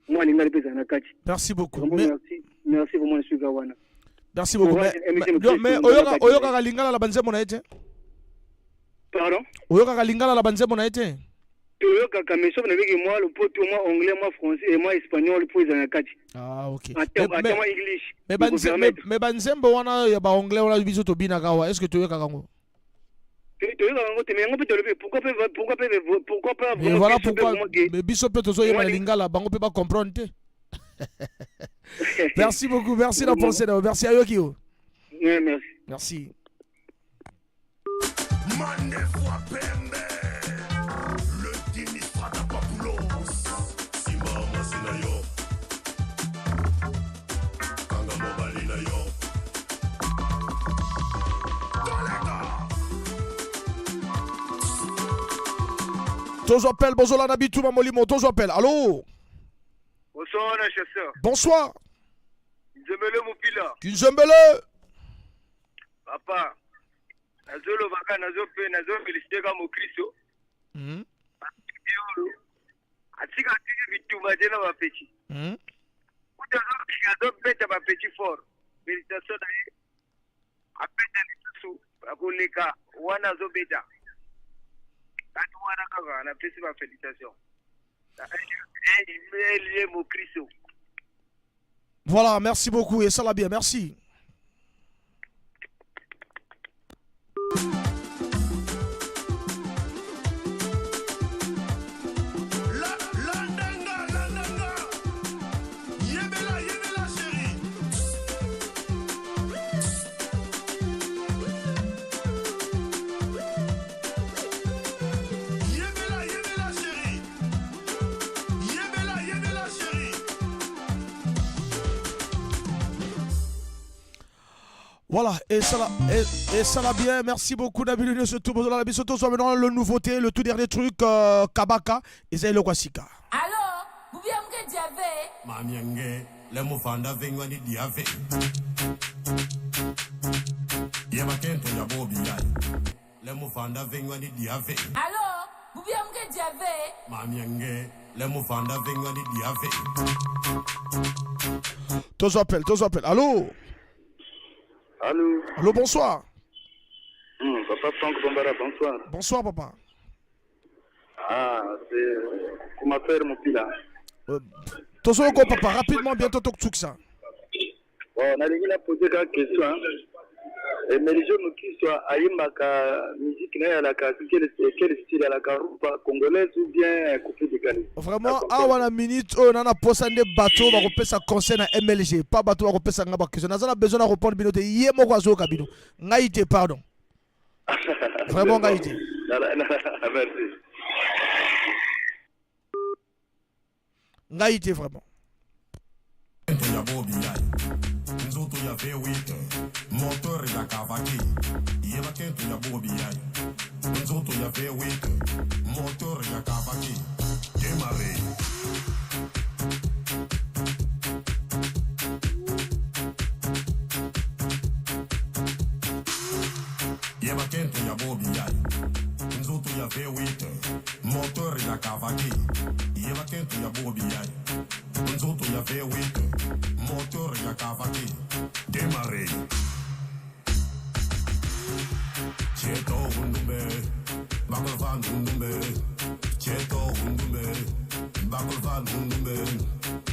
S23: mwa lingala mpe ezala na kati.
S2: Merci beaucoup.
S23: Vraiment, merci, merci vraiment na suka wana.
S2: Merci beaucoup.
S23: Courage,
S2: Mais,
S23: MJ
S2: mais
S23: Mokristo,
S2: oyoka oyokaka lingala na banzembo na ye te?
S23: Pardon?
S2: Oyokaka lingala na banzembo na ye te?
S23: Toyokaka, mais soki nabiki mwa lopoto, mwa anglais, mwa français et mwa espagnol, mpo ezala na kati.
S2: Ah, ok.
S23: Ata ata mwa english.
S2: Mais banzembo wana ya baanglais wana biso tobinaka awa, est ce que toyokaka yango?
S23: Toyokaka yango te, mais yango mpe tolobi, pourquoi mpe, pourquoi mpe, pourquoi pas?
S2: Mais voilà pourquoi, mais biso mpe tozoyeba na lingala, bango mpe bacomprendre te. Merci beaucoup, merci na pensée na, merci ayoki yo.
S23: Ouais, merci.
S2: Merci.
S14: Mandefu pembe, le Dimistrata Papoulos. Simba mwasi na yo, kanga mobali na yo. Toleka.
S2: Tozo appel, bozolanda bituma molimo, tozo appel. Allô?
S10: Bonsoir, na chasseur.
S2: Bonsoir.
S10: Nzembele Mopila.
S2: Kinzembele.
S10: Papa. Nazolobaka, nazope nazoféliciter ka mokristo. Oyo atika atiki bitumba te na bapetits. Kuta azobeta bapetits fort. Félicitation na ye. Abeta lisusu akoleka wana azobeta. Bato wana kaka napesi ba félicitation. Elie Mokristo.
S2: Voilà, merci beaucoup et ça l'a bien, merci.
S14: Landanga, landanga. Yebela, yebela, chérie. Yebela, yebela, chérie. Yebela, yebela, chérie.
S2: Voilà, et ça l'a bien. Merci beaucoup, Nabil. Surtout, surtout, maintenant, le nouveauté, le tout dernier truc, Kabaka, et Zé Kwasika.
S13: Allo, bubia mke diave.
S16: Mamiange le mufanda vengwa ni diave yeba kento ya bobi yai le mufanda vengwa ni diave.
S13: Allo, bubia mke diave.
S16: Mamiange le mufanda vengwa ni diave.
S2: Tozo appel, tozo appel. Allô?
S17: Allô?
S2: Allô, bonsoir.
S17: Papa Franck Bombara, bonsoir.
S2: Bonsoir, papa.
S17: Ah, c'est comment faire Mopila.
S2: Tozo ko papa, rapidement, bientôt ça.
S17: Bon, nalingi na poser kaka question, hein. Emeligio Mokiso ayembaka musique na ye alaka quel style? Alaka rumba congolaise ou bien coupé décalé?
S2: Vraiment, awa na minute oyo nana posa nde bato bakopesa conseil na MLG, pas bato bakopesa nga baquestion. Naza na besoin na répondre bino te, ye moko azoyoka bino. Ngai te, pardon. Vraiment ngai te.
S17: Merci.
S2: Ngai te vraiment.
S16: Kento ya bobi yai nzoto ya V8 moteur ya Kawasaki. Yeba kento ya bobi yai nzoto ya V8 moteur ya Kawasaki. Démarrer. Yeba kento ya bobi yai nzoto ya V8 moteur ya Kawasaki. Yeba kento ya bobi yai nzoto ya V8 moteur ya Kawasaki. Démarrer. Cheto undumbe bakolvan undumbe cheto undumbe bakolvan undumbe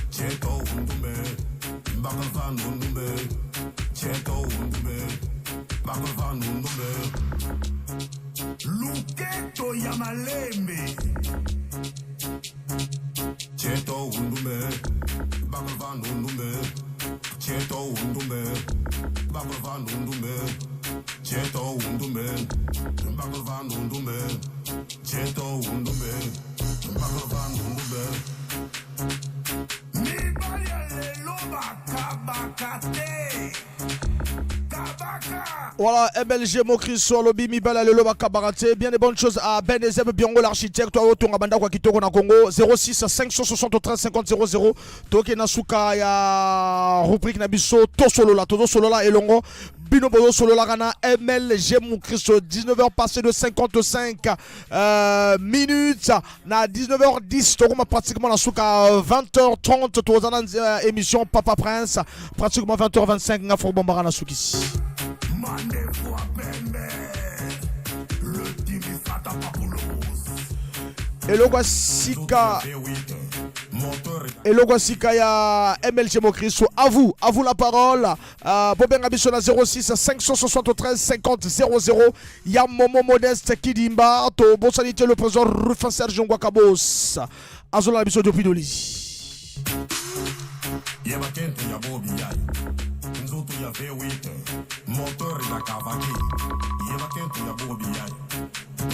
S16: cheto undumbe bakolvan undumbe cheto undumbe bakolvan undumbe. Luke.
S5: Luketo ya malembe.
S12: Cheto undume, bakulvan undume. Cheto undume, bakulvan undume. Cheto undume, bakulvan undume. Cheto undume, bakulvan undume.
S5: Mibali ya lelo bakabaka te. Kabaka.
S2: Voilà, MLG Mokristo alobi mibali ya lelo bakabaka te. Bien des bonnes choses à Ben Ezeb Biongo l'architecte oyo tonga bandako ya kitoko na Congo 06 573 50 00 toke na suka ya rubrique na biso tosolola tozosolola elongo bino bozosololaka na MLG Mokristo 19h passé de 55 minutes na 19h10 tokoma pratiquement na suka 20h30 toza na émission Papa Prince pratiquement 20h25 nga Franck Bombara na sukisi.
S5: Mandefu ya pembe. Le Dimisata Papoulos.
S2: Eloko ya sika, eloko ya sika ya MLG Mokristo, à vous, à vous la parole. Bobenga biso na 06 573 50 00 ya Momo Modeste Kidimba to bosani te le président Rufin Serge Ngwakabos azola biso depuis Dolisie.
S12: Yeba kente ya bobi yai nzoto ya V8 moteur ya Kawasaki. Yeba kente ya bobi yai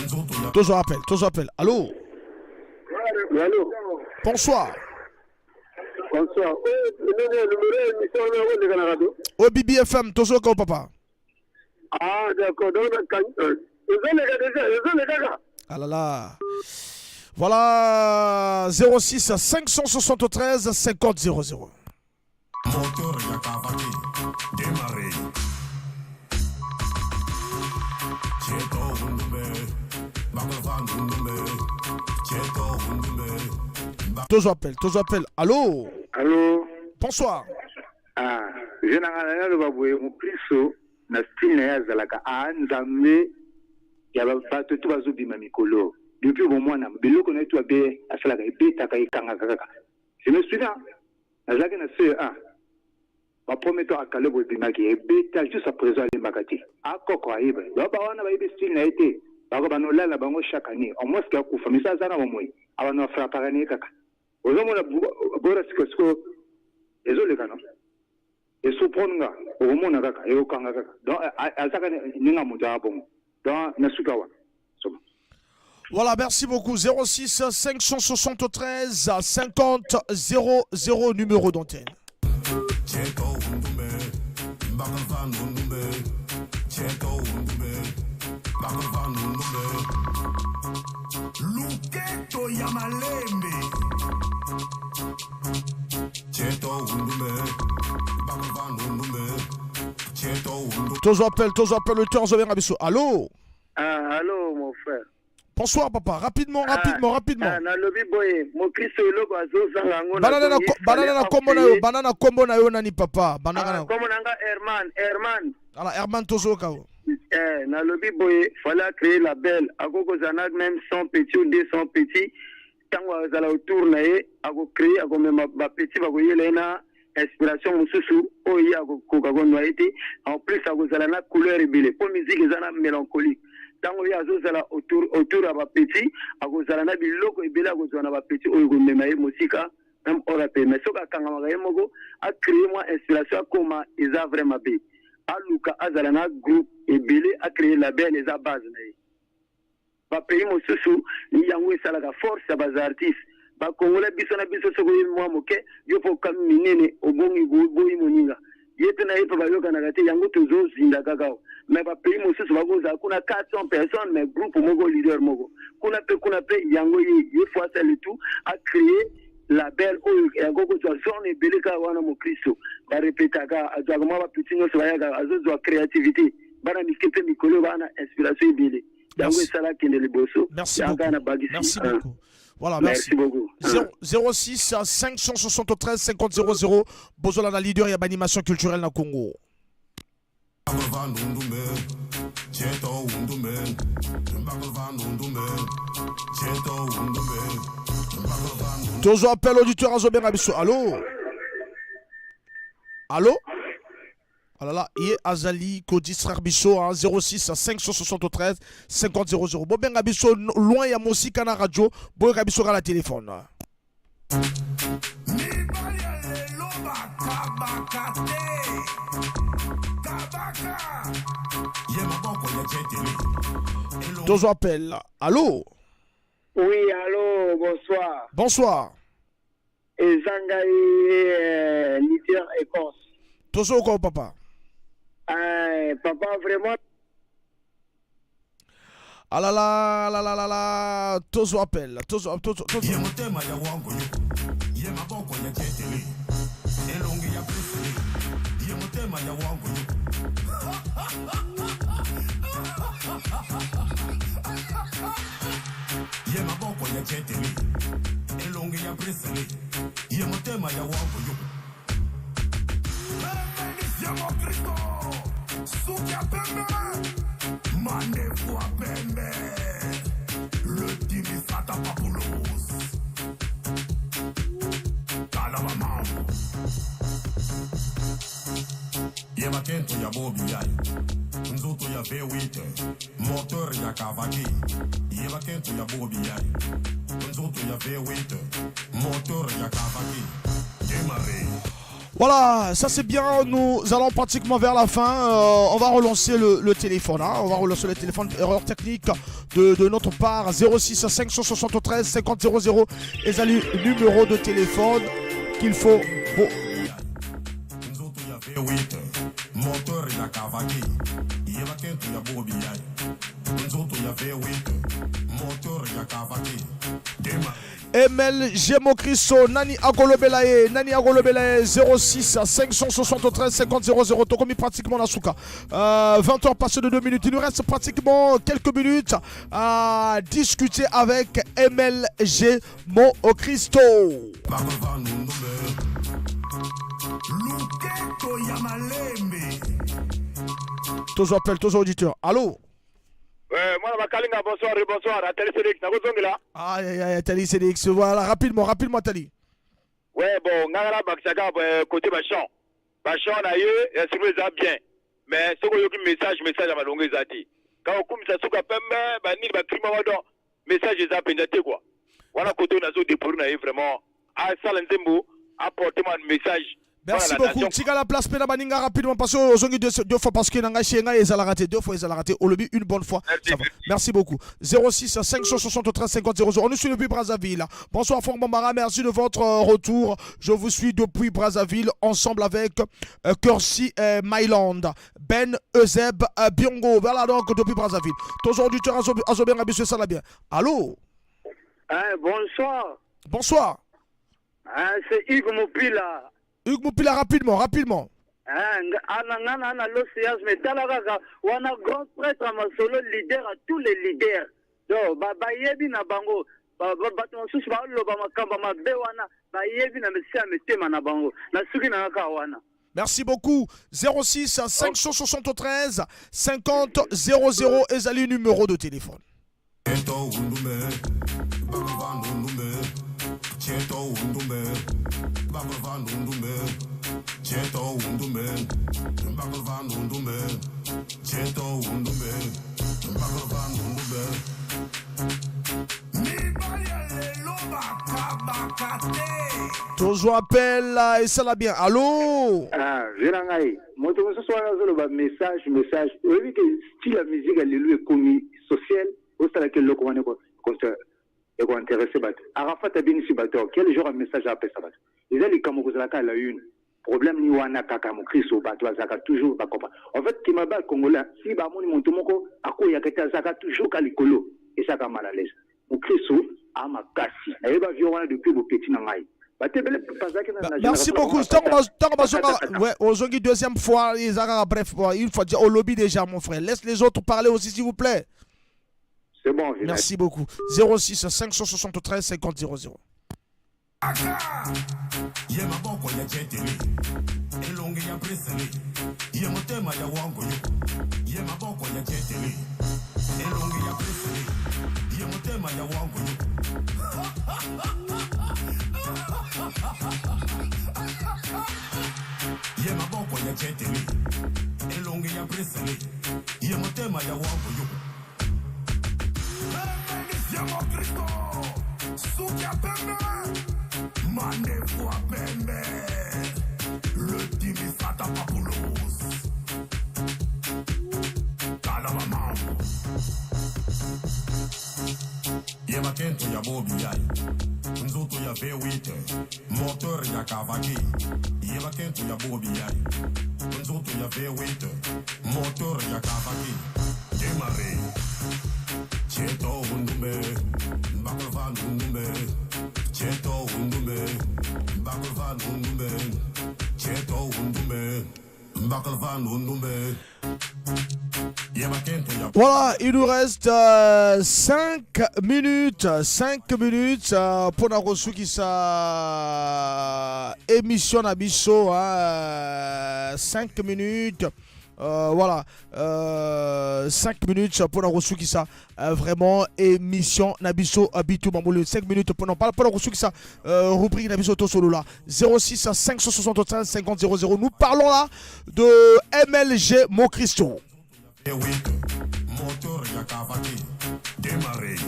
S12: nzoto ya
S2: Toujours appel, toujours appel. Allô?
S22: Allô?
S2: Bonsoir.
S22: Bonsoir. Oh, numéro émission na oleka na radio.
S2: O BBFM tozoka papa.
S22: Ah, d'accord. Donc, ezoleka déjà, ezoleka kaka.
S2: Ah là là. Voilà 06 573 50 00.
S12: Moteur ya Kawasaki démarré. Cheto undume, bakovan undume. Cheto undume.
S2: Toujours appel, toujours appel. Allô?
S17: Allô?
S2: Bonsoir.
S17: Ah, je na nga naloba boye mokristo na style na ye azalaka a nzambe ya bato to bazobima mikolo depuis bomwana biloko na ye to abe asalaka ebetaka ekangaka kaka. Je me souviens, nazalaki na CE1, bapremier to akale boye ebimaki ebeta, jusqu'à présent alembaka te. Akoko ayeba ba wana bayebi style na ye te, bako banolala na bango chaque année au moins ke akufa misa aza na bomoi abano afrapaka na ye kaka. Ozomona bora sikosiko ezoleka no esurprendre nga, okomona kaka ekokanga kaka. Donc azaka ndenge moto aya bongo, donc na suka wana.
S2: Voilà, merci beaucoup. 06 573 50 00 numéro d'antenne.
S12: Cheto undume, bakovan undume. Cheto undume, bakovan undume.
S5: Luketo ya malembe.
S12: Cheto undume, bakovan undume. Cheto undume.
S2: Toujours appel, toujours appel, le cœur, je viens biso. Allô?
S22: Ah, allô, mon frère.
S2: Bonsoir, papa. Rapidement, rapidement, rapidement.
S22: Ah, nalobi boye mokristo eloko azozanga yango.
S2: Banana na kombo na yo, banana kombo na yo nani papa? Banana na.
S22: Kombo na nga Herman, Herman.
S2: Ala Herman tozoka.
S22: Eh, nalobi boye, fallait créer label. Akokozala na même 100 petits ou 200 petits. Ntango azala autour na ye, akocréer, akomema bapetits, bakoyela ye na inspiration mosusu oyo ye akokoka konwa ye te. En plus akozala na couleur ebele mpo musique eza na mélancolique. Ntango ye azozala autour ya bapetits, akozala na biloko ebele, akozwa na bapetits oyo komema ye mosika, même hors ya pays. Mais soki akangamaka ye moko, acréer mwa inspiration akoma, eza vrai mabe. Aluka azala na groupe ebele, acréer label, eza base na ye. Bapays mosusu yango esalaka force ya baza artiste. Bakongolais biso na biso, soki oyebi mwa moke yo mpo okami minene, obongi boyi moninga ye mpe na ye mpe bayokanaka te, yango tozozinda kaka awa. Mais bapays mosusu bakozala kuna 400 personnes, mais groupe moko, leader moko kuna mpe kuna mpe. Yango ye faut asala tout, acréer label oyo yango kozwa zone ebele kaka wana. Mokristo barepetaka, azwaka mwa bapetits nyonso bayaka, azozwa créativité, bana mike mpe mikolo bana inspiration ebele, yango esala akende liboso.
S2: Merci beaucoup. Merci beaucoup. Voilà,
S22: merci, merci beaucoup.
S2: 06 573 50 00. Bozola na leader ya animation culturelle na Congo.
S12: Bakovan undume, Cheto undume, bakovan undume. Cheto undume, bakovan.
S2: Toujours appel auditeur azobenga biso. Allô? Allô? Ah là là, ye azali ko distraire biso hein, 06 573 50 00. Bobenga biso loin ya mosika na radio, boyoka biso kaka na téléphone. Tozo appel. Allô?
S3: Oui, allô, bonsoir.
S2: Bonsoir.
S3: Eza ngai leader Ecorce.
S2: Tozo ko papa.
S3: Papa vraiment.
S2: Ah là là là là là là, tozo appel, tozo tozo tozo.
S12: Ye motema ya wango yo. Ye maboko ya jetele. Elongi ya prisele. Ye motema ya wango yo. Ye maboko ya jetele. Elongi ya prisele. Ye motema ya wango yo.
S14: Ya Mokristo, suki ya pembe, mandefu ya pembe, le timisata papulos, tala bamambo.
S12: Ye bakento ya bobi yai. Nzoto ya V8, moteur ya Kavaki. Ye bakento ya bobi yai. Nzoto ya V8, moteur ya Kavaki. Démarrer.
S2: Voilà, ça c'est bien, nous allons pratiquement vers la fin. On va relancer le téléphone, hein. On va relancer le téléphone. Erreur technique de notre part. 06 573 50 00. Et salut, numéro de téléphone qu'il faut. Bon.
S12: Nzoto ya V8, moteur ya Kavaki. Ye bakento ya bobi yai. Nzoto ya V8, moteur ya Kavaki. Démarrer.
S2: MLG Mokristo, Nani Akolobelaye, Nani Akolobelaye, 06 573 50 00, tokomi pratiquement na suka. 20h passées de 2 minutes, il nous reste pratiquement quelques minutes à discuter avec MLG Mokristo.
S14: Luketo ya malembe.
S2: Tous appels, tous auditeurs. Allô?
S6: Ouais, moi, Bakalinga, bonsoir, bonsoir. Atali Cédric, nakozongela.
S2: Aïe, aïe, aïe, Atali Cédric, voilà, rapidement, rapidement, Atali.
S6: Ouais, bon, ngala bakisaka côté bachant. Bachant na ye, ya siko eza bien. Mais soko yoki message, message ya malongo eza te. Quand okumisa suka pembe, ba nini ba climat wa donc message eza penza te quoi. Voilà côté nazo déplorer na ye vraiment. Asala nzembo, apporter moi un message.
S2: Merci
S6: Voilà, la
S2: beaucoup.
S6: nation.
S2: Tika la place pena baninga rapidement parce que ozongi deux fois parce que nanga chez ngai ezala raté deux fois ezala raté olobi une bonne fois.
S6: Merci,
S2: Ça va. Merci beaucoup. 06 573 50 00. On nous suit depuis Brazzaville. Bonsoir Franck Bambara, merci de votre retour. Je vous suis depuis Brazzaville ensemble avec Kersi Myland, Ben Euseb Biongo. Voilà donc depuis Brazzaville. Toujours auditeur Azobé Rabissou, ça va bien. Allô?
S3: Hein, bonsoir.
S2: Bonsoir.
S3: Hein, c'est Hugues Mopila.
S2: Hugues Mopila, rapidement, rapidement.
S3: Hein, ana ngana ana l'océan, mais tala kaka, wana grand prêtre à masolo, leader à tous les leaders. Donc, ba, ba yebi na bango, ba, ba, bato mosusu ba loba makambo mabe wana, ba yebi na mesi ya mitema na bango. Na suki na kaka wana.
S2: Merci beaucoup. 06 573 50 00 ezali numéro de téléphone.
S12: Cheto undume, babavan undume. Cheto undume, babavan undume. Cheto undume, babavan undume. Cheto undume, babavan undume.
S14: Mibali ya lelo bakabaka te.
S2: Tozo appel et ça la bien. Allô?
S17: Ah, viens ngai. Moto mosusu wana azoloba message, message. Oyebi ke style ya musique ya lelo ekomi social, osalaki eloko wana ekointeresse bato. Arafat abinisi bato, quel genre ya message apesa bato? Eza likambo kozalaka à la une. Problème ni wana kaka mokristo, bato bazalaka toujours bakopa. En fait, kimaba congolais, si bamoni moto moko akoyaka te, azalaka toujours ka likolo, ezalaka mal à l'aise. Mokristo amakasi. Nayeba vieux wana depuis bopeti na ngai. Batebele bazalaki na
S2: Merci
S17: génération
S2: beaucoup.
S17: bango
S2: Tango
S17: bakata.
S2: tango bazonga, ouais, ozongi deuxième fois, ils bref, bon, une fois, au lobby déjà, mon frère. Laisse les autres parler aussi, s'il vous plaît.
S17: C'est bon, Vinac.
S2: Merci beaucoup. 06 573 50 00.
S12: Ye maboko ya jetele, elongi ya brisele, ye motema ya wango yo. Ye maboko ya jetele, elongi ya brisele, ye motema ya wango yo. Ye maboko ya jetele, ya Bresele, ye motema ya wango yo.
S14: Ya Mokristo, suki ya pembe, mandefu ya pembe, le timisata papulos. Tala bamambo.
S12: Ye makento ya bobi yai, nzoto ya V8, moteur ya Kavaki. Ye makento ya bobi yai, nzoto ya V8, moteur ya Kavaki. Démarrer. Cheto undumbe, Bakolvan undumbe, Cheto undumbe, Bakolvan undumbe, Cheto undumbe, Bakolvan undumbe. Ye makento ya
S2: Voilà, il nous reste 5 minutes, 5 minutes pour na kosukisa émission na biso, hein, 5 minutes. Voilà, 5 minutes pour na kosukisa vraiment émission na biso bitumba molimo 5 minutes pour na kosukisa rubrique na biso tosolola 06 573 50 00. Nous parlons là de MLG Mokristo.
S12: V8, moteur ya Kavaki, démarrer.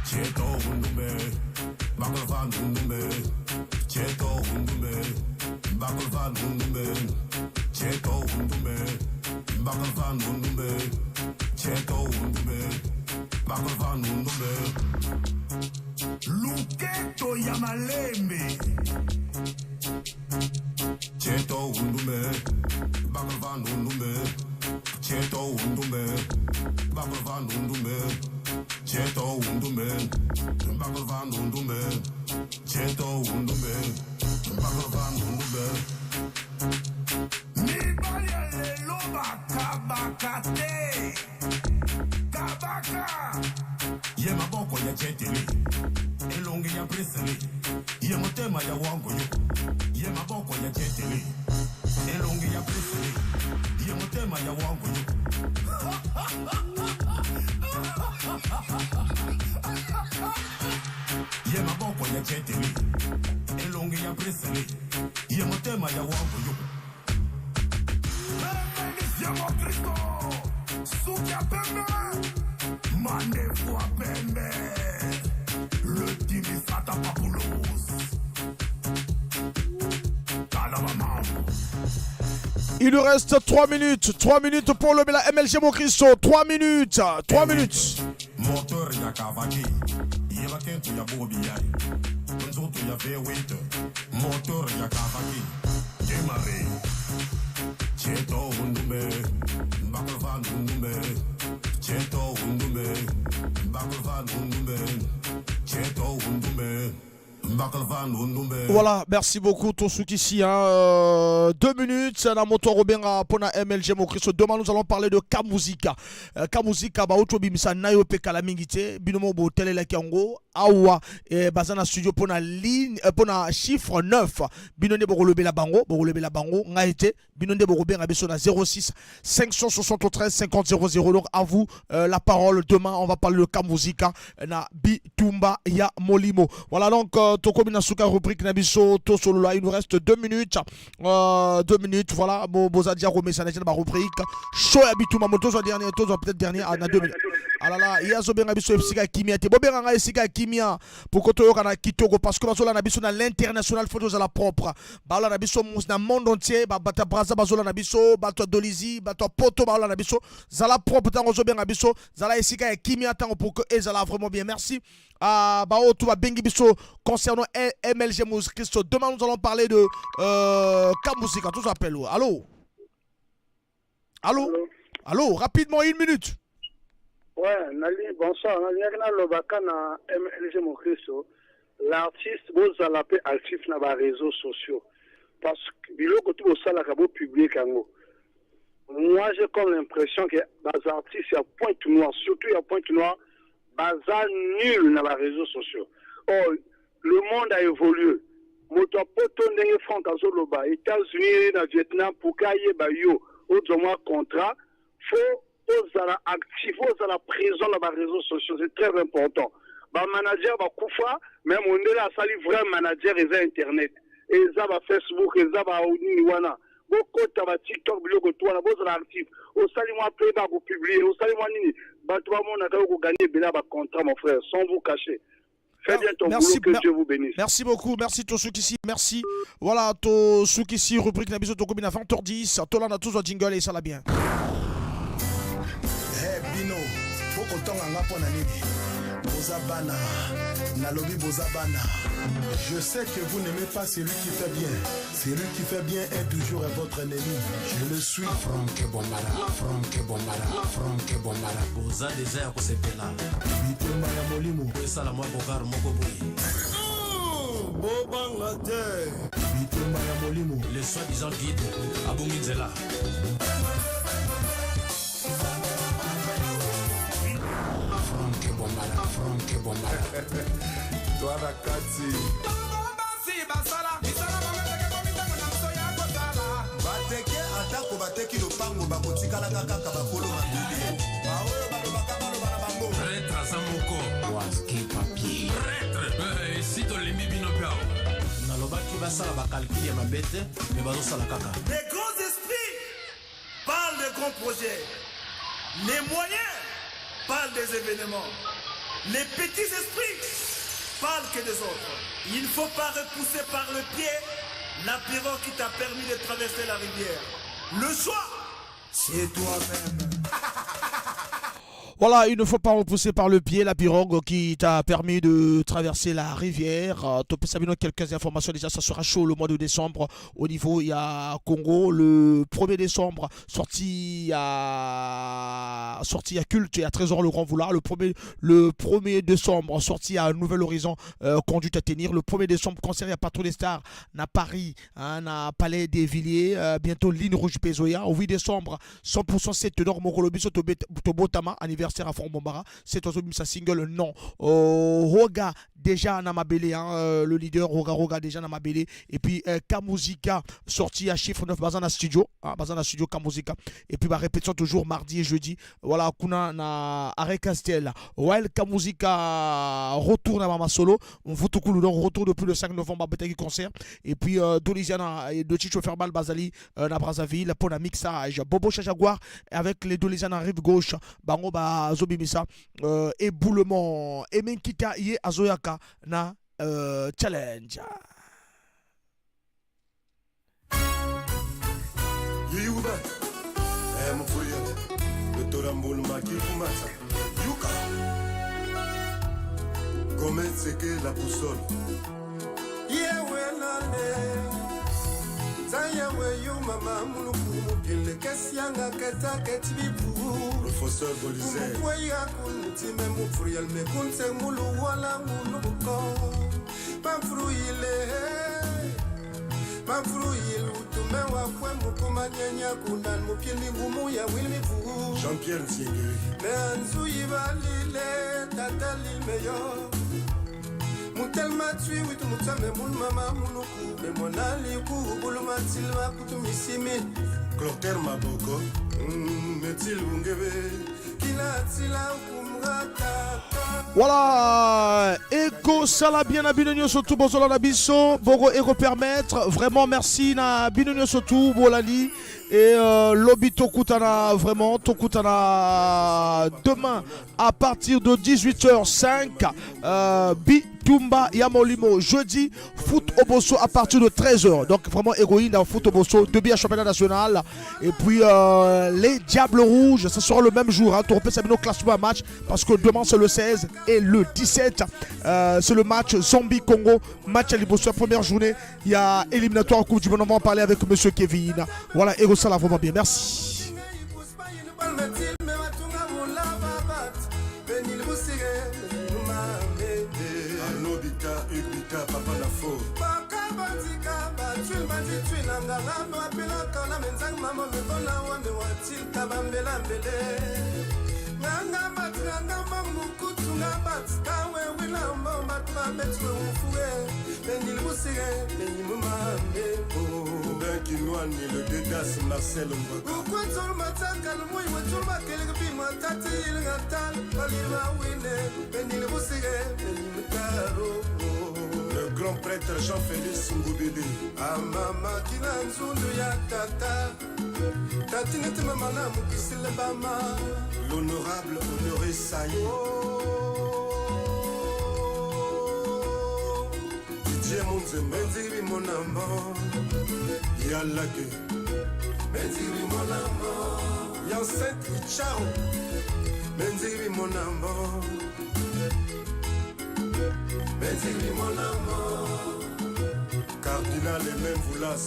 S12: Cheto undumbe, Bakolvan undumbe, Cheto undumbe, Bakolvan undumbe, Cheto undumbe, Bakolvan undumbe, Cheto undumbe, Bakolvan undumbe.
S14: Luketo ya malembe.
S12: Cheto undumbe, Bakolvan undumbe, Cheto undumbe, Bakolvan undumbe, Cheto undumbe, Bakolvan undumbe, Cheto undumbe, Bakolvan undumbe.
S14: Mibali ya lelo bakabaka te. Kabaka.
S12: Ye maboko ya jeteli, elongi ya Bresele, ye motema ya wango yo. Ye maboko ya jeteli, elongi ya Bresele, ye motema ya wango yo. Ye maboko ya jeteli, elongi ya Bresele, ye motema ya wango yo.
S14: Ya Mokristo, suki ya pembe, mandefu ya pembe, le timisata papulos. Tala bamambo.
S2: Il nous reste 3 minutes, 3 minutes pour le la MLG Mokristo, 3 minutes, 3 minutes.
S12: Moteur ya Kavaki, ye bakento ya bobi yai, nzoto ya V8, moteur ya Kavaki, démarrer. Cheto undumbe, Bakolvan undumbe, Cheto undumbe, Bakolvan undumbe, Cheto undumbe, Bakolvan undumbe.
S2: Voilà, merci beaucoup Tosukisi. Hein, 2 minutes, na moto Robin pona MLG Mokristo. Demain nous allons parler de Kamuzika. Kamuzika ba oto bimisa nayo pe kala mingi te, bino mo botelela kiango awa baza na studio pona ligne pona chiffre 9. Bino nde bokolobela bango, bokolobela bango ngai te. Bino nde bokobenga biso na 06 573 50 00. Donc à vous la parole. Demain on va parler de Kamuzika na Bitumba ya Molimo. Voilà donc tokomi na suka rubrique na biso tosolola. Il nous reste 2 minutes. 2 minutes voilà. Bo boza dia romesa na ba rubrique show ya Bitumba moto zo dernier to zo peut-être dernier na 2 minutes. Ah là là, ya zo benga biso esika kimia te. Bo benga nga esika kimia pour ko toyoka na kitoko parce que bazola na biso na l'international photos à la propre. Ba na biso na monde entier, ba bata Brazza bazola na biso, bato Dolisie, bato Poto ba na biso, zala propre tango zo benga biso, zala esika ya kimia tango pour que ezala vraiment bien. Merci. Ah, ba oyo ba bengi biso concernant MLG Mokristo. Demain nous allons parler de Kamuzika, tout s'appelle. Allô? Allô? Allô, rapidement 1 minute.
S18: Ouais, nali, bonsoir. Nali nalobaka na MLG Mokristo. L'artiste bozala pe actif na ba réseaux sociaux. Parce que biloko tout bosalaka bo publier kango. Moi, j'ai comme l'impression que les artistes ya Pointe Noire, surtout ya Pointe Noire, baza nul dans les réseaux sociaux. Or, le monde a évolué. Moto poto ndenge Frank azoloba, États-Unis na Vietnam pour kayeba yo, ozwa mwa contrat, faut ozala actif, ozala présent dans les réseaux sociaux, c'est très important. Ba manager ba kufa, mais mondele asali vrai manager eza internet. Eza ba Facebook, eza ba nini wana. Bokota ba TikTok biloko tout wana, bozala actif. Osali mwa playback o publier, osali mwa nini, bato bamonaka yo ko gagner ebele ya ba contrats mon frère, sans vous cacher. Fais bien ton
S2: Merci,
S18: boulot, que Dieu vous bénisse.
S2: Merci beaucoup, merci Tosukisi, merci. Voilà, Tosukisi, rubrique na biso tokomi na 20h10. Tolanda tous jingle et ça la bien.
S4: Hey, bino, bokotonga nga mpo na nini? Boza bana, nalobi boza bana. Je sais que vous n'aimez pas celui qui fait bien. Celui qui fait bien est toujours votre ennemi. Je le suis.
S1: Franck Bombara, Franck Bombara, Franck Bombara.
S21: Boza deja ya kosepela.
S4: Bitumba ya molimo.
S21: Esala mwa bogar moko boye.
S16: Bobanga te.
S4: Bitumba ya molimo.
S21: Le soi-disant guide abungi nzela.
S1: Franck Bombara, Franck Bombara.
S16: Toi na kati.
S12: Bateke atako bateki lopango bakotikalaka kaka bakolo mabele. Baoyo balobaka baloba na bango.
S11: Prêtre aza moko.
S1: Waske papier.
S11: Prêtre. Eh, esi tolembi bino mpe awa.
S21: Nalobaki basala bakalkile ya mabe te me bazosala kaka.
S5: Les grands esprits parlent de grands projets. Les moyens parlent des événements. Les petits esprits parlent que des autres. Il ne faut pas repousser par le pied la pirogue qui t'a permis de traverser la rivière. Le choix, c'est toi-même.
S2: Voilà, il ne faut pas repousser par le pied la pirogue qui t'a permis de traverser la rivière. Topesa bino quelques informations déjà, ça sera chaud le mois de décembre au niveau il y a Congo. Le 1er décembre, sortie à Culte et à Trésor le Grand Vouloir. Le 1er décembre, sortie à Nouvel Horizon, conduite à tenir. Le 1er décembre, concert à Patron des Stars, na Paris, hein, na Palais des Villiers, bientôt ligne rouge Pezoya. Au 8 décembre, 100% c'est Tenor Mokolo Biso Tobotama, anniversaire à Franck Bombara, c'est un sa single non. Roga déjà na Mabele, hein, le leader Roga Roga déjà na Mabele, et puis Kamuzika sorti à chiffre 9 Bazana studio, hein, Bazana studio Kamuzika, et puis bah répétition toujours mardi et jeudi. Voilà, kuna na Arrêt Castel. Well Kamuzika retourne à Mama Solo, on vous tout donc retour depuis le 5 novembre à Betaki concert, et puis Dolisiana et de Chicho Ferbal Bazali na Brazzaville pour la mixage Bobo Chajaguar avec les Dolisiana rive gauche bango ba Zobimisa éboulement et Menkita ye Azoyaka na challenge.
S16: Yuba, eh, Mfuria, le Torambul Maki Kumata, Yuka. Comment c'est que la boussole?
S8: Yewe nane, Zayewe yu mama muluku mupile kesianga keta ketibipu.
S16: Professeur Bolizer.
S8: Mukwe ya kunti me mufuriel me kunse mulu wala muluko. Pamfruile, pamfruile utume wa kwe mukuma nyenya kunan mupili ngumu ya wilmi fu.
S16: Jean-Pierre Nziengeri.
S8: Me anzu ibalile tata lilmeyo. Mutel matui witu mutame mun mama muluku. Me monali ku bulu matilma kutumisimi.
S16: Clotaire Maboko. Metil Bungebe.
S8: Kila tila kumrata.
S2: Voilà, Eko Sala bien na bino nyonso tout bozola na biso, boko eko permettre vraiment merci na bino nyonso tout bolali et lobby tokutana vraiment tokutana demain à partir de dix-huit heures cinq Bitumba Yamolimo jeudi foot au Bosso à partir de treize heures. Donc vraiment héroïne dans foot au Bosso, deux billets championnat national et puis les Diables Rouges, ça sera le même jour, hein. Toropé Sabino classement un match parce que demain c'est le 16 et le 17 c'est le match Zambie Congo, match à Liboso, première journée, il y a éliminatoire en Coupe du Monde, on va en parler avec monsieur Kevin. Voilà, et ça la vraiment bien, merci.
S16: Kinwani, le Dedas Marcel Mbaka. Le grand Grand prêtre Jean-Félix Ngubili. Amamaki na nzundu ya tata tati neti mama na mokisile bama. L'honorable Honoré Saï. Didier Munzemba Benziri Monambo Yalake Benziri Monambo Yancent Icharo Benziri Monambo Benziri Monambo Cardinal Aimé Mvoulas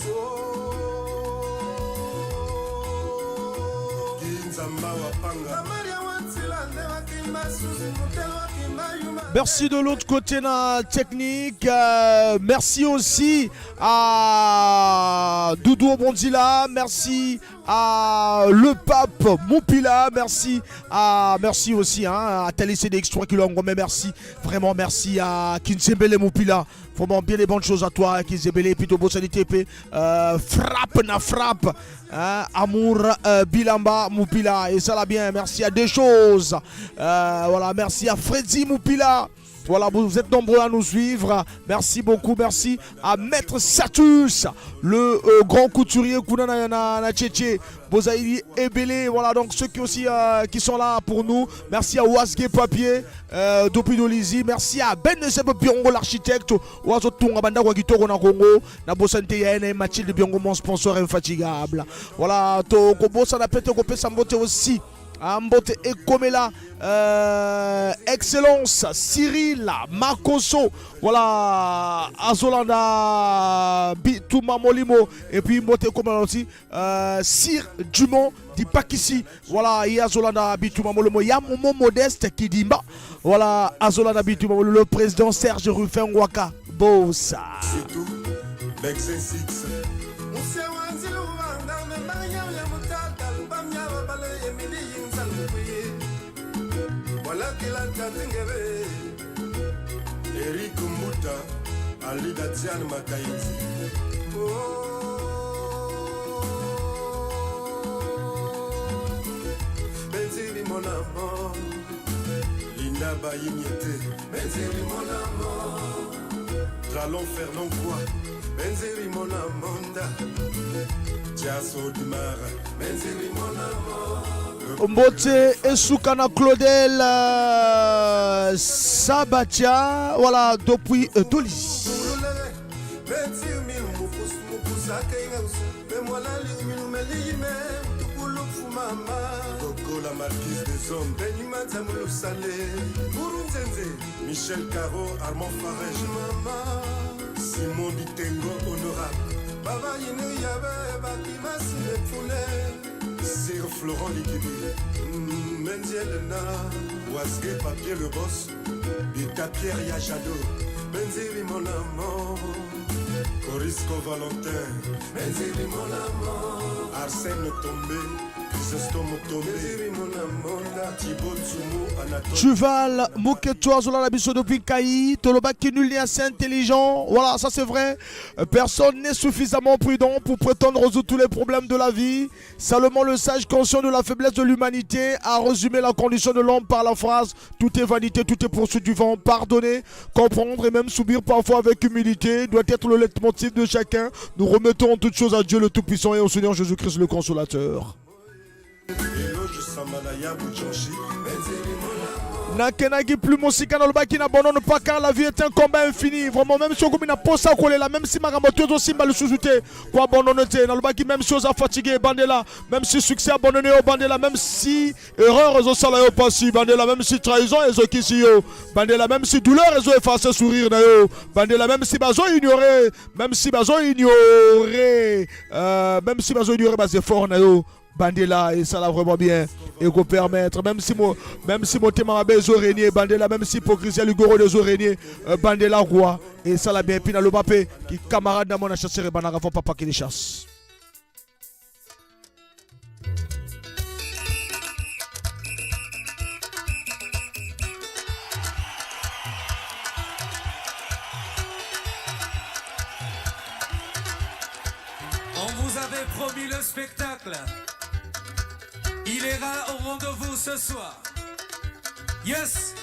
S16: Ginzamba Wapanga.
S2: Merci de l'autre côté la technique. Merci aussi à Doudou Bondila. Merci à le pape Moupila. Merci à merci aussi hein, à Thalys CDX3 kg. Mais merci vraiment merci à Kinsembele Moupila. Vraiment bien les bonnes choses à toi Kinsembele et puis Tobo TP. Frappe na frappe. Hein, Amour Bilamba Moupila et ça l'a bien. Merci à deux choses. Voilà, merci à Freddy Moupila. Voilà, vous êtes nombreux à nous suivre. Merci beaucoup, merci à Maître Satus, le grand couturier Kuna na na na Tchétché, Bozaïli Ebele. Voilà, donc ceux qui aussi qui sont là pour nous. Merci à Wasge Papier, depuis Dolisie. Merci à Ben Seb Biongo, l'architecte. Oazo Tunga Banda kwa Kitoko na Congo. Na Bosante Yaene Mathilde Biongo, mon sponsor infatigable. Voilà, to Kobosa na pete kopesa mbote aussi. Mbote Ekomela, Excellence Cyril Makoso, voilà Azolanda Bitouma Molimo, et puis Mbote Ekomela aussi, Sir Dumont dit Pakissi, voilà Azolanda Bitouma Molimo, il y a Momo Modeste qui dit bah, voilà Azolanda Bitouma Molimo, le président Serge Ruffin Waka, Bossa.
S16: C'est tout, Bexen 6. Eric Mbuta, Alida Diane Makaïti. Benziri mon amour, Linda Bayiniete. Benziri mon amour, Dralon Fernand Kwa. Benziri mon amonda, Tiaso Dimara. Benziri mon amour.
S2: Mbote Esukana Claudel Sabatia, voilà, depuis Doli.
S16: Coco la marquise des hommes, Michel Caro, Armand Farage, Simon Ditengo, honorable, Baba Yinu Yabe, Bakima Sinefule, Sir Florent Likibi, Mendielena, Wasge Papier le boss, Bita Pierre Yajado, Benziri mon amour, Corisco Valentin, Benziri mon amour, Arsène Tombé, Chrysostome Tombé, Benziri mon amour, Thibaut Tsoumou, Anatole.
S2: Tuval, Mouketo, Zola Labiso depuis Kaï, Toloba qui nul n'est assez intelligent. Voilà, ça c'est vrai. Personne n'est suffisamment prudent pour prétendre résoudre tous les problèmes de la vie. Seulement le sage conscient de la faiblesse de l'humanité a résumé la condition de l'homme par la phrase tout est vanité, tout est poursuite du vent. Pardonner, comprendre et même subir parfois avec humilité doit être le leitmotiv de chacun. Nous remettons toutes choses à Dieu le Tout-Puissant et au Seigneur Jésus-Christ le Consolateur. Nakenaki plus mosika na lobaki na bonono pas car la vie est un combat infini. Vraiment, même si on a posa kolela, même si makambo tozo simba lisusu te, quoi abandonner te. Na lobaki même si oza fatigué, bandela, même si succès abandonné yo, bandela, même si erreur ezo sala yo pasi, bandela, même si trahison ezo kisi yo, bandela, même si douleur ezo effacer sourire na yo, bandela, même si bazo ignorer, même si bazo ignorer, même si bazo ignorer bas effort na yo. Bandela et ça l'a vraiment bien et qu'on permettre même si mo, même si mon thème mabe zo régner Bandela, même si hypocrisie Lugoro de zo régner, Bandela roi et ça l'a bien. Puis dans le Mbappé qui camarade dans mon chasseur et banara papa qui les chasse.
S11: On vous avait promis le spectacle. Il ira au rendez-vous ce soir. Yes.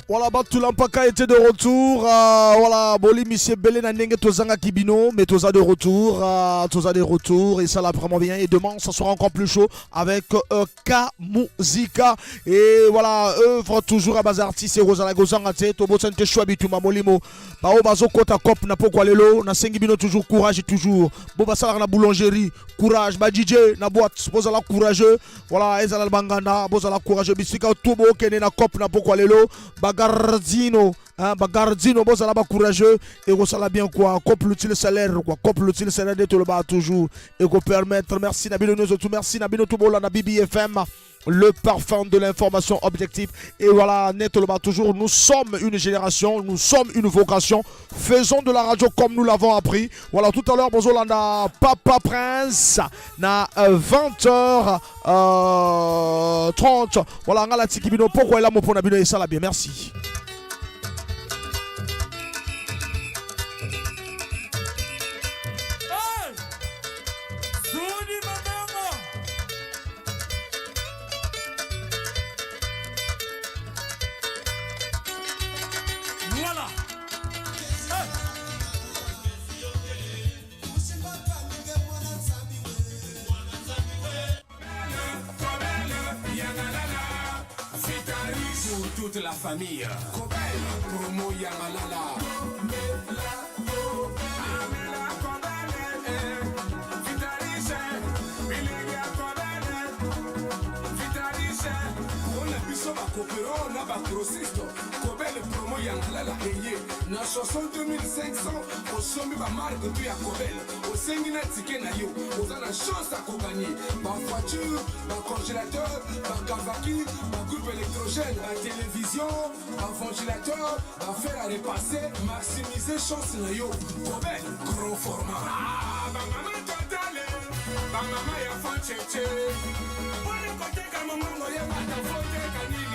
S2: Voilà, Batula Mpaka était de retour. Voilà, Boli Monsieur Belé na ndenge tozanga kibino, mais toza de retour, toza de retour et ça l'a vraiment bien. Et demain, ça sera encore plus chaud avec K Musica. Et voilà, œuvre toujours à Bazarti, c'est Rosala Gozanga te, Tobo Sante Chouabi Tuma Molimo. Bao bazo kota cop na pokwa lelo, na sengi bino toujours courage et toujours. Bo basala na boulangerie, courage, ba DJ na boîte, bozala courageux. Voilà, ezala banganda, bozala courageux bisika tobo kene na cop na pokwa lelo, bagardino, hein, bagardino bozala ba courageux et bozala bien quoi, cop l'utile salaire quoi, cop l'utile salaire de tout le bas toujours et go permettre. Merci Nabino nous tout, merci Nabino tout na BBFM. Le parfum de l'information objective. Et voilà, net le bas toujours, nous sommes une génération, nous sommes une vocation. Faisons de la radio comme nous l'avons appris. Voilà, tout à l'heure, bonjour, on a Papa Prince, na vingt heures, trente. Voilà, on a la tiki bino. Pourquoi il a mon pona bino et ça la bien, merci.
S16: Toute la famille. Kobel, promo Yangalala. Bakopero na bagrossiste Kobel promo Yangalala eye na 62 500 osombi bamarke tu ya Kobel osengi na tike na yo oza na chance ya koganye bavoiture, bacongélateur, bakavaki, bagroupe électrogène, batelévision, baventilateur, bafer à repasser. Maximiser chance na yo. Kobel gros format. Ah, bamama totale, bamama ya foncheche mpona koteka momongo yebata foteka nini.